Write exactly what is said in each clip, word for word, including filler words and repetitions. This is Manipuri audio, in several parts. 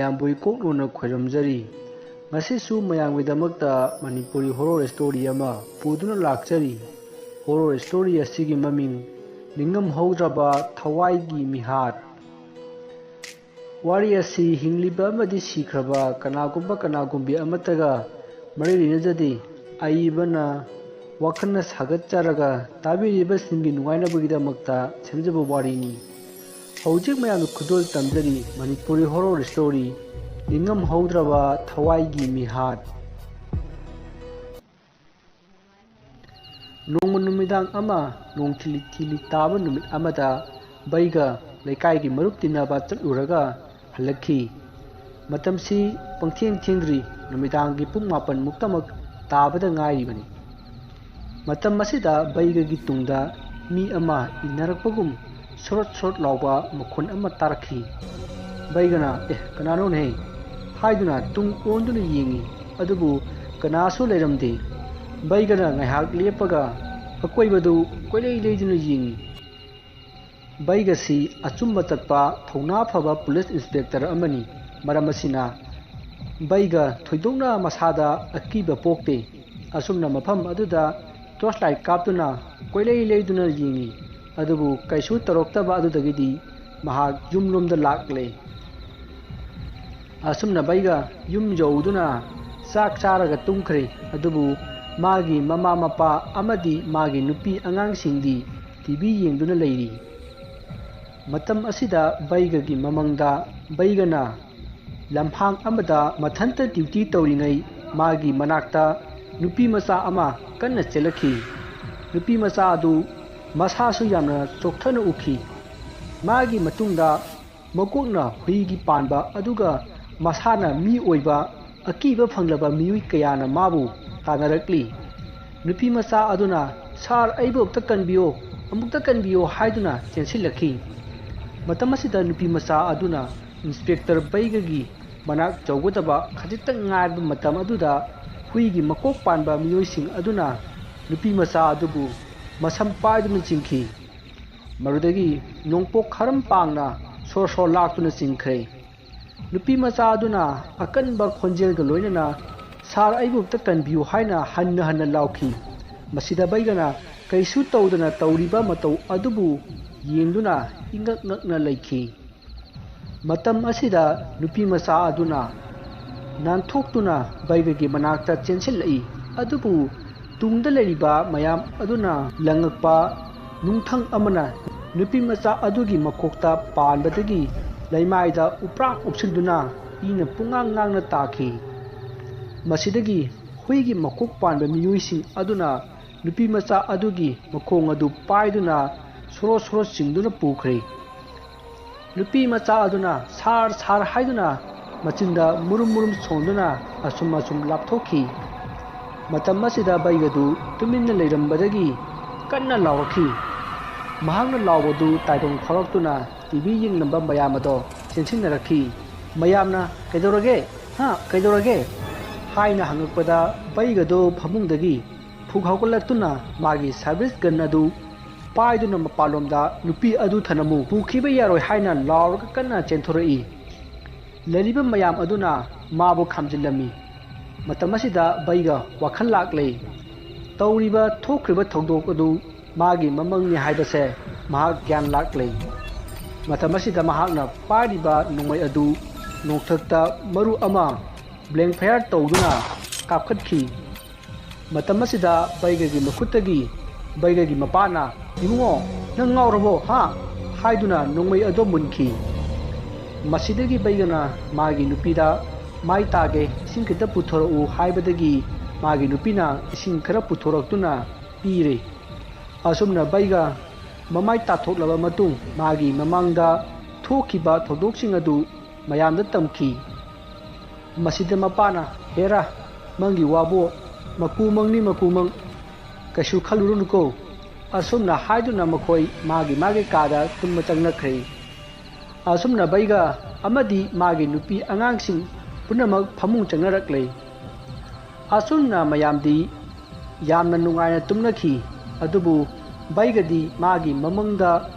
ꯃꯌꯥꯝꯕꯨ ꯏꯀꯣꯛ ꯂꯨꯅ ꯈꯣꯏꯔꯝꯖꯔꯤ꯫ ꯉꯁꯤꯁꯨ ꯃꯌꯥꯝꯒꯤꯗꯃꯛꯇ ꯃꯅꯤꯄꯨꯔꯤ horror story ꯑꯃ ꯄꯨꯗꯨꯅ ꯂꯥꯛꯆꯔꯤ꯫ Horror story ꯑꯁꯤꯒꯤ ꯃꯃꯤꯡ ꯅꯤꯡꯉꯝꯍꯧꯗ꯭ꯔꯕ ꯊꯋꯥꯏꯒꯤ ꯃꯤꯍꯥꯠ꯫ ꯋꯥꯔꯤ ꯑꯁꯤ ꯍꯤꯡꯂꯤꯕ ꯑꯃꯗꯤ ꯁꯤꯈ꯭ꯔꯕ ꯀꯅꯥꯒꯨꯝꯕ ꯀꯅꯥꯒꯨꯝꯕꯤ ꯑꯃꯠꯇꯒ ꯃꯔꯤ ꯂꯩꯅꯖꯗꯦ꯫ ꯑꯏꯕꯅ ꯋꯥꯈꯜꯅ ꯁꯥꯒꯠꯆꯔꯒ ꯇꯥꯕꯤꯔꯤꯕꯁꯤꯡꯒꯤ ꯅꯨꯡꯉꯥꯏꯅꯕꯒꯤꯗꯃꯛꯇ ꯁꯦꯝꯖꯕ ꯋꯥꯔꯤꯅꯤ꯫ ꯍꯧꯖꯤꯛ ꯃꯌꯥꯝꯅ ꯈꯨꯗꯣꯜ ꯇꯝꯖꯔꯤ ꯃꯅꯤꯄꯨꯔꯤ horror story ꯅꯤꯡꯉꯝꯍꯧꯗ꯭ꯔꯕ ꯊꯋꯥꯏꯒꯤ ꯃꯤꯍꯥꯠ꯫ ꯅꯣꯡꯃ ꯅꯨꯃꯤꯗꯥꯡ ꯑꯃ ꯅꯣꯡ ꯊꯤꯂꯤ ꯊꯤꯂꯤ ꯇꯥꯕ ꯅꯨꯃꯤꯠ ꯑꯃꯗ ꯕꯩꯒ ꯂꯩꯀꯥꯏꯒꯤ ꯃꯔꯨꯞ ꯇꯤꯟꯅꯕ ꯆꯠꯂꯨꯔꯒ ꯍꯜꯂꯛꯈꯤ꯫ ꯃꯇꯝꯁꯤ ꯄꯪꯊꯦꯡ ꯊꯦꯡꯗ꯭ꯔꯤ, ꯅꯨꯃꯤꯗꯥꯡꯒꯤ ꯄꯨꯡ ꯃꯥꯄꯟ ꯃꯨꯛꯇꯃꯛ ꯇꯥꯕꯗ ꯉꯥꯏꯔꯤꯕꯅꯤ꯫ ꯃꯇꯝ ꯑꯁꯤꯗ ꯕꯩꯒꯒꯤ ꯇꯨꯡꯗ ꯃꯤ ꯑꯃ ꯏꯟꯅꯔꯛꯄꯒꯨꯝ ꯁꯣꯔꯣꯠ ꯁꯣꯔꯣꯠ ꯂꯥꯎꯕ ꯃꯈꯣꯟ ꯑꯃ ꯇꯥꯔꯛꯈꯤ꯫ ꯕꯩꯒꯅ, "ꯑꯦ, ꯀꯅꯥꯅꯣꯅꯦ?" ꯍꯥꯏꯗꯨꯅ ꯇꯨꯡ ꯑꯣꯟꯗꯨꯅ ꯌꯦꯡꯉꯤ, ꯑꯗꯨꯕꯨ ꯀꯅꯥꯁꯨ ꯂꯩꯔꯝꯗꯦ꯫ ꯕꯩꯒꯅ ꯉꯥꯏꯍꯥꯛ ꯂꯦꯞꯄꯒ ꯑꯀꯣꯏꯕꯗꯨ ꯀꯣꯏꯂꯩ ꯂꯩꯗꯨꯅ ꯌꯦꯡꯉꯤ꯫ ꯕꯩꯒꯁꯤ ꯑꯆꯨꯝꯕ ꯆꯠꯄ ꯊꯧꯅꯥ ꯐꯕ ꯄꯨꯂꯤꯁ ꯏꯟꯁꯄꯦꯛꯇꯔ ꯑꯃꯅꯤ꯫ ꯃꯔꯝ ꯑꯁꯤꯅ ꯕꯩꯒ ꯊꯣꯏꯗꯣꯛꯅ ꯃꯁꯥꯗ ꯑꯀꯤꯕ ꯄꯣꯛꯇꯦ꯫ ꯑꯁꯨꯝꯅ ꯃꯐꯝ ꯑꯗꯨꯗ ꯇꯣꯔꯆ ꯂꯥꯏꯠ ꯀꯥꯞꯇꯨꯅ ꯀꯣꯏꯂꯩ ꯂꯩꯗꯨꯅ ꯌꯦꯡꯉꯤ꯫ ꯑꯗꯨꯕꯨ ꯀꯩꯁꯨ ꯇꯧꯔꯛꯇꯕ ꯑꯗꯨꯗꯒꯤꯗꯤ ꯃꯍꯥꯛ ꯌꯨꯝꯂꯣꯝꯗ ꯂꯥꯛꯂꯦ꯫ ꯑꯁꯨꯝꯅ ꯕꯩꯒ ꯌꯨꯝ ꯌꯧꯗꯨꯅ ꯆꯥꯛ ꯆꯥꯔꯒ ꯇꯨꯝꯈ꯭ꯔꯦ꯫ ꯑꯗꯨꯕꯨ ꯃꯥꯒꯤ ꯃꯃꯥ ꯃꯄꯥ ꯑꯃꯗꯤ ꯃꯥꯒꯤ ꯅꯨꯄꯤ ꯑꯉꯥꯡꯁꯤꯡꯗꯤ ꯇꯤ ꯚꯤ ꯌꯦꯡꯗꯨꯅ ꯂꯩꯔꯤ꯫ ꯃꯇꯝ ꯑꯁꯤꯗ ꯕꯩꯒꯒꯤ ꯃꯃꯪꯗ ꯕꯩꯒꯅ ꯂꯝꯍꯥꯡ ꯑꯃꯗ ꯃꯊꯟꯇ ꯗ꯭ꯌꯨꯇꯤ ꯇꯧꯔꯤꯉꯩ ꯃꯥꯒꯤ ꯃꯅꯥꯛꯇ ꯅꯨꯄꯤ ꯃꯆꯥ ꯑꯃ ꯀꯟꯅ ꯆꯦꯜꯂꯛꯈꯤ꯫ ꯅꯨꯄꯤ ꯃꯆꯥ ꯑꯗꯨ ꯃꯁꯥꯁꯨ ꯌꯥꯝꯅ ꯆꯣꯛꯊꯅ ꯎꯈꯤ꯫ ꯃꯥꯒꯤ ꯃꯇꯨꯡꯗ ꯃꯀꯣꯛꯅ ꯍꯨꯏꯒꯤ ꯄꯥꯟꯕ ꯑꯗꯨꯒ ꯃꯁꯥꯅ ꯃꯤ ꯑꯣꯏꯕ ꯑꯀꯤꯕ ꯐꯪꯂꯕ ꯃꯤꯑꯣꯏ ꯀꯌꯥꯅ ꯃꯥꯕꯨ ꯇꯥꯟꯅꯔꯛꯂꯤ꯫ ꯅꯨꯄꯤ ꯃꯆꯥ ꯑꯗꯨꯅ, "ꯁꯥꯔ, ꯑꯩꯕꯨ ꯑꯃꯨꯛꯇ ꯀꯟꯕꯤꯌꯨ, ꯑꯃꯨꯛꯇ ꯀꯟꯕꯤꯌꯨ" ꯍꯥꯏꯗꯨꯅ ꯆꯦꯟꯁꯤꯜꯂꯛꯈꯤ꯫ ꯃꯇꯝ ꯑꯁꯤꯗ ꯅꯨꯄꯤ ꯃꯆꯥ ꯑꯗꯨꯅ ꯏꯟꯁꯄꯦꯛꯇꯔ ꯕꯩꯒꯒꯤ ꯃꯅꯥꯛ ꯌꯧꯒꯗꯕ ꯈꯖꯤꯛꯇꯪ ꯉꯥꯏꯔꯕ ꯃꯇꯝ ꯑꯗꯨꯗ ꯍꯨꯏꯒꯤ ꯃꯀꯣꯛ ꯄꯥꯟꯕ ꯃꯤꯑꯣꯏꯁꯤꯡ ꯑꯗꯨꯅ ꯅꯨꯄꯤ ꯃꯆꯥ ꯑꯗꯨꯕꯨ ꯃꯁꯝ ꯄꯥꯏꯗꯨꯅ ꯆꯤꯡꯈꯤ꯫ ꯃꯗꯨꯗꯒꯤ ꯅꯣꯡꯄꯣꯛ ꯈꯔꯝ ꯄꯥꯡꯅ ꯁꯣꯔ ꯁꯣꯔ ꯂꯥꯛꯇꯨꯅ ꯆꯤꯡꯈ꯭ꯔꯦ꯫ ꯅꯨꯄꯤ ꯃꯆꯥ ꯑꯗꯨꯅ ꯑꯀꯟꯕ ꯈꯣꯟꯖꯦꯜꯒ ꯂꯣꯏꯅꯅ, "ꯁꯥꯔ, ꯑꯩꯕꯨ ꯑꯝꯇ ꯀꯟꯕꯤꯌꯨ" ꯍꯥꯏꯅ ꯍꯟꯅ ꯍꯟꯅ ꯂꯥꯎꯈꯤ꯫ ꯃꯁꯤꯗ ꯕꯩꯒꯅ ꯀꯩꯁꯨ ꯇꯧꯗꯅ ꯇꯧꯔꯤꯕ ꯃꯇꯧ ꯑꯗꯨꯕꯨ ꯌꯦꯡꯗꯨꯅ ꯏꯉꯛ ꯉꯛꯅ ꯂꯩꯈꯤ꯫ ꯃꯇꯝ ꯑꯁꯤꯗ ꯅꯨꯄꯤ ꯃꯆꯥ ꯑꯗꯨꯅ ꯅꯥꯟꯊꯣꯛꯇꯨꯅ ꯕꯩꯒꯒꯤ ꯃꯅꯥꯛꯇ ꯆꯦꯟꯁꯤꯜꯂꯛꯏ꯫ ꯑꯗꯨꯕꯨ ꯇꯨꯡꯗ ꯂꯩꯔꯤꯕ ꯃꯌꯥꯝ ꯑꯗꯨꯅ ꯂꯪꯉꯛꯄ ꯅꯨꯡꯊꯪ ꯑꯃꯅ ꯅꯨꯄꯤ ꯃꯆꯥ ꯑꯗꯨꯒꯤ ꯃꯀꯣꯛꯇ ꯄꯥꯟꯕꯗꯒꯤ ꯂꯩꯃꯥꯏꯗ ꯎꯄ꯭ꯔꯥꯛ ꯎꯞꯁꯤꯟꯗꯨꯅ ꯏꯅ ꯄꯨꯡꯉꯥꯡ ꯉꯥꯡꯅ ꯇꯥꯈꯤ꯫ ꯃꯁꯤꯗꯒꯤ ꯍꯨꯏꯒꯤ ꯃꯀꯣꯛ ꯄꯥꯟꯕ ꯃꯤꯑꯣꯏꯁꯤꯡ ꯑꯗꯨꯅ ꯅꯨꯄꯤ ꯃꯆꯥ ꯑꯗꯨꯒꯤ ꯃꯈꯣꯡ ꯑꯗꯨ ꯄꯥꯏꯗꯨꯅ ꯁꯣꯔꯣ ꯁꯣꯔꯣ ꯆꯤꯡꯗꯨꯅ ꯄꯨꯈ꯭ꯔꯦ꯫ ꯅꯨꯄꯤ ꯃꯆꯥ ꯑꯗꯨꯅ "ꯁꯥꯔ, ꯁꯥꯔ" ꯍꯥꯏꯗꯨꯅ ꯃꯆꯤꯟꯗ ꯃꯨꯔꯨꯝ ꯃꯨꯔꯨꯝ ꯁꯣꯟꯗꯨꯅ ꯑꯁꯨꯝ ꯑꯁꯨꯝ ꯂꯥꯞꯊꯣꯛꯈꯤ꯫ ꯃꯇꯝ ꯑꯁꯤꯗ ꯕꯩꯒꯗꯨ ꯇꯨꯃꯤꯟꯅ ꯂꯩꯔꯝꯕꯗꯒꯤ ꯀꯟꯅ ꯂꯥꯎꯔꯛꯈꯤ꯫ ꯃꯍꯥꯛꯅ ꯂꯥꯎꯕꯗꯨ ꯇꯥꯏꯕꯪ ꯐꯥꯎꯔꯛꯇꯨꯅ ꯇꯤ ꯚꯤ ꯌꯦꯡꯂꯝꯕ ꯃꯌꯥꯝ ꯑꯗꯣ ꯆꯦꯟꯁꯤꯟꯅꯔꯛꯈꯤ꯫ ꯃꯌꯥꯝꯅ "ꯀꯩꯗꯧꯔꯒꯦ? ꯍꯥ? ꯀꯩꯗꯧꯔꯒꯦ?" ꯍꯥꯏꯅ ꯍꯪꯉꯛꯄꯗ ꯕꯩꯒꯗꯣ ꯐꯃꯨꯡꯗꯒꯤ ꯐꯨꯛ ꯍꯧꯒꯠꯂꯛꯇꯨꯅ ꯃꯥꯒꯤ ꯁꯥꯔꯚꯤꯁ ꯒꯟ ꯑꯗꯨ ꯄꯥꯏꯗꯨꯅ ꯃꯄꯥꯟꯂꯣꯝꯗ "ꯅꯨꯄꯤ ꯑꯗꯨ ꯊꯅꯝꯃꯨ, ꯄꯨꯈꯤꯕ ꯌꯥꯔꯣꯏ" ꯍꯥꯏꯅ ꯂꯥꯎꯔꯒ ꯀꯟꯅ ꯆꯦꯟꯊꯣꯔꯛꯏ꯫ ꯂꯩꯔꯤꯕ ꯃꯌꯥꯝ ꯑꯗꯨꯅ ꯃꯥꯕꯨ ꯈꯥꯝꯖꯤꯜꯂꯝꯃꯤ꯫ ꯃꯇꯝ ꯑꯁꯤꯗ ꯕꯩꯒ ꯋꯥꯈꯜ ꯂꯥꯛꯂꯦ꯫ ꯇꯧꯔꯤꯕ ꯊꯣꯛꯈ꯭ꯔꯤꯕ ꯊꯧꯗꯣꯛ ꯑꯗꯨ ꯃꯥꯒꯤ ꯃꯃꯪꯅꯤ ꯍꯥꯏꯕꯁꯦ ꯃꯍꯥꯛ ꯒ꯭ꯌꯥꯟ ꯂꯥꯛꯂꯦ꯫ ꯃꯇꯝ ꯑꯁꯤꯗ ꯃꯍꯥꯛꯅ ꯄꯥꯏꯔꯤꯕ ꯅꯣꯡꯃꯩ ꯑꯗꯨ ꯅꯣꯡꯊꯛꯇ ꯃꯔꯨ ꯑꯃ ꯕ꯭ꯂꯦꯡ ꯐꯌꯥꯔ ꯇꯧꯗꯨꯅ ꯀꯥꯞꯈꯠꯈꯤ꯫ ꯃꯇꯝ ꯑꯁꯤꯗ ꯕꯩꯒꯒꯤ ꯃꯈꯨꯠꯇꯒꯤ ꯕꯩꯒꯒꯤ ꯃꯄꯥꯅ, "ꯏꯕꯨꯡꯉꯣ, ꯅꯪ ꯉꯥꯎꯔꯕꯣ, ꯍꯥ?" ꯍꯥꯏꯗꯨꯅ ꯅꯣꯡꯃꯩ ꯑꯗꯨ ꯃꯨꯟꯈꯤ꯫ ꯃꯁꯤꯗꯒꯤ ꯕꯩꯒꯅ ꯃꯥꯒꯤ ꯅꯨꯄꯤꯗ, "ꯃꯥꯏ ꯇꯥꯒꯦ, ꯏꯁꯤꯡ ꯈꯤꯇ ꯄꯨꯊꯣꯔꯛꯎ" ꯍꯥꯏꯕꯗꯒꯤ ꯃꯥꯒꯤ ꯅꯨꯄꯤꯅ ꯏꯁꯤꯡ ꯈꯔ ꯄꯨꯊꯣꯔꯛꯇꯨꯅ ꯄꯤꯔꯦ꯫ ꯑꯁꯨꯝꯅ ꯕꯩꯒ ꯃꯃꯥꯏ ꯇꯥꯊꯣꯛꯂꯕ ꯃꯇꯨꯡ ꯃꯥꯒꯤ ꯃꯃꯥꯡꯗ ꯊꯣꯛꯈꯤꯕ ꯊꯧꯗꯣꯛꯁꯤꯡ ꯑꯗꯨ ꯃꯌꯥꯝꯗ ꯇꯝꯈꯤ꯫ ꯃꯁꯤꯗ ꯃꯄꯥꯅ, "ꯍꯦꯔꯥ, ꯃꯪꯒꯤ ꯋꯥꯕꯨ, ꯃꯀꯨ ꯃꯪꯅꯤ ꯃꯀꯨ ꯃꯪ, ꯀꯩꯁꯨ ꯈꯜꯂꯨꯔꯨꯅꯨꯀꯣ"꯫ ꯑꯁꯨꯝꯅ ꯍꯥꯏꯗꯨꯅ ꯃꯈꯣꯏ ꯃꯥꯒꯤ ꯃꯥꯒꯤ ꯀꯥꯗ ꯇꯨꯝꯕ ꯆꯪꯅꯈ꯭ꯔꯦ꯫ ꯑꯁꯨꯝꯅ ꯕꯩꯒ ꯑꯃꯗꯤ ꯃꯥꯒꯤ ꯅꯨꯄꯤ ꯑꯉꯥꯡꯁꯤꯡ ꯄꯨꯝꯅꯃꯛ ꯐꯃꯨꯡ ꯆꯪꯅꯔꯛꯂꯦ꯫ ꯑꯁꯨꯝꯅ ꯃꯌꯥꯝꯗꯤ ꯌꯥꯝꯅ ꯅꯨꯡꯉꯥꯏꯅ ꯇꯨꯝꯅꯈꯤ꯫ ꯑꯗꯨꯕꯨ ꯕꯩꯒꯗꯤ ꯃꯥꯒꯤ ꯃꯃꯪꯗ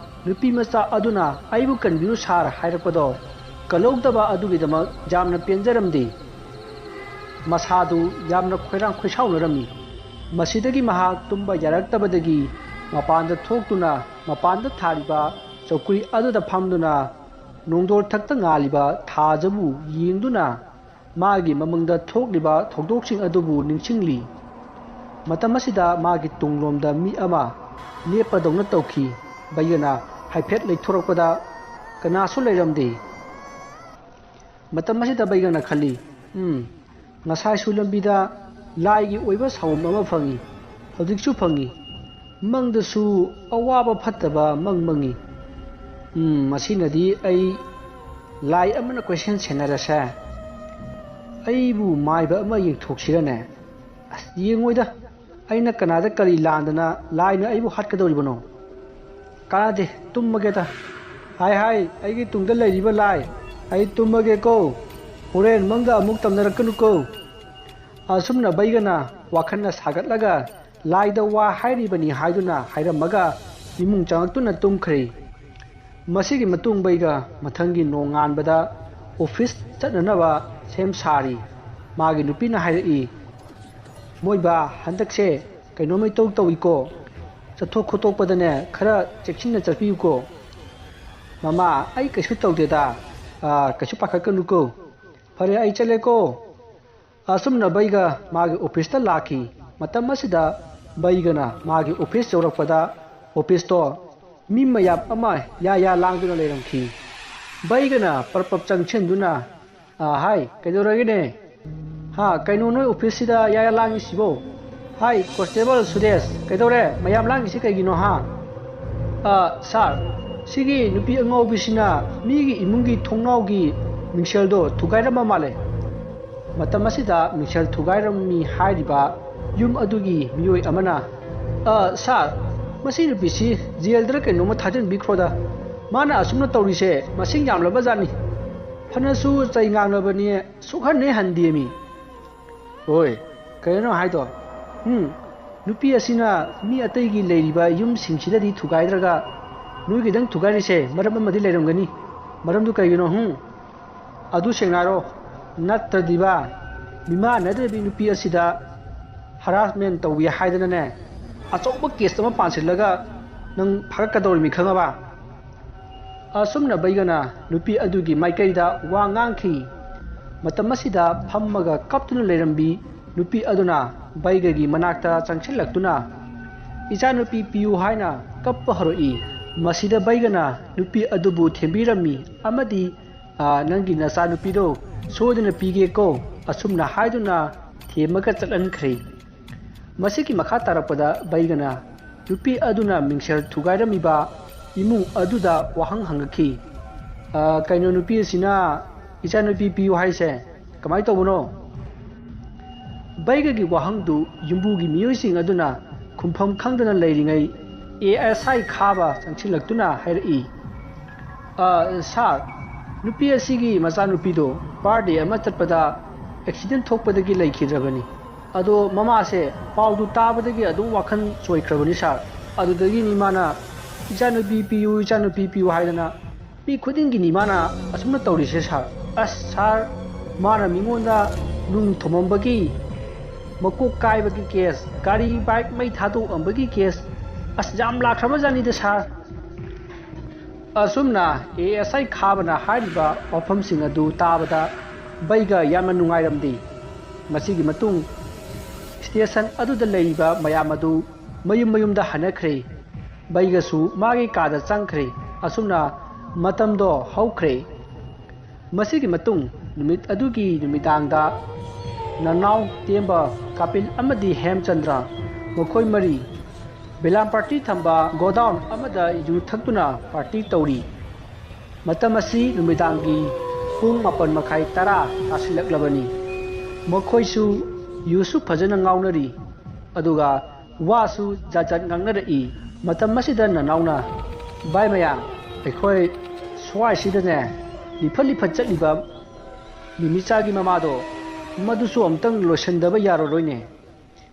ꯅꯨꯄꯤ ꯃꯆꯥ ꯑꯗꯨꯅ "ꯑꯩꯕꯨ ꯀꯟꯕꯤꯌꯨ ꯁꯥꯔ" ꯍꯥꯏꯔꯛꯄꯗꯣ ꯀꯜꯍꯧꯗꯕ ꯑꯗꯨꯒꯤꯗꯃꯛ ꯌꯥꯝꯅ ꯄꯦꯟꯖꯔꯝꯗꯦ꯫ ꯃꯁꯥꯗꯨ ꯌꯥꯝꯅ ꯈꯣꯏꯔꯥꯡ ꯈꯣꯏꯁꯥꯎꯅꯔꯝꯃꯤ꯫ ꯃꯁꯤꯗꯒꯤ ꯃꯍꯥꯛ ꯇꯨꯝꯕ ꯌꯥꯔꯛꯇꯕꯗꯒꯤ ꯃꯄꯥꯟꯗ ꯊꯣꯛꯇꯨꯅ ꯃꯄꯥꯟꯗ ꯊꯥꯔꯤꯕ ꯆꯧꯀ꯭ꯔꯤ ꯑꯗꯨꯗ ꯐꯝꯗꯨꯅ ꯅꯣꯡꯗꯣꯜ ꯊꯛꯇ ꯉꯥꯜꯂꯤꯕ ꯊꯥꯖꯕꯨ ꯌꯦꯡꯗꯨꯅ ꯃꯥꯒꯤ ꯃꯃꯪꯗ ꯊꯣꯛꯂꯤꯕ ꯊꯧꯗꯣꯛꯁꯤꯡ ꯑꯗꯨꯕꯨ ꯅꯤꯡꯁꯤꯡꯂꯤ꯫ ꯃꯇꯝ ꯑꯁꯤꯗ ꯃꯥꯒꯤ ꯇꯨꯡꯂꯣꯝꯗ ꯃꯤ ꯑꯃ ꯂꯦꯞꯄꯗꯧꯅ ꯇꯧꯈꯤ꯫ ꯕꯩꯒꯅ ꯍꯥꯏꯐꯦꯠ ꯂꯩꯊꯣꯔꯛꯄꯗ ꯀꯅꯥꯁꯨ ꯂꯩꯔꯝꯗꯦ꯫ ꯃꯇꯝ ꯑꯁꯤꯗ ꯕꯩꯒꯅ ꯈꯜꯂꯤ, "ꯎꯝ, ꯉꯁꯥꯏꯁꯨ ꯂꯝꯕꯤꯗ ꯂꯥꯏꯒꯤ ꯑꯣꯏꯕ ꯁꯥꯎꯝ ꯑꯃ ꯐꯪꯏ, ꯍꯧꯖꯤꯛꯁꯨ ꯐꯪꯏ꯫ ꯃꯪꯗꯁꯨ ꯑꯋꯥꯕ ꯐꯠꯇꯕ ꯃꯪ ꯃꯪꯏ꯫ ꯎꯝ, ꯃꯁꯤꯅꯗꯤ ꯑꯩ ꯂꯥꯏ ꯑꯃꯅ ꯀꯣꯏꯁꯦꯟ ꯁꯦꯟꯅꯔꯁꯦ꯫ ꯑꯩꯕꯨ ꯃꯥꯏꯕ ꯑꯃ ꯌꯦꯡꯊꯣꯛꯁꯤꯔꯅꯦ? ꯑꯁ, ꯌꯦꯡꯉꯣꯏꯗ꯫ ꯑꯩꯅ ꯀꯅꯥꯗ ꯀꯔꯤ ꯂꯥꯟꯗꯅ ꯂꯥꯏꯅ ꯑꯩꯕꯨ ꯍꯥꯠꯀꯗꯧꯔꯤꯕꯅꯣ? ꯀꯥꯟꯅꯗꯦ, ꯇꯨꯝꯃꯒꯦꯗ꯫ ꯍꯥꯏ ꯍꯥꯏ, ꯑꯩꯒꯤ ꯇꯨꯡꯗ ꯂꯩꯔꯤꯕ ꯂꯥꯏ, ꯑꯩ ꯇꯨꯝꯃꯒꯦꯀꯣ꯫ ꯍꯣꯔꯦꯟ ꯃꯪꯗ ꯑꯃꯨꯛ ꯇꯝꯅꯔꯛꯀꯅꯨꯀꯣ꯫" ꯑꯁꯨꯝꯅ ꯕꯩꯒꯅ ꯋꯥꯈꯜꯅ ꯁꯥꯒꯠꯂꯒ ꯂꯥꯏꯗ ꯋꯥ ꯍꯥꯏꯔꯤꯕꯅꯤ ꯍꯥꯏꯗꯨꯅ ꯍꯥꯏꯔꯝꯃꯒ ꯏꯃꯨꯡ ꯆꯪꯉꯛꯇꯨꯅ ꯇꯨꯝꯈ꯭ꯔꯦ꯫ ꯃꯁꯤꯒꯤ ꯃꯇꯨꯡ ꯕꯩꯒ ꯃꯊꯪꯒꯤ ꯅꯣꯡꯉꯥꯟꯕꯗ ꯑꯣꯐꯤꯁ ꯆꯠꯅꯅꯕ ꯁꯦꯝ ꯁꯥꯔꯤ꯫ ꯃꯥꯒꯤ ꯅꯨꯄꯤꯅ ꯍꯥꯏꯔꯛꯏ, "ꯃꯣꯏꯕꯥ, ꯍꯟꯗꯛꯁꯦ ꯀꯩꯅꯣꯝꯃ ꯏꯇꯧ ꯇꯧꯏꯀꯣ꯫ ꯆꯠꯊꯣꯛ ꯈꯣꯠꯇꯣꯛꯄꯗꯅꯦ ꯈꯔ ꯆꯦꯛꯁꯤꯟꯅ ꯆꯠꯄꯤꯌꯨꯀꯣ꯫" "ꯃꯃꯥ, ꯑꯩ ꯀꯩꯁꯨ ꯇꯧꯗꯦꯗ꯫ ꯑꯥ, ꯀꯩꯁꯨ ꯄꯥꯈꯠꯀꯅꯨꯀꯣ꯫ ꯐꯔꯦ, ꯑꯩ ꯆꯠꯂꯦꯀꯣ꯫" ꯑꯁꯨꯝꯅ ꯕꯩꯒ ꯃꯥꯒꯤ ꯑꯣꯐꯤꯁꯇ ꯂꯥꯛꯈꯤ꯫ ꯃꯇꯝ ꯑꯁꯤꯗ ꯕꯩꯒꯅ ꯃꯥꯒꯤ ꯑꯣꯐꯤꯁ ꯌꯧꯔꯛꯄꯗ ꯑꯣꯐꯤꯁꯇꯣ ꯃꯤ ꯃꯌꯥꯝ ꯑꯃ ꯌꯥ ꯌꯥ ꯂꯥꯡꯗꯨꯅ ꯂꯩꯔꯝꯈꯤ꯫ ꯕꯩꯒꯅ ꯄꯔꯞ ꯄꯔꯞ ꯆꯪꯁꯤꯟꯗꯨꯅ, "ꯑ, ꯍꯥꯏ, ꯀꯩꯗꯧꯔꯒꯦꯅꯦ? ꯍꯥ, ꯀꯩꯅꯣ ꯅꯣꯏ ꯑꯣꯐꯤꯁꯁꯤꯗ ꯌꯥ ꯌꯥ ꯂꯥꯡꯉꯤꯁꯤꯕꯣ? ꯍꯥꯏ, ꯀꯣꯟꯁꯇꯦꯕꯜ ꯁꯨꯔꯦꯁ, ꯀꯩꯗꯧꯔꯦ? ꯃꯌꯥꯝ ꯂꯥꯡꯉꯤꯁꯤ ꯀꯩꯒꯤꯅꯣ, ꯍꯥ?" "ꯑ, ꯁꯥꯔ, ꯁꯤꯒꯤ ꯅꯨꯄꯤ ꯑꯉꯥꯎꯕꯤꯁꯤꯅ ꯃꯤꯒꯤ ꯏꯃꯨꯡꯒꯤ ꯊꯣꯡꯅꯥꯎꯒꯤ ꯃꯤꯡꯁꯦꯜꯗꯣ ꯊꯨꯒꯥꯏꯔꯝꯕ ꯃꯥꯜꯂꯦ꯫" ꯃꯇꯝ ꯑꯁꯤꯗ ꯃꯤꯡꯁꯦꯜ ꯊꯨꯒꯥꯏꯔꯝꯃꯤ ꯍꯥꯏꯔꯤꯕ ꯌꯨꯝ ꯑꯗꯨꯒꯤ ꯃꯤꯑꯣꯏ ꯑꯃꯅ, "ꯑ, ꯁꯥꯔ, ꯃꯁꯤ ꯅꯨꯄꯤꯁꯤ ꯖꯦꯜꯗꯔ ꯀꯩꯅꯣꯝꯃ ꯊꯥꯖꯤꯟꯕꯤꯈ꯭ꯔꯣꯗ꯫ ꯃꯥꯅ ꯑꯁꯨꯝꯅ ꯇꯧꯔꯤꯁꯦ ꯃꯁꯤꯡ ꯌꯥꯝꯂꯕ ꯖꯥꯠꯅꯤ꯫ ꯐꯅꯁꯨ ꯆꯩ ꯉꯥꯡꯂꯕꯅꯤ, ꯁꯨꯛꯍꯟ ꯍꯦꯛ ꯍꯟꯗꯦꯃꯤ꯫" "ꯍꯣꯏ, ꯀꯩꯅꯣ ꯍꯥꯏꯗꯣ? ꯎꯝ, ꯅꯨꯄꯤ ꯑꯁꯤꯅ ꯃꯤ ꯑꯇꯩꯒꯤ ꯂꯩꯔꯤꯕ ꯌꯨꯝꯁꯤꯡꯁꯤꯗꯗꯤ ꯊꯨꯒꯥꯏꯗ꯭ꯔꯒ ꯅꯣꯏꯒꯤꯗꯪ ꯊꯨꯒꯥꯏꯔꯤꯁꯦ ꯃꯔꯝ ꯑꯃꯗꯤ ꯂꯩꯔꯝꯒꯅꯤ꯫ ꯃꯔꯝꯗꯨ ꯀꯩꯒꯤꯅꯣ, ꯍꯨꯝ?" ꯑꯗꯨ ꯁꯦꯡꯅ ꯍꯥꯏꯔꯣ, ꯅꯠꯇ꯭ꯔꯗꯤꯕ, ꯃꯤꯃꯥꯟꯅꯗ꯭ꯔꯕꯤ ꯅꯨꯄꯤ ꯑꯁꯤꯗ ꯍꯔꯥꯁꯃꯦꯟ ꯇꯧꯏ ꯍꯥꯏꯗꯅꯅꯦ, ꯑꯆꯧꯕ ꯀꯦꯁ ꯑꯃ ꯄꯥꯟꯁꯤꯜꯂꯒ ꯅꯪ ꯐꯥꯒꯠꯀꯗꯧꯔꯤꯃꯤ, ꯈꯪꯉꯕ? ꯑꯁꯨꯝꯅ ꯕꯩꯒꯅ ꯅꯨꯄꯤ ꯑꯗꯨꯒꯤ ꯃꯥꯏꯀꯩꯗ ꯋꯥ ꯉꯥꯡꯈꯤ꯫ ꯃꯇꯝ ꯑꯁꯤꯗ ꯐꯝꯃꯒ ꯀꯞꯇꯨꯅ ꯂꯩꯔꯝꯕꯤ ꯅꯨꯄꯤ ꯑꯗꯨꯅ ꯕꯩꯒꯒꯤ ꯃꯅꯥꯛꯇ ꯆꯪꯁꯤꯜꯂꯛꯇꯨꯅ, "ꯏꯆꯥꯅꯨꯄꯤ ꯄꯤꯌꯨ" ꯍꯥꯏꯅ ꯀꯞꯄ ꯍꯧꯔꯛꯏ꯫ ꯃꯁꯤꯗ ꯕꯩꯒꯅ ꯅꯨꯄꯤ ꯑꯗꯨꯕꯨ ꯊꯦꯝꯕꯤꯔꯝꯃꯤ ꯑꯃꯗꯤ, "ꯑ, ꯅꯪꯒꯤ ꯅꯆꯥꯅꯨꯄꯤꯗꯣ ꯁꯣꯏꯗꯅ ꯄꯤꯒꯦꯀꯣ" ꯑꯁꯨꯝꯅ ꯍꯥꯏꯗꯨꯅ ꯊꯦꯝꯃꯒ ꯆꯠꯍꯟꯈ꯭ꯔꯦ꯫ ꯃꯁꯤꯒꯤ ꯃꯈꯥ ꯇꯥꯔꯛꯄꯗ ꯕꯩꯒꯅ ꯅꯨꯄꯤ ꯑꯗꯨꯅ ꯃꯤꯡꯁꯦꯜ ꯊꯨꯒꯥꯏꯔꯝꯃꯤꯕ ꯏꯃꯨꯡ ꯑꯗꯨꯗ ꯋꯥꯍꯪ ꯍꯪꯉꯛꯈꯤ꯫ "ꯑ, ꯀꯩꯅꯣ, ꯅꯨꯄꯤ ꯑꯁꯤꯅ ꯏꯆꯥꯅꯨꯄꯤ ꯄꯤꯌꯨ ꯍꯥꯏꯁꯦ ꯀꯃꯥꯏꯅ ꯇꯧꯕꯅꯣ?" ꯕꯩꯒꯒꯤ ꯋꯥꯍꯪꯗꯨ ꯌꯨꯝꯕꯨꯒꯤ ꯃꯤꯑꯣꯏꯁꯤꯡ ꯑꯗꯨꯅ ꯈꯨꯝꯐꯝ ꯈꯪꯗꯅ ꯂꯩꯔꯤꯉꯩ, ꯑꯦ ꯑꯦꯁ ꯑꯥꯏ ꯈꯥꯕ ꯆꯪꯁꯤꯜꯂꯛꯇꯨꯅ ꯍꯥꯏꯔꯛꯏ, "ꯑ, ꯁꯥꯔ, ꯅꯨꯄꯤ ꯑꯁꯤꯒꯤ ꯃꯆꯥꯅꯨꯄꯤꯗꯣ ꯕꯥꯔꯗꯦ ꯑꯃ ꯆꯠꯄꯗ ꯑꯦꯛꯁꯤꯗꯦꯟ ꯊꯣꯛꯄꯗꯒꯤ ꯂꯩꯈꯤꯗ꯭ꯔꯕꯅꯤ꯫ ꯑꯗꯣ ꯃꯃꯥꯁꯦ ꯄꯥꯎꯗꯨ ꯇꯥꯕꯗꯒꯤ ꯑꯗꯨꯝ ꯋꯥꯈꯜ ꯆꯣꯏꯈ꯭ꯔꯕꯅꯤ ꯁꯥꯔ꯫ ꯑꯗꯨꯗꯒꯤꯅꯤ ꯃꯥꯅ ꯏꯆꯥꯅꯨꯄꯤ ꯄꯤꯌꯨ, ꯏꯆꯥꯅꯨꯄꯤ ꯄꯤꯌꯨ ꯍꯥꯏꯗꯅ ꯃꯤ ꯈꯨꯗꯤꯡꯒꯤꯅꯤ ꯃꯥꯅ ꯑꯁꯨꯝꯅ ꯇꯧꯔꯤꯁꯦ ꯁꯥꯔ꯫ ꯑꯁ ꯁꯥꯔ, ꯃꯥꯅ ꯃꯤꯉꯣꯟꯗ ꯅꯨꯡ ꯊꯣꯝꯃꯝꯕꯒꯤ, ꯃꯀꯣꯛ ꯀꯥꯏꯕꯒꯤ ꯀꯦꯁ, ꯒꯥꯔꯤ ꯕꯥꯏꯛ ꯃꯩ ꯊꯥꯗꯣꯛꯑꯝꯕꯒꯤ ꯀꯦꯁ, ꯑꯁ ꯌꯥꯝ ꯂꯥꯛꯈ꯭ꯔꯕꯖꯥꯠꯅꯤꯗ ꯁꯥꯔ"꯫ ꯑꯁꯨꯝꯅ ꯑꯦ ꯑꯦꯁ ꯑꯥꯏ ꯈꯥꯕꯅ ꯍꯥꯏꯔꯤꯕ ꯋꯥꯐꯝꯁꯤꯡ ꯑꯗꯨ ꯇꯥꯕꯗ ꯕꯩꯒ ꯌꯥꯝꯅ ꯅꯨꯡꯉꯥꯏꯔꯝꯗꯦ꯫ ꯃꯁꯤꯒꯤ ꯃꯇꯨꯡ ꯁ꯭ꯇꯦꯁꯟ ꯑꯗꯨꯗ ꯂꯩꯔꯤꯕ ꯃꯌꯥꯝ ꯑꯗꯨ ꯃꯌꯨꯝ ꯃꯌꯨꯝꯗ ꯍꯟꯅꯈ꯭ꯔꯦ꯫ ꯕꯩꯒꯁꯨ ꯃꯥꯒꯤ ꯀꯥꯗ ꯆꯪꯈ꯭ꯔꯦ꯫ ꯑꯁꯨꯝꯅ ꯃꯇꯝꯗꯣ ꯍꯧꯈ꯭ꯔꯦ꯫ ꯃꯁꯤꯒꯤ ꯃꯇꯨꯡ ꯅꯨꯃꯤꯠ ꯑꯗꯨꯒꯤ ꯅꯨꯃꯤꯗꯥꯡꯗ ꯅꯅꯥꯎ ꯇꯦꯝꯕ, ꯀꯥꯄꯤꯜ ꯑꯃꯗꯤ ꯍꯦꯝꯆꯟꯗ꯭ꯔ, ꯃꯈꯣꯏ ꯃꯔꯤ ꯕꯦꯂꯥꯝꯄꯥꯔꯇꯤ ꯊꯝꯕ ꯒꯣꯗꯥꯎꯟ ꯑꯃꯗ ꯌꯨ ꯊꯛꯇꯨꯅ ꯄꯥꯔꯇꯤ ꯇꯧꯔꯤ꯫ ꯃꯇꯝ ꯑꯁꯤ ꯅꯨꯃꯤꯗꯥꯡꯒꯤ ꯄꯨꯡ ꯃꯥꯄꯟ ꯃꯈꯥꯏ, ꯇꯔꯥ ꯇꯥꯁꯤꯜꯂꯛꯂꯕꯅꯤ꯫ ꯃꯈꯣꯏꯁꯨ ꯌꯨꯁꯨ ꯐꯖꯅ ꯉꯥꯎꯅꯔꯤ, ꯑꯗꯨꯒ ꯋꯥꯁꯨ ꯖꯥꯠ ꯖꯥꯠ ꯉꯥꯡꯅꯔꯛꯏ꯫ ꯃꯇꯝ ꯑꯁꯤꯗ ꯅꯅꯥꯎꯅ, "ꯚꯥꯏ ꯃꯌꯥꯝ, ꯑꯩꯈꯣꯏ ꯁ꯭ꯋꯥꯏꯁꯤꯗꯅꯦ ꯂꯤꯐꯠ ꯂꯤꯐꯠ ꯆꯠꯂꯤꯕ ꯃꯤꯃꯤꯆꯥꯒꯤ ꯃꯃꯥꯗꯣ, ꯃꯗꯨꯁꯨ ꯑꯝꯇꯪ ꯂꯣꯏꯁꯤꯟꯗꯕ ꯌꯥꯔꯔꯣꯏꯅꯦ꯫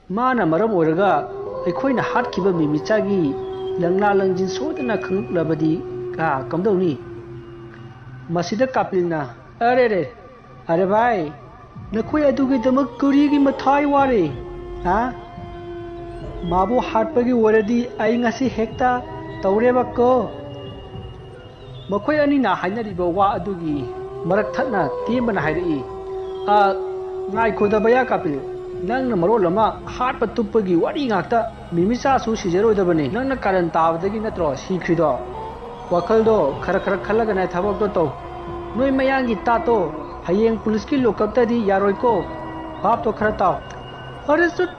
ꯃꯥꯅ ꯃꯔꯝ ꯑꯣꯏꯔꯒ ꯑꯩꯈꯣꯏꯅ ꯍꯥꯠꯈꯤꯕ ꯃꯤꯃꯤꯆꯥꯒꯤ ꯂꯪꯂꯥ ꯂꯪꯖꯤꯟ ꯁꯣꯏꯗꯅ ꯈꯪꯂꯛꯂꯕꯗꯤ ꯀꯥ ꯀꯝꯗꯧꯅꯤ?" ꯃꯁꯤꯗ ꯀꯥꯄꯤꯜꯅ, ꯑꯔꯦ ꯔꯦ, ꯑꯔꯦ ꯚꯥꯏ, ꯅꯈꯣꯏ ꯑꯗꯨꯒꯤꯗꯃꯛ ꯀꯔꯤꯒꯤ ꯃꯊꯥꯏ ꯋꯥꯔꯤ? ꯍꯥ? ꯃꯥꯕꯨ ꯍꯥꯠꯄꯒꯤ ꯑꯣꯏꯔꯗꯤ ꯑꯩ ꯉꯁꯤ ꯍꯦꯛꯇ ꯇꯧꯔꯦꯕꯀꯣ꯫ ꯃꯈꯣꯏ ꯑꯅꯤꯅ ꯍꯥꯏꯅꯔꯤꯕ ꯋꯥ ꯑꯗꯨꯒꯤ ꯃꯔꯛ ꯊꯠꯅ ꯇꯦꯝꯕꯅ ꯍꯥꯏꯔꯛꯏ, "ꯑ, ꯉꯥꯏꯈꯣꯗ ꯕꯌꯥ ꯀꯥꯄꯤꯜ, ꯅꯪꯅ ꯃꯔꯣꯜ ꯑꯃ ꯍꯥꯠꯄ ꯇꯨꯞꯄꯒꯤ ꯋꯥꯔꯤ ꯉꯥꯛꯇ꯫ ꯃꯤꯃꯤꯆꯥꯁꯨ ꯁꯤꯖꯔꯣꯏꯗꯕꯅꯤ, ꯅꯪꯅ ꯀꯥꯔꯟ ꯇꯥꯕꯗꯒꯤ ꯅꯠꯇ꯭ꯔꯣ ꯁꯤꯈ꯭ꯔꯤꯗꯣ? ꯋꯥꯈꯜꯗꯣ ꯈꯔ ꯈꯔ ꯈꯜꯂꯒꯅꯦ ꯊꯕꯛꯇꯣ ꯇꯧ꯫ ꯅꯣꯏ ꯃꯌꯥꯡꯒꯤ ꯇꯥꯠꯇꯣ ꯍꯌꯦꯡ ꯄꯨꯂꯤꯁꯀꯤ ꯂꯣꯀꯞꯇꯗꯤ ꯌꯥꯔꯣꯏꯀꯣ, ꯚꯥꯞꯇꯣ ꯈꯔ ꯇꯥꯎ"꯫ "ꯑꯔꯦ ꯆꯠ,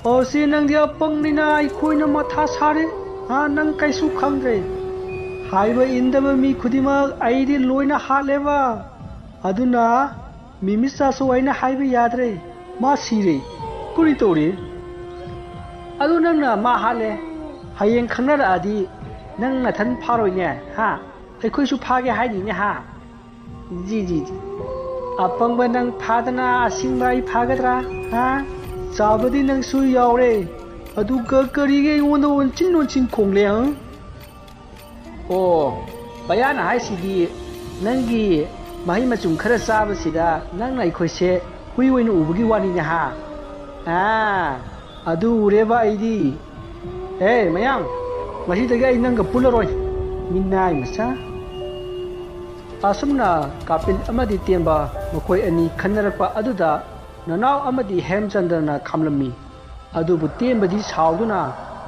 ꯑꯣ ꯁꯤ ꯅꯪꯗꯤ ꯑꯄꯪꯅꯤꯅ ꯑꯩꯈꯣꯏꯅ ꯃꯊꯥ ꯁꯥꯔꯦ꯫ ꯍꯥ, ꯅꯪ ꯀꯩꯁꯨ ꯈꯪꯗ꯭ꯔꯦ꯫ ꯍꯥꯏꯕ ꯏꯟꯗꯕ ꯃꯤ ꯈꯨꯗꯤꯡꯃꯛ ꯑꯩꯗꯤ ꯂꯣꯏꯅ ꯍꯥꯠꯂꯦꯕ꯫ ꯑꯗꯨꯅ ꯃꯤꯃꯤꯆꯥꯁꯨ ꯑꯩꯅ ꯍꯥꯏꯕ ꯌꯥꯗ꯭ꯔꯦ꯫ ꯃꯥ ꯁꯤꯔꯦ꯫ ꯀꯔꯤ ꯇꯧꯔꯤ? ꯑꯗꯨ ꯅꯪꯅ ꯃꯥ ꯍꯥꯠꯂꯦ꯫ ꯍꯌꯦꯡ ꯈꯪꯅꯔꯛꯑꯗꯤ ꯅꯪ ꯅꯊꯟ ꯐꯥꯔꯣꯏꯅꯦ, ꯍꯥ? ꯑꯩꯈꯣꯏꯁꯨ ꯐꯥꯒꯦ ꯍꯥꯏꯅꯤꯅꯦ, ꯍꯥ?" "G, G, G. ꯑꯄꯪꯕ ꯅꯪ ꯐꯥꯗꯅ ꯑꯁꯤꯡꯕ ꯑꯩ ꯐꯥꯒꯗ꯭ꯔꯥ? ꯍꯥ? ꯆꯥꯕꯗꯤ ꯅꯪꯁꯨ ꯌꯥꯎꯔꯦ꯫ ꯑꯗꯨꯒ ꯀꯔꯤꯒꯤ ꯑꯩꯉꯣꯟꯗ ꯑꯣꯟꯁꯤꯟ ꯑꯣꯟꯁꯤꯟ ꯈꯣꯡꯂꯦ, ꯍꯪ?" "ꯑꯣ, ꯕꯌꯥꯅ ꯍꯥꯏꯁꯤꯗꯤ ꯅꯪꯒꯤ ꯃꯍꯩ ꯃꯆꯨꯝ ꯈꯔ ꯆꯥꯕꯁꯤꯗ ꯅꯪꯅ ꯑꯩꯈꯣꯏꯁꯦ ꯍꯨꯏ ꯑꯣꯏꯅ ꯎꯕꯒꯤ ꯋꯥꯅꯤꯅꯦ, ꯍꯥ? ꯑꯥ, ꯑꯗꯨ ꯎꯔꯦꯕ ꯑꯩꯗꯤ꯫ ꯑꯦ, ꯃꯌꯥꯡ, ꯉꯁꯤꯗꯒꯤ ꯑꯩ ꯅꯪꯒ ꯄꯨꯜꯂꯔꯣꯏ, ꯃꯤꯅꯥꯏ ꯃꯆꯥ"꯫ ꯑꯁꯨꯝꯅ ꯀꯥꯄꯤꯜ ꯑꯃꯗꯤ ꯇꯦꯝꯕ ꯃꯈꯣꯏ ꯑꯅꯤ ꯈꯟꯅꯔꯛꯄ ꯑꯗꯨꯗ ꯅꯅꯥꯎ ꯑꯃꯗꯤ ꯍꯦꯝꯆꯟꯗ꯭ꯔꯅ ꯈꯥꯝꯂꯝꯃꯤ꯫ ꯑꯗꯨꯕꯨ ꯇꯦꯝꯕꯗꯤ ꯁꯥꯎꯗꯨꯅ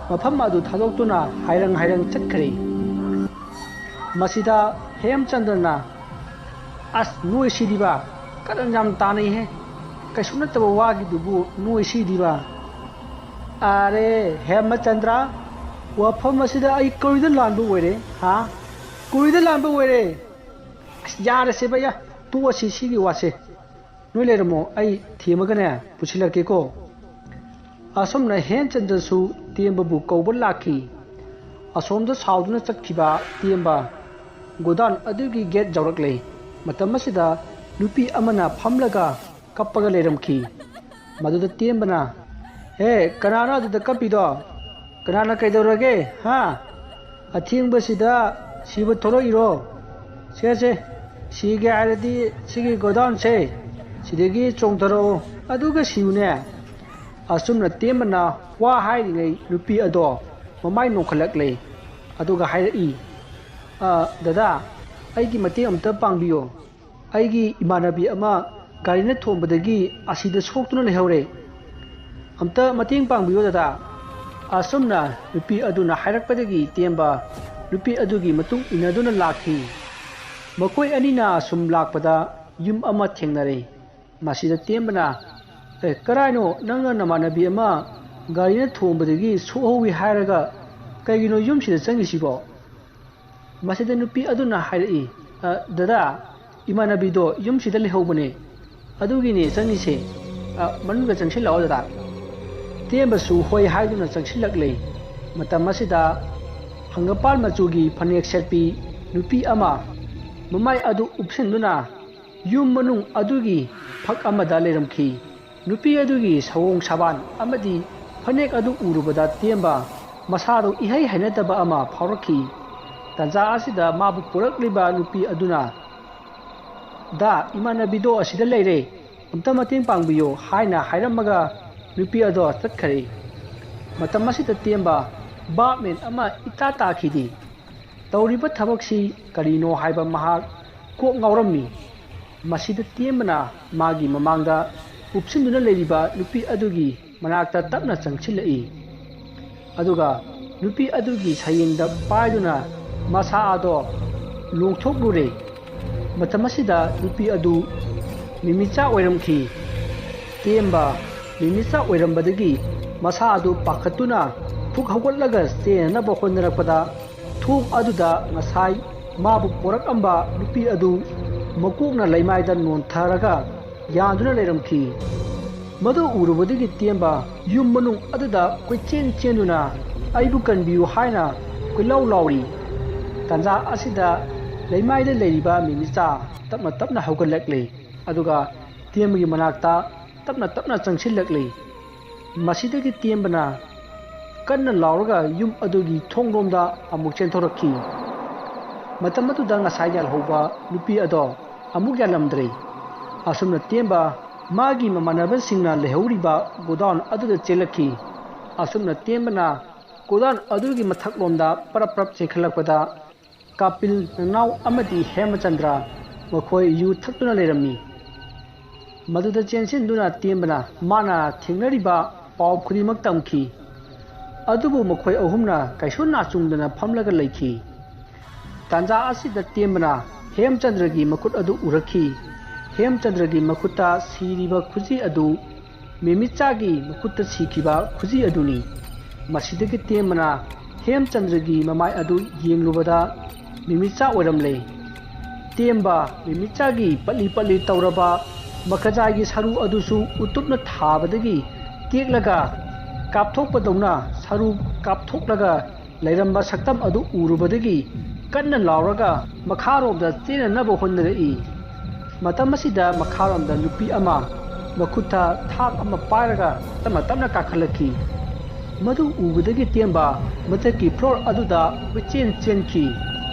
ꯃꯐꯝ ꯑꯗꯨ ꯊꯥꯗꯣꯛꯇꯨꯅ ꯍꯥꯏꯔꯪ ꯍꯥꯏꯔꯪ ꯆꯠꯈ꯭ꯔꯦ꯫ ꯃꯁꯤꯗ ꯍꯦꯝꯆꯟꯗ꯭ꯔꯅ, "ꯑꯁ, ꯅꯣꯏ ꯁꯤꯗꯤꯕ, ꯀꯔꯟ ꯌꯥꯝ ꯇꯥꯅꯩꯍꯦ꯫ ꯀꯩꯁꯨ ꯅꯠꯇꯕ ꯋꯥꯒꯤꯗꯨꯕꯨ ꯅꯣꯏ ꯁꯤꯗꯤꯕ"꯫ "ꯑꯔꯦ ꯍꯦꯃꯆꯟꯗ꯭ꯔ, ꯋꯥꯐꯝ ꯑꯁꯤꯗ ꯑꯩ ꯀꯔꯤꯗ ꯂꯥꯟꯕ ꯑꯣꯏꯔꯦ, ꯍꯥ? ꯀꯔꯤꯗ ꯂꯥꯟꯕ ꯑꯣꯏꯔꯦ? ꯑꯁ, ꯌꯥꯔꯦꯁꯦ ꯚꯩꯌꯥ, ꯇꯣꯛꯑꯁꯤ ꯁꯤꯒꯤ ꯋꯥꯁꯦ꯫ ꯅꯣꯏ ꯂꯩꯔꯝꯃꯣ, ꯑꯩ ꯊꯦꯝꯃꯒꯅꯦ ꯄꯨꯁꯤꯜꯂꯛꯀꯦꯀꯣ"꯫ ꯑꯁꯨꯝꯅ ꯍꯦꯝꯆꯟꯗ꯭ꯔꯁꯨ ꯇꯦꯝꯕꯕꯨ ꯀꯧꯕ ꯂꯥꯛꯈꯤ꯫ ꯑꯁꯣꯝꯗ ꯁꯥꯎꯗꯨꯅ ꯆꯠꯈꯤꯕ ꯇꯦꯝꯕ ꯒꯣꯗꯥꯎꯟ ꯑꯗꯨꯒꯤ ꯒꯦꯠ ꯌꯧꯔꯛꯂꯦ꯫ ꯃꯇꯝ ꯑꯁꯤꯗ ꯅꯨꯄꯤ ꯑꯃꯅ ꯐꯝꯂꯒ ꯀꯞꯄꯒ ꯂꯩꯔꯝꯈꯤ꯫ ꯃꯗꯨꯗ ꯇꯦꯝꯕꯅ, "ꯍꯦ, ꯀꯅꯥꯅꯣ ꯑꯗꯨꯗ ꯀꯞꯄꯤꯗꯣ? ꯀꯅꯥꯅ ꯀꯩꯗꯧꯔꯒꯦ, ꯍꯥ? ꯑꯊꯦꯡꯕꯁꯤꯗ ꯁꯤꯕ ꯊꯣꯛꯂꯛꯏꯔꯣ? ꯁꯦ, ꯁꯦ, "ꯁꯤꯒꯦ ꯍꯥꯏꯔꯗꯤ ꯁꯤꯒꯤ ꯒꯣꯗꯥꯎꯟꯁꯦ ꯁꯤꯗꯒꯤ ꯆꯣꯡꯊꯔꯛꯑꯣ, ꯑꯗꯨꯒ ꯁꯤꯌꯨꯅꯦ"꯫ ꯑꯁꯨꯝꯅ ꯇꯦꯝꯕꯅ ꯋꯥ ꯍꯥꯏꯔꯤꯉꯩ ꯅꯨꯄꯤ ꯑꯗꯣ ꯃꯃꯥꯏ ꯅꯣꯟꯈꯠꯂꯛꯂꯦ꯫ ꯑꯗꯨꯒ ꯍꯥꯏꯔꯛꯏ, "ꯑ, ꯗꯗꯥ, ꯑꯩꯒꯤ ꯃꯇꯦꯡ ꯑꯝꯇ ꯄꯥꯡꯕꯤꯌꯣ꯫ ꯑꯩꯒꯤ ꯏꯃꯥꯟꯅꯕꯤ ꯑꯃ ꯒꯥꯔꯤꯅ ꯊꯣꯝꯕꯗꯒꯤ ꯑꯁꯤꯗ ꯁꯣꯛꯇꯨꯅ ꯂꯩꯍꯧꯔꯦ꯫ ꯑꯝꯇ ꯃꯇꯦꯡ ꯄꯥꯡꯕꯤꯌꯣ ꯗꯗꯥ"꯫ ꯑꯁꯨꯝꯅ ꯅꯨꯄꯤ ꯑꯗꯨꯅ ꯍꯥꯏꯔꯛꯄꯗꯒꯤ ꯇꯦꯝꯕ ꯅꯨꯄꯤ ꯑꯗꯨꯒꯤ ꯃꯇꯨꯡ ꯏꯟꯅꯗꯨꯅ ꯂꯥꯛꯈꯤ꯫ ꯃꯈꯣꯏ ꯑꯅꯤꯅ ꯁꯨꯝ ꯂꯥꯛꯄꯗ ꯌꯨꯝ ꯑꯃ ꯊꯦꯡꯅꯔꯦ꯫ ꯃꯁꯤꯗ ꯇꯦꯝꯕꯅ, "ꯑꯦ, ꯀꯔꯥꯏꯅꯣ ꯅꯪꯅ ꯅꯃꯥꯟꯅꯕꯤ ꯑꯃ ꯒꯥꯔꯤꯅ ꯊꯣꯝꯕꯗꯒꯤ ꯁꯣꯛꯍꯧꯋꯤ ꯍꯥꯏꯔꯒ ꯀꯩꯒꯤꯅꯣ ꯌꯨꯝꯁꯤꯗ ꯆꯪꯉꯤꯁꯤꯕꯣ?" ꯃꯁꯤꯗ ꯅꯨꯄꯤ ꯑꯗꯨꯅ ꯍꯥꯏꯔꯛꯏ, "ꯑ, ꯗꯗꯥ, ꯏꯃꯥꯟꯅꯕꯤꯗꯣ ꯌꯨꯝꯁꯤꯗ ꯂꯩꯍꯧꯕꯅꯦ, ꯑꯗꯨꯒꯤꯅꯦ ꯆꯪꯉꯤꯁꯦ꯫ ꯑ, ꯃꯅꯨꯡꯗ ꯆꯪꯁꯤꯜꯂꯛꯑꯣ ꯗꯗꯥ"꯫ ꯇꯦꯝꯕꯁꯨ ꯍꯣꯏ ꯍꯥꯏꯗꯨꯅ ꯆꯪꯁꯤꯜꯂꯛꯂꯦ꯫ ꯃꯇꯝ ꯑꯁꯤꯗ ꯍꯪꯒꯄꯥꯜ ꯃꯆꯨꯒꯤ ꯐꯅꯦꯛ ꯁꯦꯠꯄꯤ ꯅꯨꯄꯤ ꯑꯃ, ꯃꯃꯥꯏ ꯑꯗꯨ ꯎꯞꯁꯤꯟꯗꯨꯅ ꯌꯨꯝ ꯃꯅꯨꯡ ꯑꯗꯨꯒꯤ ꯐꯛ ꯑꯃꯗ ꯂꯩꯔꯝꯈꯤ꯫ ꯅꯨꯄꯤ ꯑꯗꯨꯒꯤ ꯁꯑꯣꯡ ꯁꯥꯕꯥꯟ ꯑꯃꯗꯤ ꯐꯅꯦꯛ ꯑꯗꯨ ꯎꯔꯨꯕꯗ ꯇꯦꯝꯕ ꯃꯁꯥꯗꯨ ꯏꯍꯩ ꯍꯩꯅꯗꯕ ꯑꯃ ꯐꯥꯎꯔꯛꯈꯤ꯫ ꯇꯥꯟꯖꯥ ꯑꯁꯤꯗ ꯃꯥꯕꯨ ꯄꯨꯔꯛꯂꯤꯕ ꯅꯨꯄꯤ ꯑꯗꯨꯅ, "ꯗꯥ, ꯏꯃꯥꯟꯅꯕꯤꯗꯣ ꯑꯁꯤꯗ ꯂꯩꯔꯦ, ꯑꯝꯇ ꯃꯇꯦꯡ ꯄꯥꯡꯕꯤꯌꯨ" ꯍꯥꯏꯅ ꯍꯥꯏꯔꯝꯃꯒ ꯅꯨꯄꯤ ꯑꯗꯣ ꯆꯠꯈꯔꯦ꯫ ꯃꯇꯝ ꯑꯁꯤꯗ ꯇꯦꯝꯕ ꯚꯥꯞꯃꯦꯟ ꯑꯃ ꯏꯇꯥ ꯇꯥꯈꯤꯗꯦ꯫ ꯇꯧꯔꯤꯕ ꯊꯕꯛꯁꯤ ꯀꯔꯤꯅꯣ ꯍꯥꯏꯕ ꯃꯍꯥꯛ ꯀꯣꯛ ꯉꯥꯎꯔꯝꯃꯤ꯫ ꯃꯁꯤꯗ ꯇꯦꯝꯕꯅ ꯃꯥꯒꯤ ꯃꯃꯥꯡꯗ ꯎꯞꯁꯤꯟꯗꯨꯅ ꯂꯩꯔꯤꯕ ꯅꯨꯄꯤ ꯑꯗꯨꯒꯤ ꯃꯅꯥꯛꯇ ꯇꯞꯅ ꯆꯪꯁꯤꯜꯂꯛꯏ꯫ ꯑꯗꯨꯒ ꯅꯨꯄꯤ ꯑꯗꯨꯒꯤ ꯁꯌꯦꯡꯗ ꯄꯥꯏꯗꯨꯅ ꯃꯁꯥ ꯑꯗꯣ ꯂꯣꯡꯊꯣꯛꯂꯨꯔꯦ꯫ ꯃꯇꯝ ꯑꯁꯤꯗ ꯅꯨꯄꯤ ꯑꯗꯨ ꯃꯤꯃꯤꯆꯥ ꯑꯣꯏꯔꯝꯈꯤ꯫ ꯇꯦꯝꯕ ꯃꯤꯃꯤꯆꯥ ꯑꯣꯏꯔꯝꯕꯗꯒꯤ ꯃꯁꯥ ꯑꯗꯨ ꯄꯥꯈꯠꯇꯨꯅ ꯐꯨꯛ ꯍꯧꯒꯠꯂꯒ ꯆꯦꯟꯅꯅꯕ ꯍꯣꯠꯅꯔꯛꯄꯗ, ꯊꯣꯡ ꯑꯗꯨꯗ ꯉꯁꯥꯏ ꯃꯥꯕꯨ ꯄꯣꯔꯛꯑꯝꯕ ꯅꯨꯄꯤ ꯑꯗꯨ ꯃꯀꯣꯛꯅ ꯂꯩꯃꯥꯏꯗ ꯅꯣꯟꯊꯔꯒ ꯌꯥꯟꯗꯨꯅ ꯂꯩꯔꯝꯈꯤ꯫ ꯃꯗꯨ ꯎꯔꯨꯕꯗꯒꯤ ꯇꯦꯝꯕ ꯌꯨꯝ ꯃꯅꯨꯡ ꯑꯗꯨꯗ ꯀꯣꯏꯆꯦꯟ ꯆꯦꯟꯗꯨꯅ "ꯑꯩꯕꯨ ꯀꯟꯕꯤꯌꯨ" ꯍꯥꯏꯅ ꯀꯣꯏꯂꯥꯎ ꯂꯥꯎꯔꯤ꯫ ꯇꯥꯟꯖꯥ ꯑꯁꯤꯗ ꯂꯩꯃꯥꯏꯗ ꯂꯩꯔꯤꯕ ꯃꯤꯃꯤꯆꯥ ꯇꯞꯅ ꯇꯞꯅ ꯍꯧꯒꯠꯂꯛꯂꯦ, ꯑꯗꯨꯒ ꯇꯦꯝꯕꯒꯤ ꯃꯅꯥꯛꯇ ꯇꯞꯅ ꯇꯞꯅ ꯆꯪꯁꯤꯜꯂꯛꯂꯦ꯫ ꯃꯁꯤꯗꯒꯤ ꯇꯦꯝꯕꯅ ꯀꯟꯅ ꯂꯥꯎꯔꯒ ꯌꯨꯝ ꯑꯗꯨꯒꯤ ꯊꯣꯡꯂꯣꯝꯗ ꯑꯃꯨꯛ ꯆꯦꯟꯊꯣꯔꯛꯈꯤ꯫ ꯃꯇꯝ ꯑꯗꯨꯗ ꯉꯁꯥꯏ ꯌꯥꯜꯍꯧꯕ ꯅꯨꯄꯤ ꯑꯗꯣ ꯑꯃꯨꯛ ꯌꯥꯜꯂꯝꯗ꯭ꯔꯦ꯫ ꯑꯁꯨꯝꯅ ꯇꯦꯝꯕ ꯃꯥꯒꯤ ꯃꯃꯥꯟꯅꯕꯁꯤꯡꯅ ꯂꯩꯍꯧꯔꯤꯕ ꯒꯣꯗꯥꯎꯟ ꯑꯗꯨꯗ ꯆꯦꯜꯂꯛꯈꯤ꯫ ꯑꯁꯨꯝꯅ ꯇꯦꯝꯕꯅ ꯒꯣꯗꯥꯎꯟ ꯑꯗꯨꯒꯤ ꯃꯊꯛꯂꯣꯝꯗ ꯄꯔꯞ ꯄꯔꯞ ꯆꯦꯟꯈꯠꯂꯛꯄꯗ ꯀꯥꯄꯤꯜ ꯅꯅꯥꯎ ꯑꯃꯗꯤ ꯍꯦꯃꯆꯟꯗ꯭ꯔ ꯃꯈꯣꯏ ꯌꯨ ꯊꯛꯇꯨꯅ ꯂꯩꯔꯝꯃꯤ꯫ ꯃꯗꯨꯗ ꯆꯦꯟꯁꯤꯟꯗꯨꯅ ꯇꯦꯝꯕꯅ ꯃꯥꯅ ꯊꯦꯡꯅꯔꯤꯕ ꯄꯥꯎ ꯈꯨꯗꯤꯡꯃꯛ ꯇꯝꯈꯤ꯫ ꯑꯗꯨꯕꯨ ꯃꯈꯣꯏ ꯑꯍꯨꯝꯅ ꯀꯩꯁꯨ ꯅꯥꯆꯨꯡꯗꯅ ꯐꯝꯂꯒ ꯂꯩꯈꯤ꯫ ꯇꯥꯟꯖꯥ ꯑꯁꯤꯗ ꯇꯦꯝꯕꯅ ꯍꯦꯝꯆꯟꯗ꯭ꯔꯒꯤ ꯃꯈꯨꯠ ꯑꯗꯨ ꯎꯔꯛꯈꯤ꯫ ꯍꯦꯝꯆꯟꯗ꯭ꯔꯒꯤ ꯃꯈꯨꯠꯇ ꯁꯤꯔꯤꯕ ꯈꯨꯖꯤ ꯑꯗꯨ ꯃꯦꯃꯤꯆꯥꯒꯤ ꯃꯈꯨꯠꯇ ꯁꯤꯈꯤꯕ ꯈꯨꯖꯤ ꯑꯗꯨꯅꯤ꯫ ꯃꯁꯤꯗꯒꯤ ꯇꯦꯝꯕꯅ ꯍꯦꯝꯆꯟꯗ꯭ꯔꯒꯤ ꯃꯃꯥꯏ ꯑꯗꯨ ꯌꯦꯡꯂꯨꯕꯗ ꯃꯦꯃꯤꯆꯥ ꯑꯣꯏꯔꯝꯂꯦ꯫ ꯇꯦꯝꯕ ꯃꯦꯃꯤꯆꯥꯒꯤ ꯄꯠꯂꯤ ꯄꯠꯂꯤ ꯇꯧꯔꯕ ꯃꯈꯖꯥꯏꯒꯤ ꯁꯔꯨ ꯑꯗꯨꯁꯨ ꯎꯇꯨꯞꯅ ꯊꯥꯕꯗꯒꯤ ꯇꯦꯛꯂꯒ ꯀꯥꯞꯊꯣꯛꯄꯗꯧꯅ ꯁꯔꯨ ꯀꯥꯞꯊꯣꯛꯂꯒ ꯂꯩꯔꯝꯕ ꯁꯛꯇꯝ ꯑꯗꯨ ꯎꯔꯨꯕꯗꯒꯤ ꯀꯟꯅ ꯂꯥꯎꯔꯒ ꯃꯈꯥꯔꯣꯝꯗ ꯆꯦꯟꯅꯅꯕ ꯍꯣꯠꯅꯔꯛꯏ꯫ ꯃꯇꯝ ꯑꯁꯤꯗ ꯃꯈꯥꯔꯣꯝꯗ ꯅꯨꯄꯤ ꯑꯃ ꯃꯈꯨꯠꯇ ꯊꯥꯡ ꯑꯃ ꯄꯥꯏꯔꯒ ꯇꯞꯅ ꯇꯞꯅ ꯀꯥꯈꯠꯂꯛꯈꯤ꯫ ꯃꯗꯨ ꯎꯕꯗꯒꯤ ꯇꯦꯝꯕ ꯃꯊꯛꯀꯤ ꯐ꯭ꯂꯣꯔ ꯑꯗꯨꯗ ꯀꯣꯏꯆꯦꯟ ꯆꯦꯟꯈꯤ꯫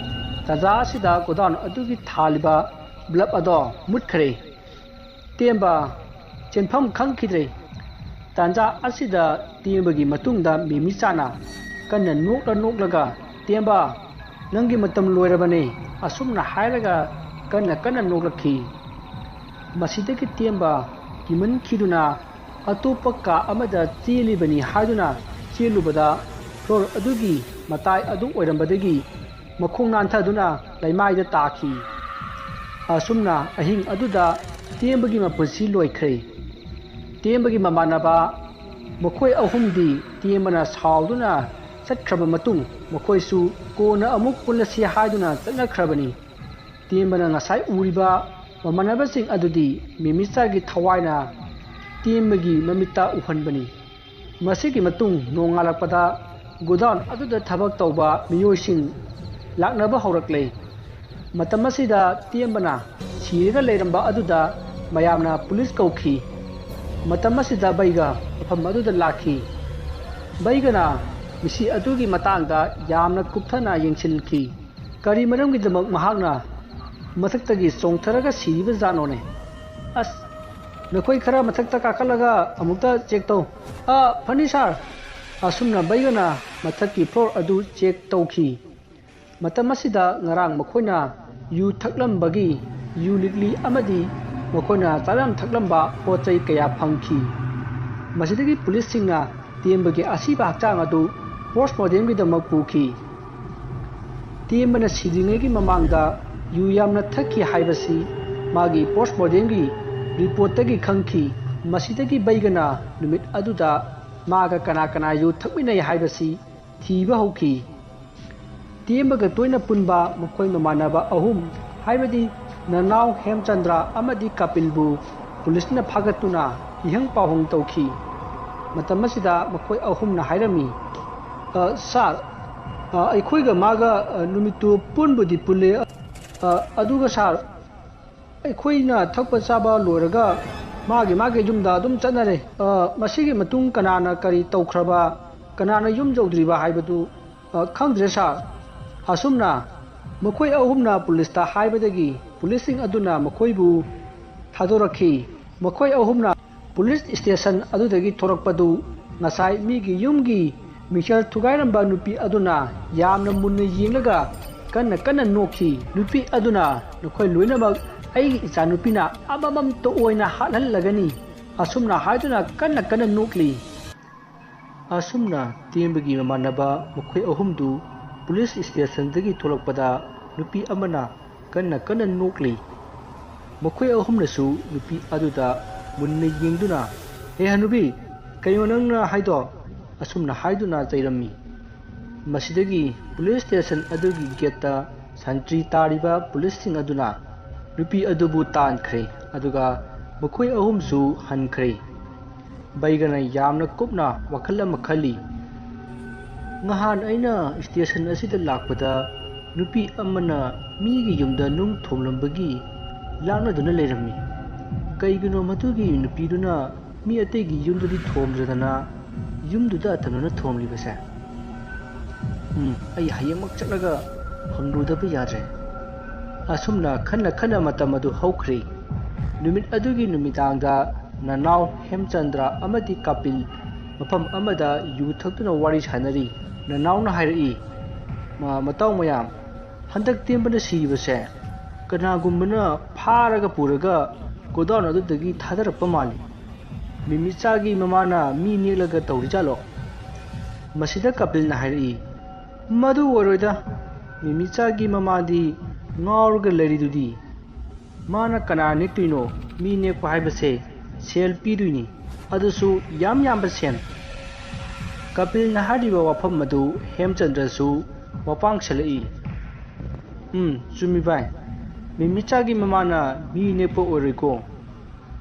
ꯇꯥꯟꯖꯥ ꯑꯁꯤꯗ ꯒꯣꯗꯥꯎꯟ ꯑꯗꯨꯒꯤ ꯊꯥꯜꯂꯤꯕ ꯕ꯭ꯂꯕ ꯑꯗꯣ ꯃꯨꯠꯈ꯭ꯔꯦ꯫ ꯇꯦꯝꯕ ꯆꯦꯟꯐꯝ ꯈꯪꯈꯤꯗ꯭ꯔꯦ꯫ ꯇꯥꯟꯖꯥ ꯑꯁꯤꯗ ꯇꯦꯝꯕꯒꯤ ꯃꯇꯨꯡꯗ ꯃꯦꯃꯤꯆꯥꯅ ꯀꯟꯅ ꯅꯣꯛꯂ ꯅꯣꯛꯂꯒ, "ꯇꯦꯝꯕ, ꯅꯪꯒꯤ ꯃꯇꯝ ꯂꯣꯏꯔꯕꯅꯦ," ꯑꯁꯨꯝꯅ ꯍꯥꯏꯔꯒ ꯀꯟꯅ ꯀꯟꯅ ꯅꯣꯛꯂꯛꯈꯤ꯫ ꯃꯁꯤꯗꯒꯤ ꯇꯦꯝꯕ ꯀꯤꯃꯟꯈꯤꯗꯨꯅ ꯑꯇꯣꯞꯄ ꯀꯥ ꯑꯃꯗ ꯆꯦꯜꯂꯤꯕꯅꯤ ꯍꯥꯏꯗꯨꯅ ꯆꯦꯜꯂꯨꯕꯗ ꯐ꯭ꯂꯣꯔ ꯑꯗꯨꯒꯤ ꯃꯇꯥꯏ ꯑꯗꯨ ꯑꯣꯏꯔꯝꯕꯗꯒꯤ ꯃꯈꯣꯡ ꯅꯥꯟꯊꯗꯨꯅ ꯂꯩꯃꯥꯏꯗ ꯇꯥꯈꯤ꯫ ꯑꯁꯨꯝꯅ ꯑꯍꯤꯡ ꯑꯗꯨꯗ ꯇꯦꯝꯕꯒꯤ ꯃꯄꯨꯟꯁꯤ ꯂꯣꯏꯈ꯭ꯔꯦ꯫ ꯇꯦꯝꯕꯒꯤ ꯃꯃꯥꯟꯅꯕ ꯃꯈꯣꯏ ꯑꯍꯨꯝꯗꯤ ꯇꯦꯝꯕꯅ ꯁꯥꯎꯗꯨꯅ ꯆꯠꯈ꯭ꯔꯕ ꯃꯇꯨꯡ ꯃꯈꯣꯏꯁꯨ ꯀꯣꯟꯅ ꯑꯃꯨꯛ ꯄꯨꯜꯂꯁꯤ ꯍꯥꯏꯗꯨꯅ ꯆꯠꯅꯈ꯭ꯔꯕꯅꯤ꯫ ꯇꯦꯝꯕꯅ ꯉꯁꯥꯏ ꯎꯔꯤꯕ ꯃꯃꯥꯟꯅꯕꯁꯤꯡ ꯑꯗꯨꯗꯤ ꯃꯦꯃꯤꯆꯥꯒꯤ ꯊꯋꯥꯏꯅ ꯇꯦꯝꯕꯒꯤ ꯃꯃꯤꯠꯇ ꯎꯍꯟꯕꯅꯤ꯫ ꯃꯁꯤꯒꯤ ꯃꯇꯨꯡ ꯅꯣꯡꯉꯥꯜꯂꯛꯄꯗ ꯒꯣꯗꯥꯎꯟ ꯑꯗꯨꯗ ꯊꯕꯛ ꯇꯧꯕ ꯃꯤꯑꯣꯏꯁꯤꯡ ꯂꯥꯛꯅꯕ ꯍꯧꯔꯛꯂꯦ꯫ ꯃꯇꯝ ꯑꯁꯤꯗ ꯇꯦꯝꯕꯅ ꯁꯤꯔꯒ ꯂꯩꯔꯝꯕ ꯑꯗꯨꯗ ꯃꯌꯥꯝꯅ ꯄꯨꯂꯤꯁ ꯀꯧꯈꯤ꯫ ꯃꯇꯝ ꯑꯁꯤꯗ ꯕꯩꯒ ꯃꯐꯝ ꯑꯗꯨꯗ ꯂꯥꯛꯈꯤ꯫ ꯕꯩꯒꯅ ꯃꯤꯁꯤ ꯑꯗꯨꯒꯤ ꯃꯇꯥꯡꯗ ꯌꯥꯝꯅ ꯀꯨꯞꯊꯅ ꯌꯦꯡꯁꯤꯟꯈꯤ꯫ ꯀꯔꯤ ꯃꯔꯝꯒꯤꯗꯃꯛ ꯃꯍꯥꯛꯅ ꯃꯊꯛꯇꯒꯤ ꯆꯣꯡꯊꯔꯒ ꯁꯤꯔꯤꯕ ꯖꯥꯠꯅꯣꯅꯦ? ꯑꯁ, ꯅꯈꯣꯏ ꯈꯔ ꯃꯊꯛꯇ ꯀꯥꯈꯠꯂꯒ ꯑꯃꯨꯛꯇ ꯆꯦꯛ ꯇꯧ꯫ ꯑ, ꯐꯅꯤ ꯁꯥꯔ꯫ ꯑꯁꯨꯝꯅ ꯕꯩꯒꯅ ꯃꯊꯛꯀꯤ ꯐ꯭ꯂꯣꯔ ꯑꯗꯨ ꯆꯦꯛ ꯇꯧꯈꯤ꯫ ꯃꯇꯝ ꯑꯁꯤꯗ ꯉꯔꯥꯡ ꯃꯈꯣꯏꯅ ꯌꯨ ꯊꯛꯂꯝꯕꯒꯤ ꯌꯨ ꯂꯤꯛꯂꯤ ꯑꯃꯗꯤ ꯃꯈꯣꯏꯅ ꯆꯥꯔꯝ ꯊꯛꯂꯝꯕ ꯄꯣꯠ ꯆꯩ ꯀꯌꯥ ꯐꯪꯈꯤ꯫ ꯃꯁꯤꯗꯒꯤ ꯄꯨꯂꯤꯁꯁꯤꯡꯅ ꯇꯦꯝꯕꯒꯤ ꯑꯁꯤꯕ ꯍꯛꯆꯥꯡ ꯑꯗꯨ ꯄꯣꯁꯃꯣꯔꯇꯦꯝꯒꯤꯗꯃꯛ ꯄꯨꯈꯤ꯫ ꯇꯦꯝꯕꯅ ꯁꯤꯗ꯭ꯔꯤꯉꯩꯒꯤ ꯃꯃꯥꯡꯗ ꯌꯨ ꯌꯥꯝꯅ ꯊꯛꯈꯤ ꯍꯥꯏꯕꯁꯤ ꯃꯥꯒꯤ ꯄꯣꯁꯃꯣꯔꯇꯦꯝꯒꯤ ꯔꯤꯄꯣꯔꯠꯇꯒꯤ ꯈꯪꯈꯤ꯫ ꯃꯁꯤꯗꯒꯤ ꯕꯩꯒꯅ ꯅꯨꯃꯤꯠ ꯑꯗꯨꯗ ꯃꯥꯒ ꯀꯅꯥ ꯀꯅꯥ ꯌꯨ ꯊꯛꯃꯤꯟꯅꯩ ꯍꯥꯏꯕꯁꯤ ꯊꯤꯕ ꯍꯧꯈꯤ꯫ ꯇꯦꯝꯕꯒ ꯇꯣꯏꯅ ꯄꯨꯟꯕ ꯃꯈꯣꯏ ꯃꯃꯥꯟꯅꯕ ꯑꯍꯨꯝ, ꯍꯥꯏꯕꯗꯤ ꯅꯅꯥꯎ ꯍꯦꯝꯆꯟꯗ꯭ꯔ ꯑꯃꯗꯤ ꯀꯥꯄꯤꯜꯕꯨ ꯄꯨꯂꯤꯁꯅ ꯐꯥꯒꯠꯇꯨꯅ ꯏꯍꯪ ꯄꯥꯎꯍꯪ ꯇꯧꯈꯤ꯫ ꯃꯇꯝ ꯑꯁꯤꯗ ꯃꯈꯣꯏ ꯑꯍꯨꯝꯅ ꯍꯥꯏꯔꯝꯃꯤ, "ꯑ, ꯁꯥꯔ, ꯑ, ꯑꯩꯈꯣꯏꯒ ꯃꯥꯒ, ꯑ, ꯅꯨꯃꯤꯠꯇꯨ ꯄꯨꯟꯕꯨꯗꯤ ꯄꯨꯜꯂꯦ, ꯑ, ꯑꯗꯨꯒ ꯁꯥꯔ, ꯑꯩꯈꯣꯏꯅ ꯊꯛꯄ ꯆꯥꯕ ꯂꯣꯏꯔꯒ ꯃꯥꯒꯤ ꯃꯥꯒꯤ ꯌꯨꯝꯗ ꯑꯗꯨꯝ ꯆꯠꯅꯔꯦ꯫ ꯑ, ꯃꯁꯤꯒꯤ ꯃꯇꯨꯡ ꯀꯅꯥꯅ ꯀꯔꯤ ꯇꯧꯈ꯭ꯔꯕ, ꯀꯅꯥꯅ ꯌꯨꯝ ꯌꯧꯗ꯭ꯔꯤꯕ ꯍꯥꯏꯕꯗꯨ, ꯑ, ꯈꯪꯗ꯭ꯔꯦ ꯁꯥꯔ꯫" ꯑꯁꯨꯝꯅ ꯃꯈꯣꯏ ꯑꯍꯨꯝꯅ ꯄꯨꯂꯤꯁꯇ ꯍꯥꯏꯕꯗꯒꯤ ꯄꯨꯂꯤꯁꯁꯤꯡ ꯑꯗꯨꯅ ꯃꯈꯣꯏꯕꯨ ꯊꯥꯗꯣꯔꯛꯈꯤ꯫ ꯃꯈꯣꯏ ꯑꯍꯨꯝꯅ ꯄꯨꯂꯤꯁ ꯁ꯭ꯇꯦꯁꯟ ꯑꯗꯨꯗꯒꯤ ꯊꯣꯔꯛꯄꯗꯨ ꯉꯁꯥꯏ ꯃꯤꯒꯤ ꯌꯨꯝꯒꯤ ꯃꯤꯡꯁꯦꯜ ꯊꯨꯒꯥꯏꯔꯝꯕ ꯅꯨꯄꯤ ꯑꯗꯨꯅ ꯌꯥꯝꯅ ꯃꯨꯟꯅ ꯌꯦꯡꯂꯒ ꯀꯟꯅ ꯀꯟꯅ ꯅꯣꯛꯈꯤ꯫ ꯅꯨꯄꯤ ꯑꯗꯨꯅ, "ꯅꯈꯣꯏ ꯂꯣꯏꯅꯃꯛ ꯑꯩꯒꯤ ꯏꯆꯥꯅꯨꯄꯤꯅ ꯑꯃꯃꯝꯇ ꯑꯣꯏꯅ ꯍꯥꯠꯍꯜꯂꯒꯅꯤ," ꯑꯁꯨꯝꯅ ꯍꯥꯏꯗꯨꯅ ꯀꯟꯅ ꯀꯟꯅ ꯅꯣꯛꯂꯤ꯫ ꯑꯁꯨꯝꯅ ꯇꯦꯝꯕꯒꯤ ꯃꯃꯥꯟꯅꯕ ꯃꯈꯣꯏ ꯑꯍꯨꯝꯗꯨ ꯄꯨꯂꯤꯁ ꯁ꯭ꯇꯦꯁꯟꯗꯒꯤ ꯊꯣꯛꯂꯛꯄꯗ ꯅꯨꯄꯤ ꯑꯃꯅ ꯀꯟꯅ ꯀꯟꯅ ꯅꯣꯛꯂꯤ꯫ ꯃꯈꯣꯏ ꯑꯍꯨꯝꯅꯁꯨ ꯅꯨꯄꯤ ꯑꯗꯨꯗ ꯃꯨꯟꯅ ꯌꯦꯡꯗꯨꯅ, "ꯍꯦ ꯍꯅꯨꯕꯤ, ꯀꯩꯅꯣ ꯅꯪꯅ ꯍꯥꯏꯗꯣ?" ꯑꯁꯨꯝꯅ ꯍꯥꯏꯗꯨꯅ ꯆꯩꯔꯝꯃꯤ꯫ ꯃꯁꯤꯗꯒꯤ ꯄꯨꯂꯤꯁ ꯁ꯭ꯇꯦꯁꯟ ꯑꯗꯨꯒꯤ ꯒꯦꯠꯇ ꯁꯟꯇ꯭ꯔꯤ ꯇꯥꯔꯤꯕ ꯄꯨꯂꯤꯁꯁꯤꯡ ꯑꯗꯨꯅ ꯅꯨꯄꯤ ꯑꯗꯨꯕꯨ ꯇꯥꯟꯈ꯭ꯔꯦ, ꯑꯗꯨꯒ ꯃꯈꯣꯏ ꯑꯍꯨꯝꯁꯨ ꯍꯟꯈ꯭ꯔꯦ꯫ ꯕꯩꯒꯅ ꯌꯥꯝꯅ ꯀꯨꯞꯅ ꯋꯥꯈꯜ ꯑꯃ ꯈꯜꯂꯤ꯫ "ꯉꯍꯥꯟ ꯑꯩꯅ ꯁ꯭ꯇꯦꯁꯟ ꯑꯁꯤꯗ ꯂꯥꯛꯄꯗ ꯅꯨꯄꯤ ꯑꯃꯅ ꯃꯤꯒꯤ ꯌꯨꯝꯗ ꯅꯨꯡ ꯊꯣꯝꯂꯝꯕꯒꯤ ꯂꯥꯛꯅꯗꯨꯅ ꯂꯩꯔꯝꯃꯤ꯫ ꯀꯩꯒꯤꯅꯣ ꯃꯗꯨꯒꯤ ꯅꯨꯄꯤꯗꯨꯅ ꯃꯤ ꯑꯇꯩꯒꯤ ꯌꯨꯝꯗꯗꯤ ꯊꯣꯝꯗ꯭ꯔꯗꯅ ꯌꯨꯝꯗꯨꯗ ꯑꯇꯝꯅꯅ ꯊꯣꯝꯂꯤꯕꯁꯦ? ꯎꯝ, ꯑꯩ ꯍꯌꯦꯡꯃꯛ ꯆꯠꯂꯒ ꯍꯪꯂꯨꯗꯕ ꯌꯥꯗ꯭ꯔꯦ꯫ ꯑꯁꯨꯝꯅ ꯈꯟꯅ ꯈꯟꯅ ꯃꯇꯝ ꯑꯗꯨ ꯍꯧꯈ꯭ꯔꯦ꯫ ꯅꯨꯃꯤꯠ ꯑꯗꯨꯒꯤ ꯅꯨꯃꯤꯗꯥꯡꯗ ꯅꯅꯥꯎ ꯍꯦꯝꯆꯟꯗ꯭ꯔ ꯑꯃꯗꯤ ꯀꯥꯄꯤꯜ ꯃꯐꯝ ꯑꯃꯗ ꯌꯨ ꯊꯛꯇꯨꯅ ꯋꯥꯔꯤ ꯁꯥꯟꯅꯔꯤ꯫ ꯅꯅꯥꯎꯅ ꯍꯥꯏꯔꯛꯏ, "ꯃ-, ꯃꯇꯥꯎ ꯃꯌꯥꯝ, ꯍꯟꯗꯛ ꯇꯦꯝꯕꯅ ꯁꯤꯔꯤꯕꯁꯦ ꯀꯅꯥꯒꯨꯝꯕꯅ ꯐꯥꯔꯒ ꯄꯨꯔꯒ ꯒꯣꯗꯥꯎꯟ ꯑꯗꯨꯗꯒꯤ ꯊꯥꯗꯔꯛꯄ ꯃꯥꯜꯂꯤ꯫ ꯃꯤꯃꯤꯆꯥꯒꯤ ꯃꯃꯥꯅ ꯃꯤ ꯅꯦꯛꯂꯒ ꯇꯧꯔꯤꯖꯥꯠꯂꯣ?" ꯃꯁꯤꯗ ꯀꯥꯄꯤꯜꯅ ꯍꯥꯏꯔꯛꯏ, "ꯃꯗꯨ ꯑꯣꯏꯔꯣꯏꯗ꯫ ꯃꯤꯃꯤꯆꯥꯒꯤ ꯃꯃꯥꯗꯤ ꯉꯥꯎꯔꯒ ꯂꯩꯔꯤꯗꯨꯗꯤ꯫ ꯃꯥꯅ ꯀꯅꯥ ꯅꯦꯛꯇꯣꯏꯅꯣ? ꯃꯤ ꯅꯦꯛꯄ ꯍꯥꯏꯕꯁꯦ ꯁꯦꯜ ꯄꯤꯗꯣꯏꯅꯤ, ꯑꯗꯨꯁꯨ ꯌꯥꯝ ꯌꯥꯝꯕ ꯁꯦꯜ꯫" ꯀꯥꯄꯤꯜꯅ ꯍꯥꯏꯔꯤꯕ ꯋꯥꯐꯝ ꯑꯗꯨ ꯍꯦꯝꯆꯟꯗ꯭ꯔꯁꯨ ꯋꯥꯄꯥꯡ ꯁꯦꯜꯂꯛꯏ꯫ "ꯎꯝ, ꯆꯨꯝꯃꯤ ꯚꯥꯏ꯫ ꯃꯤꯃꯤꯆꯥꯒꯤ ꯃꯃꯥꯅ ꯃꯤ ꯅꯦꯛꯄ ꯑꯣꯏꯔꯣꯏꯀꯣ꯫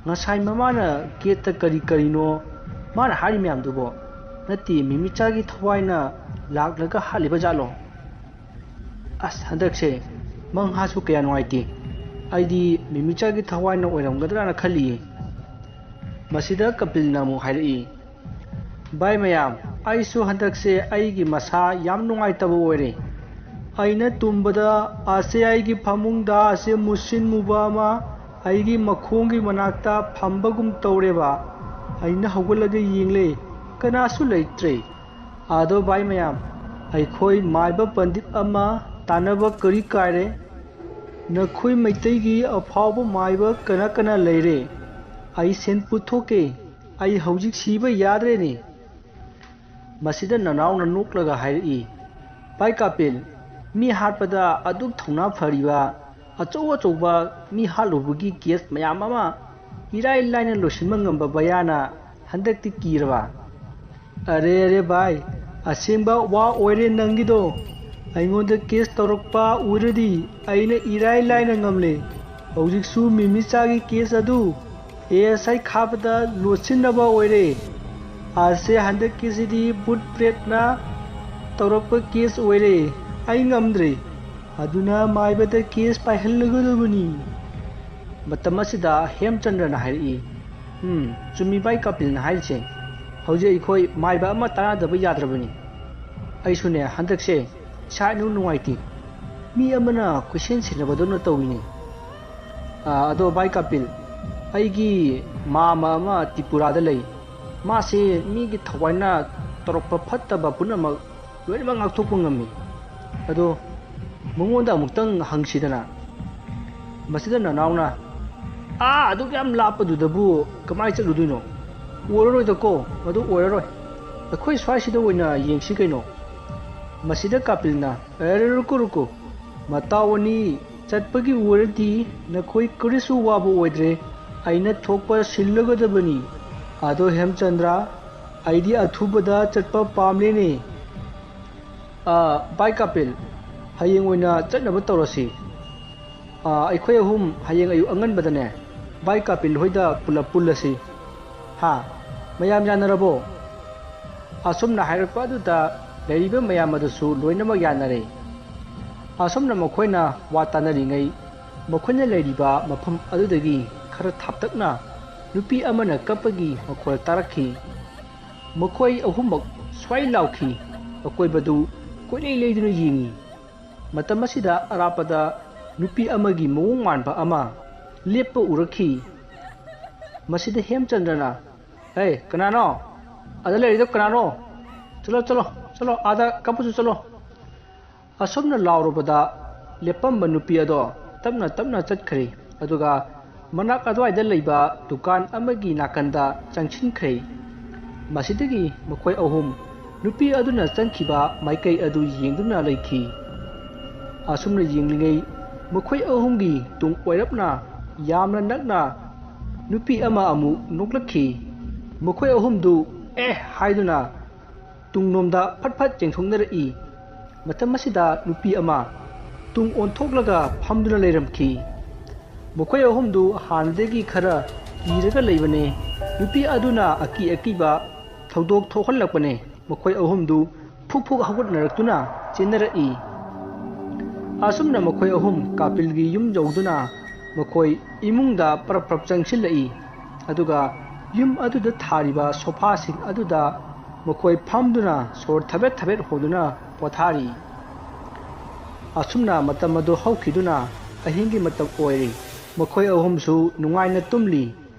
ꯉꯁꯥꯏ ꯃꯃꯥꯅ ꯒꯦꯠꯇ ꯀꯔꯤ ꯀꯔꯤꯅꯣ ꯃꯥꯅ ꯍꯥꯏꯔꯤ ꯃꯌꯥꯝꯗꯨꯕꯣ? ꯅꯠꯇꯦ, ꯃꯤꯃꯤꯆꯥꯒꯤ ꯊꯋꯥꯏꯅ ꯂꯥꯛꯂꯒ ꯍꯥꯠꯂꯤꯕ ꯖꯥꯠꯂꯣ? ꯑꯁ, ꯍꯟꯗꯛꯁꯦ ꯃꯪꯍꯥꯁꯨ ꯀꯌꯥ ꯅꯨꯡꯉꯥꯏꯇꯦ꯫ ꯑꯩꯗꯤ ꯃꯤꯃꯤꯆꯥꯒꯤ ꯊꯋꯥꯏꯅ ꯑꯣꯏꯔꯝꯒꯗ꯭ꯔꯥꯅ ꯈꯜꯂꯤꯌꯦ꯫" ꯃꯁꯤꯗ ꯀꯄꯤꯜꯅ ꯑꯃꯨꯛ ꯍꯥꯏꯔꯛꯏ, "ꯚꯥꯏ ꯃꯌꯥꯝ, ꯑꯩꯁꯨ ꯍꯟꯗꯛꯁꯦ ꯑꯩꯒꯤ ꯃꯁꯥ ꯌꯥꯝ ꯅꯨꯡꯉꯥꯏꯇꯕ ꯑꯣꯏꯔꯦ꯫ ꯑꯩꯅ ꯇꯨꯝꯕꯗ ꯑꯁꯦ ꯑꯩꯒꯤ ꯐꯃꯨꯡꯗ ꯑꯁꯦ ꯃꯨꯁꯤꯟ ꯃꯨꯕ ꯑꯃ ꯑꯩꯒꯤ ꯃꯈꯣꯡꯒꯤ ꯃꯅꯥꯛꯇ ꯐꯝꯕꯒꯨꯝ ꯇꯧꯔꯦꯕ꯫ ꯑꯩꯅ ꯍꯧꯒꯠꯂꯒ ꯌꯦꯡꯂꯦ, ꯀꯅꯥꯁꯨ ꯂꯩꯇ꯭ꯔꯦ꯫ ꯑꯗꯣ ꯚꯥꯏ ꯃꯌꯥꯝ, ꯑꯩꯈꯣꯏ ꯃꯥꯏꯕ ꯄꯟꯗꯤꯠ ꯑꯃ ꯇꯥꯟꯅꯕ ꯀꯔꯤ ꯀꯥꯏꯔꯦ? ꯅꯈꯣꯏ ꯃꯩꯇꯩꯒꯤ ꯑꯐꯥꯎꯕ ꯃꯥꯏꯕ ꯀꯅꯥ ꯀꯅꯥ ꯂꯩꯔꯦ? ꯑꯩ ꯁꯦꯟ ꯄꯨꯊꯣꯛꯀꯦ꯫ ꯑꯩ ꯍꯧꯖꯤꯛ ꯁꯤꯕ ꯌꯥꯗ꯭ꯔꯦꯅꯦ꯫" ꯃꯁꯤꯗ ꯅꯅꯥꯎꯅ ꯅꯣꯛꯂꯒ ꯍꯥꯏꯔꯛꯏ, "ꯚꯥꯏ ꯀꯥꯄꯤꯜ, ꯃꯤ ꯍꯥꯠꯄꯗ ꯑꯗꯨꯛ ꯊꯧꯅꯥ ꯐꯔꯤꯕ, ꯑꯆꯧ ꯑꯆꯧꯕ ꯃꯤ ꯍꯥꯠꯂꯨꯕꯒꯤ ꯀꯦꯁ ꯃꯌꯥꯝ ꯑꯃ ꯏꯔꯥꯏ ꯂꯥꯏꯅ ꯂꯣꯏꯁꯤꯟꯕ ꯉꯝꯕ ꯕꯌꯥꯅ ꯍꯟꯗꯛꯇꯤ ꯀꯤꯔꯕ?" "ꯑꯔꯦ, ꯑꯔꯦ ꯚꯥꯏ, ꯑꯁꯦꯡꯕ ꯋꯥ ꯑꯣꯏꯔꯦ ꯅꯪꯒꯤꯗꯣ꯫ ꯑꯩꯉꯣꯟꯗ ꯀꯦꯁ ꯇꯧꯔꯛꯄ ꯑꯣꯏꯔꯗꯤ ꯑꯩꯅ ꯏꯔꯥꯏ ꯂꯥꯏꯅ ꯉꯝꯂꯦ꯫ ꯍꯧꯖꯤꯛꯁꯨ ꯃꯤꯃꯤꯆꯥꯒꯤ ꯀꯦꯁ ꯑꯗꯨ ꯑꯦ ꯑꯦꯁ ꯑꯥꯏ ꯈꯥꯕꯗ ꯂꯣꯠꯁꯤꯟꯅꯕ ꯑꯣꯏꯔꯦ꯫ ꯑꯁꯦ ꯍꯟꯗꯛꯀꯤꯁꯤꯗꯤ ꯕꯨꯠ ꯄ꯭ꯔꯦꯠꯅ ꯇꯧꯔꯛꯄ ꯀꯦꯁ ꯑꯣꯏꯔꯦ꯫ ꯑꯩ ꯉꯝꯗ꯭ꯔꯦ꯫ ꯑꯗꯨꯅ ꯃꯥꯏꯕꯗ ꯀꯦꯁ ꯄꯥꯏꯍꯜꯂꯒꯗꯕꯅꯤ꯫" ꯃꯇꯝ ꯑꯁꯤꯗ ꯍꯦꯝꯆꯟꯗ꯭ꯔꯅ ꯍꯥꯏꯔꯛꯏ, "ꯎꯝ, ꯆꯨꯝꯃꯤ ꯚꯥꯏ ꯀꯥꯄꯤꯜꯅ ꯍꯥꯏꯔꯤꯁꯦ꯫ ꯍꯧꯖꯤꯛ ꯑꯩꯈꯣꯏ ꯃꯥꯏꯕ ꯑꯃ ꯇꯥꯟꯅꯗꯕ ꯌꯥꯗ꯭ꯔꯕꯅꯤ꯫ ꯑꯩꯁꯨꯅꯦ ꯍꯟꯗꯛꯁꯦ ꯏꯁꯥ ꯏꯅꯨꯡ ꯅꯨꯡꯉꯥꯏꯇꯦ꯫ ꯃꯤ ꯑꯃꯅ ꯀꯣꯏꯁꯦꯟ ꯁꯦꯟꯅꯕꯗꯧꯅ ꯇꯧꯏꯅꯦ꯫ ꯑꯥ, ꯑꯗꯣ ꯚꯥꯏ ꯀꯥꯄꯤꯜ, ꯑꯩꯒꯤ ꯃꯥꯃ ꯑꯃ ꯇ꯭ꯔꯤꯄꯨꯔꯥꯗ ꯂꯩ꯫ ꯃꯥꯁꯦ ꯃꯤꯒꯤ ꯊꯋꯥꯏꯅ ꯇꯧꯔꯛꯄ ꯐꯠꯇꯕ ꯄꯨꯝꯅꯃꯛ ꯂꯣꯏꯅꯃꯛ ꯉꯥꯛꯊꯣꯛꯄ ꯉꯝꯃꯤ꯫ ꯑꯗꯣ ꯃꯉꯣꯟꯗ ꯑꯃꯨꯛꯇꯪ ꯍꯪꯁꯤꯗꯅ꯫ ꯃꯁꯤꯗ ꯅꯅꯥꯎꯅ, "ꯑꯥ, ꯑꯗꯨꯛ ꯌꯥꯝ ꯂꯥꯞꯄꯗꯨꯗꯕꯨ ꯀꯃꯥꯏ ꯆꯠꯂꯨꯗꯣꯏꯅꯣ? ꯑꯣꯏꯔꯔꯣꯏꯗꯀꯣ, ꯃꯗꯨ ꯑꯣꯏꯔꯔꯣꯏ꯫ ꯑꯩꯈꯣꯏ ꯁ꯭ꯋꯥꯏꯁꯤꯗ ꯑꯣꯏꯅ ꯌꯦꯡꯁꯤ ꯀꯩꯅꯣ?" ꯃꯁꯤꯗ ꯀꯥꯄꯤꯜꯅ, "ꯑꯔꯦ, ꯔꯨꯀꯨ, ꯔꯨꯀꯨ꯫ ꯃꯇꯥꯎ ꯑꯅꯤ ꯆꯠꯄꯒꯤ ꯑꯣꯏꯔꯗꯤ ꯅꯈꯣꯏ ꯀꯔꯤꯁꯨ ꯋꯥꯕ ꯑꯣꯏꯗ꯭ꯔꯦ꯫ ꯑꯩꯅ ꯊꯣꯛꯄ ꯁꯤꯜꯂꯒꯗꯕꯅꯤ꯫ ꯑꯗꯣ ꯍꯦꯝꯆꯟꯗ꯭ꯔ, ꯑꯩꯗꯤ ꯑꯊꯨꯕꯗ ꯆꯠꯄ ꯄꯥꯝꯂꯦꯅꯦ꯫" "ꯑꯥ, ꯚꯥꯏ ꯀꯥꯄꯤꯜ, ꯍꯌꯦꯡ ꯑꯣꯏꯅ ꯆꯠꯅꯕ ꯇꯧꯔꯁꯤ꯫ ꯑꯥ, ꯑꯩꯈꯣꯏ ꯑꯍꯨꯝ ꯍꯌꯦꯡ ꯑꯌꯨꯛ ꯑꯉꯟꯕꯗꯅꯦ ꯚꯥꯏ ꯀꯥꯄꯤꯜ ꯍꯣꯏꯗ ꯄꯨꯂꯞ ꯄꯨꯜꯂꯁꯤ꯫" "ꯍꯥ? ꯃꯌꯥꯝ ꯌꯥꯅꯔꯕꯣ?" ꯑꯁꯨꯝꯅ ꯍꯥꯏꯔꯛꯄ ꯑꯗꯨꯗ ꯂꯩꯔꯤꯕ ꯃꯌꯥꯝ ꯑꯗꯨꯁꯨ ꯂꯣꯏꯅꯃꯛ ꯌꯥꯅꯔꯦ꯫ ꯑꯁꯨꯝꯅ ꯃꯈꯣꯏꯅ ꯋꯥ ꯇꯥꯅꯔꯤꯉꯩ, ꯃꯈꯣꯏꯅ ꯂꯩꯔꯤꯕ ꯃꯐꯝ ꯑꯗꯨꯗꯒꯤ ꯈꯔ ꯊꯥꯞꯇꯛꯅ ꯅꯨꯄꯤ ꯑꯃꯅ ꯀꯞꯄꯒꯤ ꯃꯈꯣꯜ ꯇꯥꯔꯛꯈꯤ꯫ ꯃꯈꯣꯏ ꯑꯍꯨꯝꯃꯛ ꯁ꯭ꯋꯥꯏ ꯂꯥꯎꯈꯤ꯫ ꯑꯀꯣꯏꯕꯗꯨ ꯀꯣꯏꯂꯩ ꯂꯩꯗꯨꯅ ꯌꯦꯡꯉꯤ꯫ ꯃꯇꯝ ꯑꯁꯤꯗ ꯑꯔꯥꯞꯄꯗ ꯅꯨꯄꯤ ꯑꯃꯒꯤ ꯃꯑꯣꯡ ꯃꯥꯟꯕ ꯑꯃ ꯂꯦꯞꯄ ꯎꯔꯛꯈꯤ꯫ ꯃꯁꯤꯗ ꯍꯦꯝꯆꯟꯗ꯭ꯔꯅ, "ꯍꯦ, ꯀꯅꯥꯅꯣ? ꯑꯗ ꯂꯩꯔꯤꯗꯣ ꯀꯅꯥꯅꯣ? ꯆꯠꯂꯣ, ꯆꯠꯂꯣ, ꯆꯠꯂꯣ, ꯑꯥꯗ ꯀꯞꯄꯁꯨ ꯆꯠꯂꯣ꯫" ꯑꯁꯨꯝꯅ ꯂꯥꯎꯔꯨꯕꯗ ꯂꯦꯞꯄꯝꯕ ꯅꯨꯄꯤ ꯑꯗꯣ ꯇꯞꯅ ꯇꯞꯅ ꯆꯠꯈ꯭ꯔꯦ꯫ ꯑꯗꯨꯒ ꯃꯅꯥꯛ ꯑꯗꯨꯋꯥꯏꯗ ꯂꯩꯕ ꯗꯨꯀꯥꯟ ꯑꯃꯒꯤ ꯅꯥꯀꯟꯗ ꯆꯪꯁꯤꯟꯈ꯭ꯔꯦ꯫ ꯃꯁꯤꯗꯒꯤ ꯃꯈꯣꯏ ꯑꯍꯨꯝ ꯅꯨꯄꯤ ꯑꯗꯨꯅ ꯆꯪꯈꯤꯕ ꯃꯥꯏꯀꯩ ꯑꯗꯨ ꯌꯦꯡꯗꯨꯅ ꯂꯩꯈꯤ꯫ ꯑꯁꯨꯝꯅ ꯌꯦꯡꯂꯤꯉꯩ ꯃꯈꯣꯏ ꯑꯍꯨꯝꯒꯤ ꯇꯨꯡ ꯑꯣꯏꯔꯞꯅ ꯌꯥꯝꯅ ꯅꯛꯅ ꯅꯨꯄꯤ ꯑꯃ ꯑꯃꯨꯛ ꯅꯣꯛꯂꯛꯈꯤ꯫ ꯃꯈꯣꯏ ꯑꯍꯨꯝꯗꯨ "ꯑꯦ" ꯍꯥꯏꯗꯨꯅ ꯇꯨꯡꯂꯣꯝꯗ ꯐꯠ ꯐꯠ ꯆꯦꯟꯊꯣꯛꯅꯔꯛꯏ꯫ ꯃꯇꯝ ꯑꯁꯤꯗ ꯅꯨꯄꯤ ꯑꯃ ꯇꯨꯡ ꯑꯣꯟꯊꯣꯛꯂꯒ ꯐꯝꯗꯨꯅ ꯂꯩꯔꯝꯈꯤ꯫ ꯃꯈꯣꯏ ꯑꯍꯨꯝꯗꯨ ꯍꯥꯟꯅꯗꯒꯤ ꯈꯔ ꯀꯤꯔꯒ ꯂꯩꯕꯅꯦ꯫ ꯅꯨꯄꯤ ꯑꯗꯨꯅ ꯑꯀꯤ ꯑꯀꯤꯕ ꯊꯧꯗꯣꯛ ꯊꯣꯛꯍꯜꯂꯛꯄꯅꯦ꯫ ꯃꯈꯣꯏ ꯑꯍꯨꯝꯗꯨ ꯐꯨꯛ ꯐꯨꯛ ꯍꯧꯒꯠꯅꯔꯛꯇꯨꯅ ꯆꯦꯟꯅꯔꯛꯏ꯫ ꯑꯁꯨꯝꯅ ꯃꯈꯣꯏ ꯑꯍꯨꯝ ꯀꯥꯄꯤꯜꯒꯤ ꯌꯨꯝ ꯌꯧꯗꯨꯅ ꯃꯈꯣꯏ ꯏꯃꯨꯡꯗ ꯄꯔꯞ ꯄꯔꯞ ꯆꯪꯁꯤꯜꯂꯛꯏ꯫ ꯑꯗꯨꯒ ꯌꯨꯝ ꯑꯗꯨꯗ ꯊꯥꯔꯤꯕ ꯁꯣꯐꯥꯁꯤꯡ ꯑꯗꯨꯗ ꯃꯈꯣꯏ ꯐꯝꯗꯨꯅ ꯁꯣꯔ ꯊꯕꯦꯠ ꯊꯕꯦꯠ ꯍꯣꯟꯗꯨꯅ ꯄꯣꯊꯥꯔꯤ꯫ ꯑꯁꯨꯝꯅ ꯃꯇꯝ ꯑꯗꯨ ꯍꯧꯈꯤꯗꯨꯅ ꯑꯍꯤꯡꯒꯤ ꯃꯇꯝ ꯑꯣꯏꯔꯦ꯫ ꯃꯈꯣꯏ ꯑꯍꯨꯝꯁꯨ ꯅꯨꯡꯉꯥꯏꯅ ꯇꯨꯝꯂꯤ꯫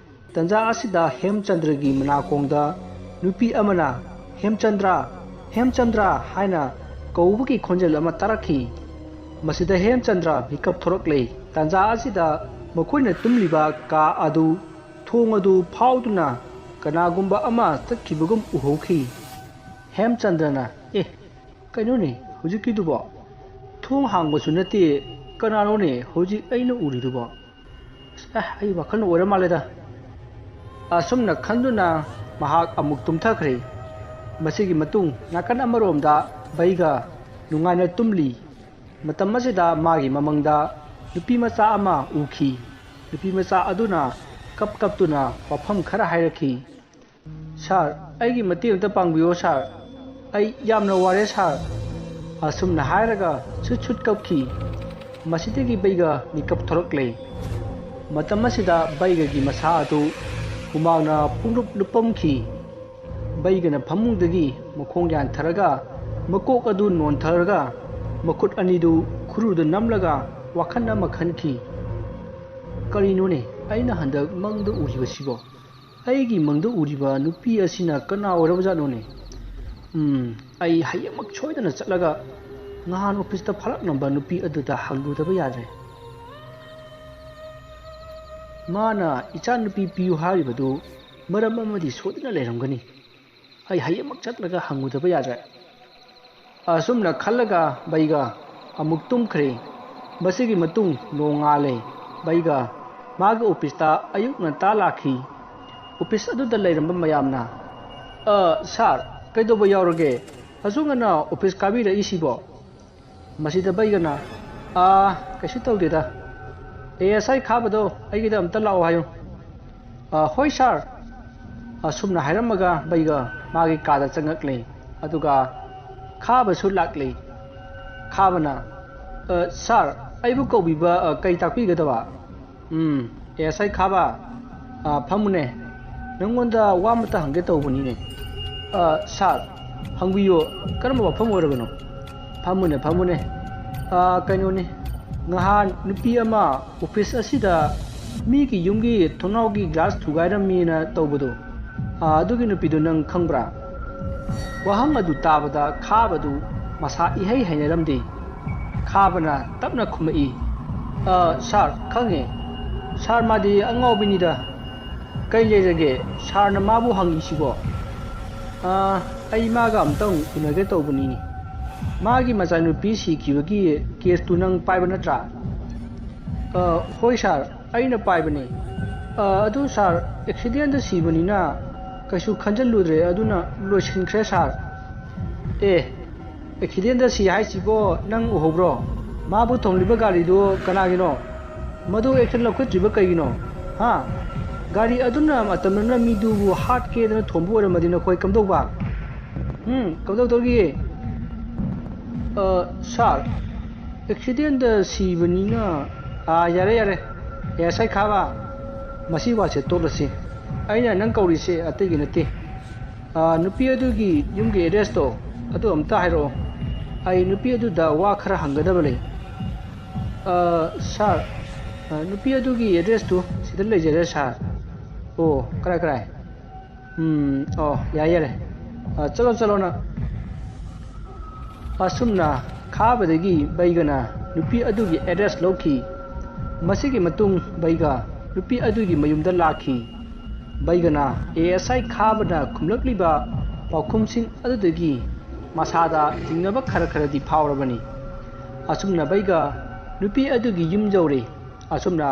ꯇꯟꯖꯥ ꯑꯁꯤꯗ ꯍꯦꯝꯆꯟꯗ꯭ꯔꯒꯤ ꯃꯅꯥꯀꯣꯡꯗ ꯅꯨꯄꯤ ꯑꯃꯅ "ꯍꯦꯝꯆꯟꯗ꯭ꯔ, ꯍꯦꯝꯆꯟꯗ꯭ꯔ" ꯍꯥꯏꯅ ꯀꯧꯕꯒꯤ ꯈꯣꯟꯖꯦꯜ ꯑꯃ ꯇꯥꯔꯛꯈꯤ꯫ ꯃꯁꯤꯗ ꯍꯦꯝꯆꯟꯗ꯭ꯔ ꯃꯤꯀꯞ ꯊꯣꯔꯛꯂꯦ꯫ ꯇꯟꯖꯥ ꯑꯁꯤꯗ ꯃꯈꯣꯏꯅ ꯇꯨꯝꯂꯤꯕ ꯀꯥ ꯑꯗꯨ ꯊꯣꯡ ꯑꯗꯨ ꯐꯥꯎꯗꯨꯅ ꯀꯅꯥꯒꯨꯝꯕ ꯑꯃ ꯆꯠꯈꯤꯕꯒꯨꯝ ꯎꯍꯧꯈꯤ꯫ ꯍꯦꯝꯆꯟꯗ꯭ꯔꯅ, "ꯑꯦ, ꯀꯩꯅꯣꯅꯦ ꯍꯧꯖꯤꯛꯀꯤꯗꯨꯕꯣ? ꯊꯣꯡ ꯍꯥꯡꯕꯁꯨ ꯅꯠꯇꯦ, ꯀꯅꯥꯅꯣꯅꯦ ꯍꯧꯖꯤꯛ ꯑꯩꯅ ꯎꯔꯤꯗꯨꯕꯣ? ꯑꯁ, ꯑꯦ, ꯑꯩ ꯋꯥꯈꯜꯅ ꯑꯣꯏꯔ ꯃꯥꯜꯂꯦꯗ"꯫ ꯑꯁꯨꯝꯅ ꯈꯟꯗꯨꯅ ꯃꯍꯥꯛ ꯑꯃꯨꯛ ꯇꯨꯝꯊꯈ꯭ꯔꯦ꯫ ꯃꯁꯤꯒꯤ ꯃꯇꯨꯡ ꯅꯥꯀꯟ ꯑꯃꯔꯣꯝꯗ ꯕꯩꯒ ꯅꯨꯡꯉꯥꯏꯅ ꯇꯨꯝꯂꯤ꯫ ꯃꯇꯝ ꯑꯁꯤꯗ ꯃꯥꯒꯤ ꯃꯃꯪꯗ ꯅꯨꯄꯤ ꯃꯆꯥ ꯑꯃ ꯎꯈꯤ꯫ ꯅꯨꯄꯤ ꯃꯆꯥ ꯑꯗꯨꯅ ꯀꯞ ꯀꯞꯇꯨꯅ ꯋꯥꯐꯝ ꯈꯔ ꯍꯥꯏꯔꯛꯈꯤ꯫ "ꯁꯥꯔ, ꯑꯩꯒꯤ ꯃꯇꯦꯡ ꯑꯝꯇ ꯄꯥꯡꯕꯤꯌꯣ ꯁꯥꯔ, ꯑꯩ ꯌꯥꯝꯅ ꯋꯥꯔꯦ ꯁꯥꯔ"꯫ ꯑꯁꯨꯝꯅ ꯍꯥꯏꯔꯒ ꯁꯨꯠ ꯁꯨꯠ ꯀꯞꯈꯤ꯫ ꯃꯁꯤꯗꯒꯤ ꯕꯩꯒ ꯃꯤꯀꯞ ꯊꯣꯔꯛꯂꯦ꯫ ꯃꯇꯝ ꯑꯁꯤꯗ ꯕꯩꯒꯒꯤ ꯃꯁꯥ ꯑꯗꯨ ꯍꯨꯃꯥꯡꯅ ꯄꯨꯡꯂꯨꯞ ꯂꯨꯞꯄꯝꯈꯤ꯫ ꯕꯩꯒꯅ ꯐꯃꯨꯡꯗꯒꯤ ꯃꯈꯣꯡ ꯌꯥꯟꯊꯔꯒ ꯃꯀꯣꯛ ꯑꯗꯨ ꯅꯣꯟꯊꯔꯒ ꯃꯈꯨꯠ ꯑꯅꯤꯗꯨ ꯈꯨꯔꯨꯗ ꯅꯝꯂꯒ ꯋꯥꯈꯜ ꯑꯃ ꯈꯟꯈꯤ꯫ "ꯀꯔꯤꯅꯣꯅꯦ ꯑꯩꯅ ꯍꯟꯗꯛ ꯃꯪꯗ ꯎꯔꯤꯕꯁꯤꯕꯣ? ꯑꯩꯒꯤ ꯃꯪꯗ ꯎꯔꯤꯕ ꯅꯨꯄꯤ ꯑꯁꯤꯅ ꯀꯅꯥ ꯑꯣꯏꯔꯕꯖꯥꯠꯅꯣꯅꯦ? ꯎꯝ, ꯑꯩ ꯍꯌꯦꯡꯃꯛ ꯁꯣꯏꯗꯅ ꯆꯠꯂꯒ ꯅꯍꯥꯟ ꯑꯣꯐꯤꯁꯇ ꯐꯥꯔꯛꯅꯕ ꯅꯨꯄꯤ ꯑꯗꯨꯗ ꯍꯪꯂꯨꯗꯕ ꯌꯥꯗ꯭ꯔꯦ꯫ ꯃꯥꯅ ꯏꯆꯥꯅꯨꯄꯤ ꯄꯤꯌꯨ ꯍꯥꯏꯔꯤꯕꯗꯨ ꯃꯔꯝ ꯑꯃꯗꯤ ꯁꯣꯏꯗꯅ ꯂꯩꯔꯝꯒꯅꯤ꯫ ꯑꯩ ꯍꯌꯦꯡꯃꯛ ꯆꯠꯂꯒ ꯍꯪꯉꯨꯗꯕ ꯌꯥꯗ꯭ꯔꯦ"꯫ ꯑꯁꯨꯝꯅ ꯈꯜꯂꯒ ꯕꯩꯒ ꯑꯃꯨꯛ ꯇꯨꯝꯈ꯭ꯔꯦ꯫ ꯃꯁꯤꯒꯤ ꯃꯇꯨꯡ ꯅꯣꯡꯉꯥꯜꯂꯦ꯫ ꯕꯩꯒ ꯃꯥꯒꯤ ꯑꯣꯐꯤꯁꯇ ꯑꯌꯨꯛ ꯉꯟꯇꯥ ꯂꯥꯛꯈꯤ꯫ ꯑꯣꯐꯤꯁ ꯑꯗꯨꯗ ꯂꯩꯔꯝꯕ ꯃꯌꯥꯝꯅ, "ꯑ, ꯁꯥꯔ, ꯀꯩꯗꯧꯕ ꯌꯥꯎꯔꯒꯦ? ꯑꯁꯨꯛ ꯉꯟꯅ ꯑꯣꯐꯤꯁ ꯀꯥꯕꯤꯔꯛꯏꯁꯤꯕꯣ?" ꯃꯁꯤꯗ ꯕꯩꯒꯅ, "ꯑꯥ, ꯀꯩꯁꯨ ꯇꯧꯗꯦꯗ꯫ ꯑꯦ ꯑꯦꯁ ꯑꯥꯏ ꯈꯥꯕꯗꯣ ꯑꯩꯒꯤꯗ ꯑꯝꯇ ꯂꯥꯛꯑꯣ ꯍꯥꯏꯌꯨ"꯫ "ꯑꯥ, ꯍꯣꯏ ꯁꯥꯔ"꯫ ꯑꯁꯨꯝꯅ ꯍꯥꯏꯔꯝꯃꯒ ꯕꯩꯒ ꯃꯥꯒꯤ ꯀꯥꯗ ꯆꯪꯉꯛꯂꯦ꯫ ꯑꯗꯨꯒ ꯈꯥꯕꯁꯨ ꯂꯥꯛꯂꯦ꯫ ꯈꯥꯕꯅ, "ꯑ, ꯁꯥꯔ, ꯑꯩꯕꯨ ꯀꯧꯕꯤꯕ, ꯑ, ꯀꯩ ꯇꯥꯛꯄꯤꯒꯗꯕ?" "ꯎꯝ, ꯑꯦ ꯑꯦꯁ ꯑꯥꯏ ꯈꯥꯕ, ꯑ, ꯐꯝꯃꯨꯅꯦ꯫ ꯅꯪꯉꯣꯟꯗ ꯋꯥ ꯑꯃꯇ ꯍꯪꯒꯦ ꯇꯧꯕꯅꯤꯅꯦ"꯫ "ꯑ, ꯁꯥꯔ, ꯍꯪꯕꯤꯌꯨ, ꯀꯔꯝꯕ ꯋꯥꯐꯝ ꯑꯣꯏꯔꯕꯅꯣ?" "ꯐꯝꯃꯨꯅꯦ, ꯐꯝꯃꯨꯅꯦ"꯫ ꯑꯥ, ꯀꯩꯅꯣꯅꯤ, ꯉꯍꯥꯟ ꯅꯨꯄꯤ ꯑꯃ ꯑꯣꯐꯤꯁ ꯑꯁꯤꯗ ꯃꯤꯒꯤ ꯌꯨꯝꯒꯤ ꯊꯣꯡꯅꯥꯎꯒꯤ ꯒ꯭ꯂꯥꯁ ꯊꯨꯒꯥꯏꯔꯝꯃꯤꯅ ꯇꯧꯕꯗꯣ, ꯑꯥ, ꯑꯗꯨꯒꯤ ꯅꯨꯄꯤꯗꯣ ꯅꯪ ꯈꯪꯕ꯭ꯔꯥ? ꯋꯥꯍꯪ ꯑꯗꯨ ꯇꯥꯕꯗ ꯈꯥꯕꯗꯨ ꯃꯁꯥ ꯏꯍꯩ ꯍꯩꯅꯔꯝꯗꯦ꯫ ꯈꯥꯕꯅ ꯇꯞꯅ ꯈꯨꯝꯃꯛꯏ, "ꯑ, ꯁꯥꯔ, ꯈꯪꯉꯦ꯫ ꯁꯥꯔ, ꯃꯥꯗꯤ ꯑꯉꯥꯎꯕꯤꯅꯤꯗ꯫ ꯀꯩ ꯂꯩꯔꯒꯦ? ꯁꯥꯔꯅ ꯃꯥꯕꯨ ꯍꯪꯉꯤꯁꯤꯕꯣ?" "ꯑ, ꯑꯩ ꯃꯥꯒ ꯑꯝꯇꯪ ꯎꯅꯒꯦ ꯇꯧꯕꯅꯤꯅꯦ꯫ ꯃꯥꯒꯤ ꯃꯆꯥꯅꯨꯄꯤ ꯁꯤꯈꯤꯕꯒꯤ ꯀꯦꯁꯇꯨ ꯅꯪ ꯄꯥꯏꯕ ꯅꯠꯇ꯭ꯔꯥ?" "ꯑ, ꯍꯣꯏ ꯁꯥꯔ, ꯑꯩꯅ ꯄꯥꯏꯕꯅꯤ꯫ ꯑ, ꯑꯗꯨ ꯁꯥꯔ, ꯑꯦꯛꯁꯤꯗꯦꯟꯗ ꯁꯤꯕꯅꯤꯅ ꯀꯩꯁꯨ ꯈꯟꯖꯜꯂꯨꯗ꯭ꯔꯦ, ꯑꯗꯨꯅ ꯂꯣꯏꯁꯤꯟꯈ꯭ꯔꯦ ꯁꯥꯔ꯫" "ꯑꯦ, ꯑꯦꯛꯁꯤꯗꯦꯟꯗ ꯁꯤ ꯍꯥꯏꯁꯤꯕꯣ ꯅꯪ ꯎꯍꯧꯕ꯭ꯔꯣ? ꯃꯥꯕꯨ ꯊꯣꯝꯂꯤꯕ ꯒꯥꯔꯤꯗꯨ ꯀꯅꯥꯒꯤꯅꯣ? ꯃꯗꯨ ꯑꯦꯛꯁꯟ ꯂꯧꯈꯠꯇ꯭ꯔꯤꯕ ꯀꯩꯒꯤꯅꯣ? ꯍꯥ? ꯒꯥꯔꯤ ꯑꯗꯨꯅ ꯃꯇꯝꯗꯨꯅ ꯃꯤꯗꯨꯕꯨ ꯍꯥꯠꯀꯦꯗꯅ ꯊꯣꯝꯕ ꯑꯣꯏꯔꯝꯃꯗꯤ ꯅꯈꯣꯏ ꯀꯝꯗꯧꯕ? ꯎꯝ, ꯀꯝꯗꯧꯗꯧꯔꯤꯒꯦ?" "ꯑ, ꯁꯥꯔ, ꯑꯦꯛꯁꯤꯗꯦꯟꯗ ꯁꯤꯕꯅꯤꯅ꯫" "ꯑꯥ, ꯌꯥꯔꯦ, ꯌꯥꯔꯦ꯫ ꯑꯦ ꯑꯦꯁ ꯑꯥꯏ ꯈꯥꯕ, ꯃꯁꯤ ꯋꯥꯁꯦ ꯇꯣꯛꯂꯁꯤ꯫ ꯑꯩꯅ ꯅꯪ ꯀꯧꯔꯤꯁꯦ ꯑꯇꯩꯒꯤ ꯅꯠꯇꯦ꯫ ꯑꯥ, ꯅꯨꯄꯤ ꯑꯗꯨꯒꯤ ꯌꯨꯝꯒꯤ ꯑꯦꯗ꯭ꯔꯦꯁꯇꯣ ꯑꯗꯨ ꯑꯝꯇ ꯍꯥꯏꯔꯛꯑꯣ꯫ ꯑꯩ ꯅꯨꯄꯤ ꯑꯗꯨꯗ ꯋꯥ ꯈꯔ ꯍꯪꯒꯗꯕ ꯂꯩ꯫" "ꯑꯥ, ꯁꯥꯔ, ꯑꯥ, ꯅꯨꯄꯤ ꯑꯗꯨꯒꯤ ꯑꯦꯗ꯭ꯔꯦꯁꯇꯨ ꯁꯤꯗ ꯂꯩꯖꯔꯦ ꯁꯥꯔ꯫" "ꯑꯣ, ꯀꯔꯥꯏ, ꯀꯔꯥꯏ?" "ꯎꯝ, ꯑꯣ, ꯌꯥꯔꯦ, ꯌꯥꯔꯦ꯫ ꯑꯥ, ꯆꯠꯂꯣ, ꯆꯠꯂꯣ ꯅꯪ꯫" ꯑꯁꯨꯝꯅ ꯈꯥꯕꯗꯒꯤ ꯕꯩꯒꯅ ꯅꯨꯄꯤ ꯑꯗꯨꯒꯤ ꯑꯦꯗ꯭ꯔꯦꯁ ꯂꯧꯈꯤ꯫ ꯃꯁꯤꯒꯤ ꯃꯇꯨꯡ ꯕꯩꯒ ꯅꯨꯄꯤ ꯑꯗꯨꯒꯤ ꯃꯌꯨꯝꯗ ꯂꯥꯛꯈꯤ꯫ ꯕꯩꯒꯅ ꯑꯦ ꯑꯦꯁ ꯑꯥꯏ ꯈꯥꯕꯅ ꯈꯨꯝꯂꯛꯂꯤꯕ ꯄꯥꯎꯈꯨꯝꯁꯤꯡ ꯑꯗꯨꯗꯒꯤ ꯃꯁꯥꯗ ꯆꯤꯡꯅꯕ ꯈꯔ ꯈꯔꯗꯤ ꯐꯥꯎꯔꯕꯅꯤ꯫ ꯑꯁꯨꯝꯅ ꯕꯩꯒ ꯅꯨꯄꯤ ꯑꯗꯨꯒꯤ ꯌꯨꯝ ꯌꯧꯔꯦ꯫ ꯑꯁꯨꯝꯅ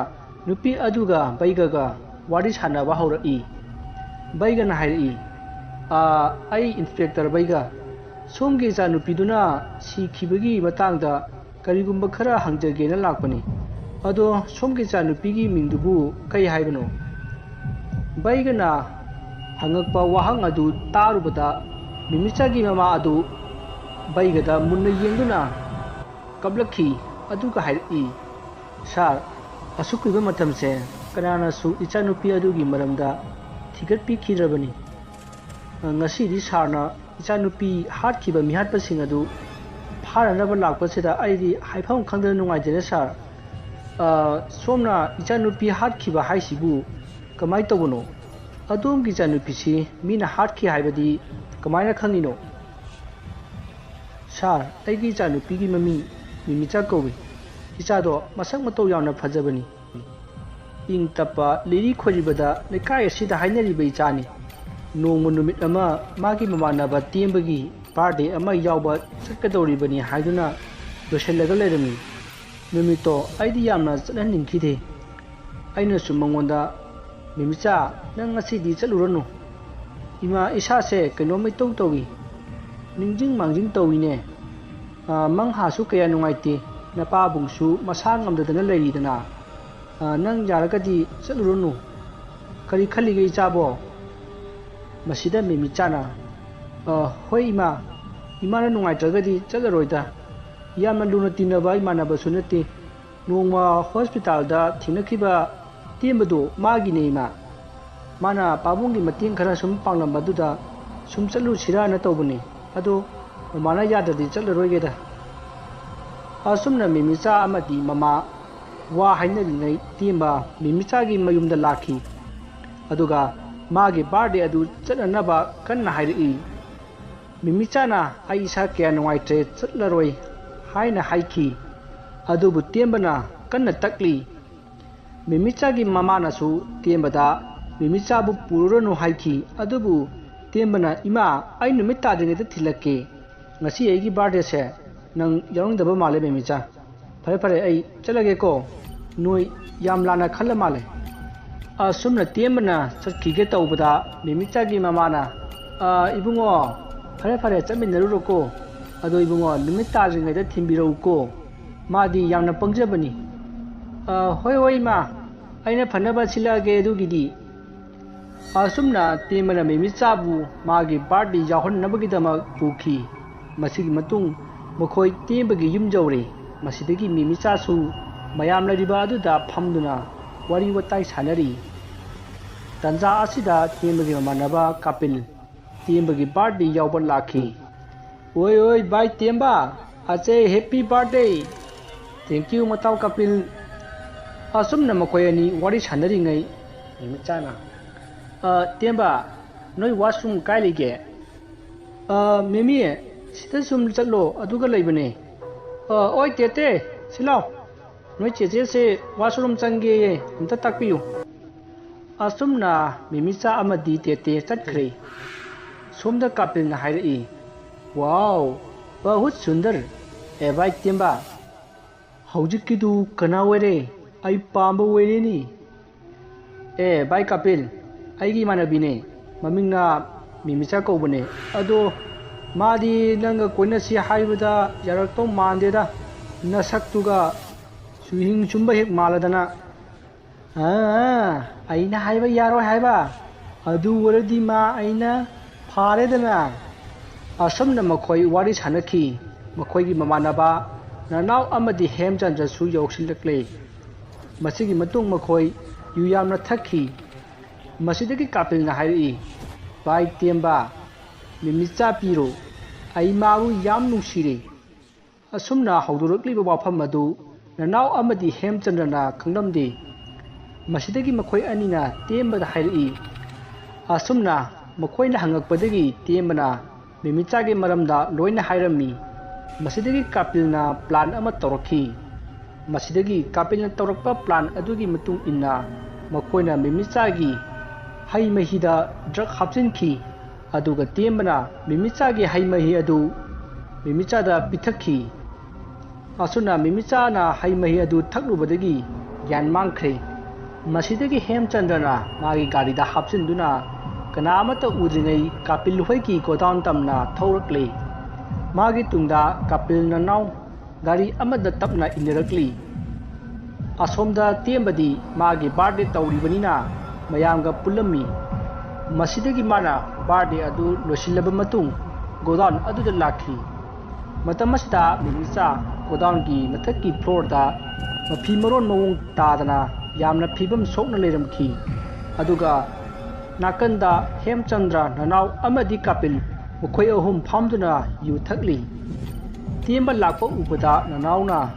ꯅꯨꯄꯤ ꯑꯗꯨꯒ ꯕꯩꯒꯒ ꯋꯥꯔꯤ ꯁꯥꯟꯅꯕ ꯍꯧꯔꯛꯏ꯫ ꯕꯩꯒꯅ ꯍꯥꯏꯔꯛꯏ, "ꯑꯥ, ꯑꯩ ꯏꯟꯁꯄꯦꯛꯇꯔ ꯕꯩꯒ꯫ ꯁꯣꯝꯒꯤ ꯏꯆꯥꯅꯨꯄꯤꯗꯨꯅ ꯁꯤꯈꯤꯕꯒꯤ ꯃꯇꯥꯡꯗ ꯀꯔꯤꯒꯨꯝꯕ ꯈꯔ ꯍꯪꯖꯒꯦꯅ ꯂꯥꯛꯄꯅꯤ꯫ ꯑꯗꯣ ꯁꯣꯝꯒꯤ ꯏꯆꯥꯅꯨꯄꯤꯒꯤ ꯃꯤꯡꯗꯨꯕꯨ ꯀꯩ ꯍꯥꯏꯕꯅꯣ?" ꯕꯩꯒꯅ ꯍꯪꯉꯛꯄ ꯋꯥꯍꯪ ꯑꯗꯨ ꯇꯥꯔꯨꯕꯗ ꯃꯤꯃꯤꯆꯥꯒꯤ ꯃꯃꯥ ꯑꯗꯨ ꯕꯩꯒꯗ ꯃꯨꯟꯅ ꯌꯦꯡꯗꯨꯅ ꯀꯞꯂꯛꯈꯤ꯫ ꯑꯗꯨꯒ ꯍꯥꯏꯔꯛꯏ, "ꯁꯥꯔ, ꯑꯁꯨꯛ ꯀꯨꯏꯕ ꯃꯇꯝꯁꯦ ꯀꯅꯥꯅꯁꯨ ꯏꯆꯥꯅꯨꯄꯤ ꯑꯗꯨꯒꯤ ꯃꯔꯝꯗ ꯊꯤꯒꯠꯄꯤꯈꯤꯗ꯭ꯔꯕꯅꯤ꯫ ꯉꯁꯤꯗꯤ ꯁꯥꯔꯅ ꯏꯆꯥꯅꯨꯄꯤ ꯍꯥꯠꯈꯤꯕ ꯃꯤꯍꯥꯠꯄꯁꯤꯡ ꯑꯗꯨ ꯐꯥ-, ꯐꯥꯅꯅꯕ ꯂꯥꯛꯄꯁꯤꯗ ꯑꯩꯗꯤ ꯍꯥꯏꯐꯝ ꯈꯪꯗꯅ ꯅꯨꯡꯉꯥꯏꯖꯔꯦ ꯁꯥꯔ꯫ ꯑ, ꯁꯣꯝꯅ ꯏꯆꯥꯅꯨꯄꯤ ꯍꯥꯠꯈꯤꯕ ꯍꯥꯏꯁꯤꯕꯨ ꯀꯃꯥꯏꯅ ꯇꯧꯕꯅꯣ? ꯑꯗꯣꯝꯒꯤ ꯏꯆꯥꯅꯨꯄꯤꯁꯤ ꯃꯤꯅ ꯍꯥꯠꯈꯤ ꯍꯥꯏꯕꯗꯤ ꯀꯃꯥꯏꯅ ꯈꯪꯉꯤꯅꯣ? ꯁꯥꯔ, ꯑꯩꯒꯤ ꯏꯆꯥꯅꯨꯄꯤꯒꯤ ꯃꯃꯤꯡ ꯃꯤꯃꯤꯆꯥ ꯀꯧꯏ꯫ ꯏꯆꯥꯗꯣ ꯃꯁꯛ ꯃꯇꯧ ꯌꯥꯝꯅ ꯐꯖꯕꯅꯤ꯫ ꯏꯪ ꯇꯞꯄ, ꯂꯤꯔꯤ ꯈꯣꯏꯔꯤꯕꯗ ꯂꯩꯀꯥꯏ ꯑꯁꯤꯗ ꯍꯥꯏꯅꯔꯤꯕ ꯏꯆꯥꯅꯤ꯫ ꯅꯣꯡꯃ ꯅꯨꯃꯤꯠ ꯑꯃ ꯃꯥꯒꯤ ꯃꯃꯥꯟꯅꯕ ꯇꯦꯝꯕꯒꯤ ꯕꯥꯔꯗꯦ ꯑꯃ ꯌꯥꯎꯕ ꯆꯠꯀꯗꯧꯔꯤꯕꯅꯤ ꯍꯥꯏꯗꯨꯅ ꯂꯣꯏꯁꯤꯜꯂꯒ ꯂꯩꯔꯝꯃꯤ꯫ ꯅꯨꯃꯤꯠꯇꯣ ꯑꯩꯗꯤ ꯌꯥꯝꯅ ꯆꯠꯍꯟꯅꯤꯡꯈꯤꯗꯦ꯫ ꯑꯩꯅꯁꯨ ꯃꯉꯣꯟꯗ, "ꯃꯤꯃꯤꯆꯥ, ꯅꯪ ꯉꯁꯤꯗꯤ ꯆꯠꯂꯨꯔꯅꯨ꯫ ꯏꯃꯥ, ꯏꯁꯥꯁꯦ ꯀꯩꯅꯣꯝ ꯏꯇꯧ ꯇꯧꯏ꯫ ꯅꯤꯡꯖꯤꯡ ꯃꯥꯡꯖꯤꯡ ꯇꯧꯏꯅꯦ꯫ ꯑ, ꯃꯪꯍꯥꯁꯨ ꯀꯌꯥ ꯅꯨꯡꯉꯥꯏꯇꯦ꯫ ꯅꯄꯥꯕꯨꯡꯁꯨ ꯃꯁꯥ ꯉꯝꯗꯗꯅ ꯂꯩꯔꯤꯗꯅ꯫ ꯑ, ꯅꯪ ꯌꯥꯔꯒꯗꯤ ꯆꯠꯂꯨꯔꯅꯨ꯫ ꯀꯔꯤ ꯈꯜꯂꯤꯒꯦ ꯏꯆꯥꯕꯣ?" ꯃꯁꯤꯗ ꯃꯤꯃꯤꯆꯥꯅ, "ꯑ, ꯍꯣꯏ ꯏꯃꯥ, ꯏꯃꯥꯅ ꯅꯨꯡꯉꯥꯏꯇ꯭ꯔꯒꯗꯤ ꯆꯠꯂꯔꯣꯏꯗ꯫ ꯌꯥꯝꯅ ꯂꯨꯅ ꯇꯤꯟꯅꯕ ꯏꯃꯥꯟꯅꯕꯁꯨ ꯅꯠꯇꯦ꯫ ꯅꯣꯡꯃ ꯍꯣꯁꯄꯤꯇꯥꯜꯗ ꯊꯦꯡꯅꯈꯤꯕ ꯇꯦꯝꯕꯗꯣ ꯃꯥꯒꯤꯅꯦ ꯏꯃꯥ꯫ ꯃꯥꯅ ꯄꯥꯕꯨꯡꯒꯤ ꯃꯇꯦꯡ ꯈꯔ ꯁꯨꯝ ꯄꯥꯡꯂꯝꯕꯗꯨꯗ ꯁꯨꯝ ꯆꯠꯂꯨꯁꯤꯔꯥꯅ ꯇꯧꯕꯅꯤ꯫ ꯑꯗꯣ ꯃꯃꯥꯅ ꯌꯥꯗ꯭ꯔꯗꯤ ꯆꯠꯂꯔꯣꯏꯒꯦꯗ꯫" ꯑꯁꯨꯝꯅ ꯃꯤꯃꯤꯆꯥ ꯑꯃꯗꯤ ꯃꯃꯥ ꯋꯥ ꯍꯥꯏꯅꯔꯤꯉꯩ ꯇꯦꯝꯕ ꯃꯤꯃꯤꯆꯥꯒꯤ ꯃꯌꯨꯝꯗ ꯂꯥꯛꯈꯤ꯫ ꯑꯗꯨꯒ ꯃꯥꯒꯤ ꯕꯥꯔꯗꯦ ꯑꯗꯨ ꯆꯠꯅꯅꯕ ꯀꯟꯅ ꯍꯥꯏꯔꯛꯏ꯫ ꯃꯤꯃꯤꯆꯥꯅ, "ꯑꯩ ꯏꯁꯥ ꯀꯌꯥ ꯅꯨꯡꯉꯥꯏꯇ꯭ꯔꯦ, ꯆꯠꯂꯔꯣꯏ" ꯍꯥꯏꯅ ꯍꯥꯏꯈꯤ꯫ ꯑꯗꯨꯕꯨ ꯇꯦꯝꯕꯅ ꯀꯟꯅ ꯇꯛꯂꯤ꯫ ꯃꯤꯃꯤꯆꯥꯒꯤ ꯃꯃꯥꯅꯁꯨ ꯇꯦꯝꯕꯗ ꯃꯤꯃꯤꯆꯥꯕꯨ ꯄꯨꯔꯨꯔꯅꯨ ꯍꯥꯏꯈꯤ꯫ ꯑꯗꯨꯕꯨ ꯇꯦꯝꯕꯅ, "ꯏꯃꯥ, ꯑꯩ ꯅꯨꯃꯤꯠ ꯇꯥꯗ꯭ꯔꯤꯉꯩꯗ ꯊꯤꯜꯂꯛꯀꯦ꯫ ꯉꯁꯤ ꯑꯩꯒꯤ ꯕꯥꯔꯗꯦꯁꯦ꯫ ꯅꯪ ꯌꯥꯎꯅꯤꯡꯗꯕ ꯃꯥꯜꯂꯦ ꯃꯤꯃꯤꯆꯥ꯫ ꯐꯔꯦ ꯐꯔꯦ, ꯑꯩ ꯆꯠꯂꯒꯦꯀꯣ꯫ ꯅꯣꯏ ꯌꯥꯝ ꯂꯥꯟꯅ ꯈꯜꯂ ꯃꯥꯜꯂꯦ꯫" ꯑꯁꯨꯝꯅ ꯇꯦꯝꯕꯅ ꯆꯠꯈꯤꯒꯦ ꯇꯧꯕꯗ ꯃꯤꯃꯤꯆꯥꯒꯤ ꯃꯃꯥꯅ, "ꯑ, ꯏꯕꯨꯡꯉꯣ, ꯐꯔꯦ ꯐꯔꯦ, ꯆꯠꯃꯤꯟꯅꯔꯨꯔꯣꯀꯣ꯫ ꯑꯗꯣ ꯏꯕꯨꯡꯉꯣ, ꯅꯨꯃꯤꯠ ꯇꯥꯗ꯭ꯔꯤꯉꯩꯗ ꯊꯤꯟꯕꯤꯔꯛꯎꯀꯣ꯫ ꯃꯥꯗꯤ ꯌꯥꯝꯅ ꯄꯪꯖꯕꯅꯤ꯫" "ꯑ, ꯍꯣꯏ ꯍꯣꯏ ꯏꯃꯥ, ꯑꯩꯅ ꯐꯅꯕ ꯁꯤꯜꯂꯛꯑꯒꯦ ꯑꯗꯨꯒꯤꯗꯤ꯫" ꯑꯁꯨꯝꯅ ꯇꯦꯝꯕꯅ ꯃꯤꯃꯤꯆꯥꯕꯨ ꯃꯥꯒꯤ ꯕꯥꯔꯗꯦ ꯌꯥꯎꯍꯟꯅꯕꯒꯤꯗꯃꯛ ꯄꯨꯈꯤ꯫ ꯃꯁꯤꯒꯤ ꯃꯇꯨꯡ ꯃꯈꯣꯏ ꯇꯦꯝꯕꯒꯤ ꯌꯨꯝ ꯌꯧꯔꯦ꯫ ꯃꯁꯤꯗꯒꯤ ꯃꯤꯃꯤꯆꯥꯁꯨ ꯃꯌꯥꯝ ꯂꯩꯔꯤꯕ ꯑꯗꯨꯗ ꯐꯝꯗꯨꯅ ꯋꯥꯔꯤ ꯋꯥꯇꯥꯏ ꯁꯥꯟꯅꯔꯤ꯫ ꯇꯟꯖꯥ ꯑꯁꯤꯗ ꯇꯦꯝꯕꯒꯤ ꯃꯃꯥꯟꯅꯕ ꯀꯥꯄꯤꯜ ꯇꯦꯝꯕꯒꯤ ꯕꯥꯔꯗꯦ ꯌꯥꯎꯕ ꯂꯥꯛꯈꯤ꯫ "ꯑꯣꯏ ꯑꯣꯏ ꯚꯥꯏ ꯇꯦꯝꯕ, ꯑꯆꯦ, happy birthday! Thank you, ꯃꯇꯥꯎ Kapil. ꯑꯁꯨꯝꯅ ꯃꯈꯣꯏ ꯑꯅꯤ ꯋꯥꯔꯤ ꯁꯥꯟꯅꯔꯤꯉꯩ, ꯃꯤꯃꯤꯆꯥꯅ, "ꯑ, ꯇꯦꯝꯕ, ꯅꯣꯏ washroom ꯀꯥꯏ ꯂꯩꯒꯦ?" "ꯑ, ꯃꯤꯃꯤ, ꯁꯤꯗ ꯁꯨꯝ ꯆꯠꯂꯣ, ꯑꯗꯨꯒ ꯂꯩꯕꯅꯦ꯫" "ꯑ, ꯑꯣꯏ ꯇꯦꯇꯦ, ꯁꯤ ꯂꯥꯎ, ꯅꯣꯏ ꯆꯦꯆꯦꯁꯦ washroom ꯆꯪꯒꯦꯌꯦ, ꯑꯝꯇ ꯇꯥꯛꯄꯤꯌꯨ꯫" ꯑꯁꯨꯝꯅ ꯃꯤꯃꯤꯆꯥ ꯑꯃꯗꯤ ꯇꯦꯇꯦ ꯆꯠꯈ꯭ꯔꯦ꯫ ꯁꯣꯝꯗ ꯀꯥꯄꯤꯜꯅ ꯍꯥꯏꯔꯛꯏ, "ꯋꯥꯎ, ꯕꯍꯨꯠ ꯁꯨꯟꯗꯔ꯫ ꯑꯦ ꯚꯥꯏ ꯇꯦꯝꯕ, ꯍꯧꯖꯤꯛꯀꯤꯗꯨ ꯀꯅꯥ ꯑꯣꯏꯔꯦ? ꯑꯩ ꯄꯥꯝꯕ ꯑꯣꯏꯔꯦꯅꯦ꯫" "ꯑꯦ ꯚꯥꯏ ꯀꯥꯄꯤꯜ, ꯑꯩꯒꯤ ꯏꯃꯥꯟꯅꯕꯤꯅꯦ, ꯃꯃꯤꯡꯅ ꯃꯤꯃꯤꯆꯥ ꯀꯧꯕꯅꯦ꯫ ꯑꯗꯣ ꯃꯥꯗꯤ ꯅꯪꯒ ꯀꯣꯏꯅꯁꯤ ꯍꯥꯏꯕꯗ ꯌꯥꯔꯛꯇꯧ ꯃꯥꯟꯗꯦꯗ, ꯅꯁꯛꯇꯨꯒ ꯆꯨꯍꯤꯡ ꯆꯨꯝꯕ ꯍꯦꯛ ꯃꯥꯜꯂꯗꯅ꯫" "ꯑꯥ, ꯑꯩꯅ ꯍꯥꯏꯕ ꯌꯥꯔꯣꯏ ꯍꯥꯏꯕ? ꯑꯗꯨ ꯑꯣꯏꯔꯗꯤ ꯃꯥ ꯑꯩꯅ ꯐꯥꯔꯦꯗꯅ꯫" ꯑꯁꯨꯝꯅ ꯃꯈꯣꯏ ꯋꯥꯔꯤ ꯁꯥꯟꯅꯈꯤ꯫ ꯃꯈꯣꯏꯒꯤ ꯃꯃꯥꯟꯅꯕ ꯅꯅꯥꯎ ꯑꯃꯗꯤ ꯍꯦꯝꯆꯟꯗ꯭ꯔꯁꯨ ꯌꯧꯁꯤꯜꯂꯛꯂꯦ꯫ ꯃꯁꯤꯒꯤ ꯃꯇꯨꯡ ꯃꯈꯣꯏ ꯌꯨ ꯌꯥꯝꯅ ꯊꯛꯈꯤ꯫ ꯃꯁꯤꯗꯒꯤ ꯀꯥꯄꯤꯜꯅ ꯍꯥꯏꯔꯛꯏ, "ꯚꯥꯏ ꯇꯦꯝꯕ, ꯃꯤꯃꯤꯆꯥ ꯄꯤꯔꯣ, ꯑꯩ ꯃꯥꯕꯨ ꯌꯥꯝ ꯅꯨꯡꯁꯤꯔꯦ꯫" ꯑꯁꯨꯝꯅ ꯍꯧꯗꯣꯔꯛꯂꯤꯕ ꯋꯥꯐꯝ ꯑꯗꯨ ꯅꯅꯥꯎ ꯑꯃꯗꯤ ꯍꯦꯝꯆꯟꯗ꯭ꯔꯅ ꯈꯪꯂꯝꯗꯦ꯫ ꯃꯁꯤꯗꯒꯤ ꯃꯈꯣꯏ ꯑꯅꯤꯅ ꯇꯦꯝꯕꯗ ꯍꯥꯏꯔꯛꯏ꯫ ꯑꯁꯨꯝꯅ ꯃꯈꯣꯏꯅ ꯍꯪꯉꯛꯄꯗꯒꯤ ꯇꯦꯝꯕꯅ ꯃꯤꯃꯤꯆꯥꯒꯤ ꯃꯔꯝꯗ ꯂꯣꯏꯅ ꯍꯥꯏꯔꯝꯃꯤ꯫ ꯃꯁꯤꯗꯒꯤ ꯀꯥꯄꯤꯜꯅ plan ꯑꯃ ꯇꯧꯔꯛꯈꯤ꯫ ꯃꯁꯤꯗꯒꯤ ꯀꯥꯄꯤꯜꯅ ꯇꯧꯔꯛꯄ plan ꯑꯗꯨꯒꯤ ꯃꯇꯨꯡ ꯏꯟꯅ ꯃꯈꯣꯏꯅ ꯃꯤꯃꯤꯆꯥꯒꯤ ꯍꯩ ꯃꯍꯤꯗ drug ꯍꯥꯞꯆꯤꯟꯈꯤ꯫ ꯑꯗꯨꯒ ꯇꯦꯝꯕꯅ ꯃꯤꯃꯤꯆꯥꯒꯤ ꯍꯩ ꯃꯍꯤ ꯑꯗꯨ ꯃꯤꯃꯤꯆꯥꯗ ꯄꯤꯊꯛꯈꯤ꯫ ꯑꯁꯨꯝꯅ ꯃꯤꯃꯤꯆꯥꯅ ꯍꯩ ꯃꯍꯤ ꯑꯗꯨ ꯊꯛꯂꯨꯕꯗꯒꯤ ꯒ꯭ꯌꯥꯟ ꯃꯥꯡꯈ꯭ꯔꯦ꯫ ꯃꯁꯤꯗꯒꯤ ꯍꯦꯝꯆꯟꯗ꯭ꯔꯅ ꯃꯥꯒꯤ ꯒꯥꯔꯤꯗ ꯍꯥꯞꯆꯤꯟꯗꯨꯅ ꯀꯅꯥ ꯑꯃꯠꯇ ꯎꯗ꯭ꯔꯤꯉꯩ ꯀꯥꯄꯤꯜ ꯍꯣꯏꯒꯤ godown ꯇꯝꯅ ꯊꯧꯔꯛꯂꯦ꯫ ꯃꯥꯒꯤ ꯇꯨꯡꯗ ꯀꯥꯄꯤꯜ ꯅꯅꯥꯎ ꯒꯥꯔꯤ ꯑꯃꯗ ꯇꯞꯅ ꯏꯟꯅꯔꯛꯂꯤ꯫ ꯑꯁꯣꯝꯗ ꯇꯦꯝꯕꯗꯤ ꯃꯥꯒꯤ birthday ꯇꯧꯔꯤꯕꯅꯤꯅ ꯃꯌꯥꯝꯒ ꯄꯨꯜꯂꯝꯃꯤ꯫ ꯃꯁꯤꯗꯒꯤ ꯃꯥꯅ birthday ꯑꯗꯨ ꯂꯣꯏꯁꯤꯜꯂꯕ ꯃꯇꯨꯡ godown ꯑꯗꯨꯗ ꯂꯥꯛꯈꯤ꯫ ꯃꯇꯝ ꯑꯁꯤꯗ ꯃꯤꯃꯤꯆꯥ godownꯒꯤ ꯃꯊꯛꯀꯤ floorꯗ ꯃꯐꯤ ꯃꯔꯣꯟ ꯃꯑꯣꯡ ꯇꯥꯗꯅ ꯌꯥꯝꯅ ꯐꯤꯕꯝ ꯁꯣꯛꯅ ꯂꯩꯔꯝꯈꯤ꯫ ꯑꯗꯨꯒ ꯅꯥꯀꯟꯗ ꯍꯦꯝꯆꯟꯗ꯭ꯔ, ꯅꯅꯥꯎ ꯑꯃꯗꯤ ꯀꯥꯄꯤꯜ ꯃꯈꯣꯏ ꯑꯍꯨꯝ ꯐꯝꯗꯨꯅ ꯌꯨ ꯊꯛꯂꯤ꯫ ꯇꯦꯝꯕ ꯂꯥꯛꯄ ꯎꯕꯗ ꯅꯅꯥꯎꯅ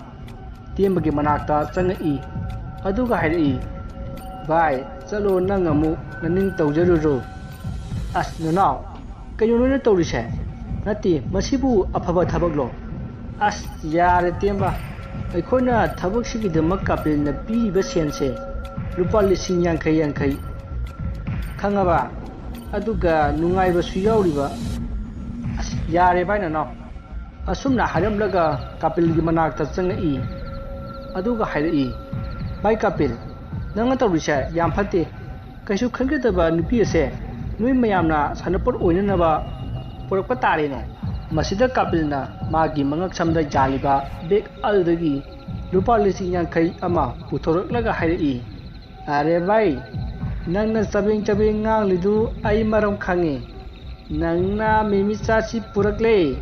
ꯇꯦꯝꯕꯒꯤ ꯃꯅꯥꯛꯇ ꯆꯪꯉꯛꯏ꯫ ꯑꯗꯨꯒ ꯍꯥꯏꯔꯛꯏ, "ꯚꯥꯏ, ꯆꯠꯂꯣ, ꯅꯪ ꯑꯃꯨꯛ ꯅꯅꯤꯡ ꯇꯧꯖꯔꯨꯔꯣ꯫" "ꯑꯁ ꯅꯅꯥꯎ, ꯀꯩꯅꯣ ꯅꯣꯏꯅ ꯇꯧꯔꯤꯁꯦ? ꯅꯠꯇꯦ, ꯃꯁꯤꯕꯨ ꯑꯐꯕ ꯊꯕꯛꯂꯣ?" "ꯑꯁ ꯌꯥꯔꯦ ꯇꯦꯝꯕ, ꯑꯩꯈꯣꯏꯅ ꯊꯕꯛꯁꯤꯒꯤꯗꯃꯛ ꯀꯥꯄꯤꯜꯅ ꯄꯤꯔꯤꯕ ꯁꯦꯟꯁꯦ ꯂꯨꯄꯥ ꯂꯤꯁꯤꯡ ꯌꯥꯡꯈꯩ ꯌꯥꯡꯈꯩ, ꯈꯪꯉꯕ? ꯑꯗꯨꯒ ꯅꯨꯡꯉꯥꯏꯕꯁꯨ ꯌꯥꯎꯔꯤꯕ꯫" "ꯑꯁ ꯌꯥꯔꯦ ꯚꯥꯏ ꯅꯅꯥꯎ꯫" ꯑꯁꯨꯝꯅ ꯍꯥꯏꯔꯝꯂꯒ ꯀꯥꯄꯤꯜꯒꯤ ꯃꯅꯥꯛꯇ ꯆꯪꯉꯛꯏ꯫ ꯑꯗꯨꯒ ꯍꯥꯏꯔꯛꯏ, "ꯚꯥꯏ ꯀꯥꯄꯤꯜ, ꯅꯪꯅ ꯇꯧꯔꯤꯁꯦ ꯌꯥꯝ ꯐꯠꯇꯦ꯫ ꯀꯩꯁꯨ ꯈꯟꯒꯗꯕ ꯅꯨꯄꯤ ꯑꯁꯦ ꯅꯣꯏ ꯃꯌꯥꯝꯅ ꯁꯥꯟꯅꯄꯣꯠ ꯑꯣꯏꯅꯅꯕ ꯄꯨꯔꯛꯄ ꯇꯥꯔꯦꯅꯦ꯫" ꯃꯁꯤꯗ ꯀꯥꯄꯤꯜꯅ ꯃꯥꯒꯤ ꯃꯉꯛꯁꯝꯗ ꯌꯥꯜꯂꯤꯕ ꯕꯦꯒ ꯑꯗꯨꯗꯒꯤ ꯂꯨꯄꯥ ꯂꯤꯁꯤꯡ ꯌꯥꯡꯈꯩ ꯑꯃ ꯄꯨꯊꯣꯔꯛꯂꯒ ꯍꯥꯏꯔꯛꯏ, "ꯑꯔꯦ ꯚꯥꯏ, ꯅꯪꯅ ꯆꯕꯦꯡ ꯆꯕꯦꯡ ꯉꯥꯡꯂꯤꯗꯨ ꯑꯩ ꯃꯔꯝ ꯈꯪꯉꯤ꯫ ꯅꯪꯅ ꯃꯤꯃꯤꯆꯥꯁꯤ ꯄꯨꯔꯛꯂꯦ,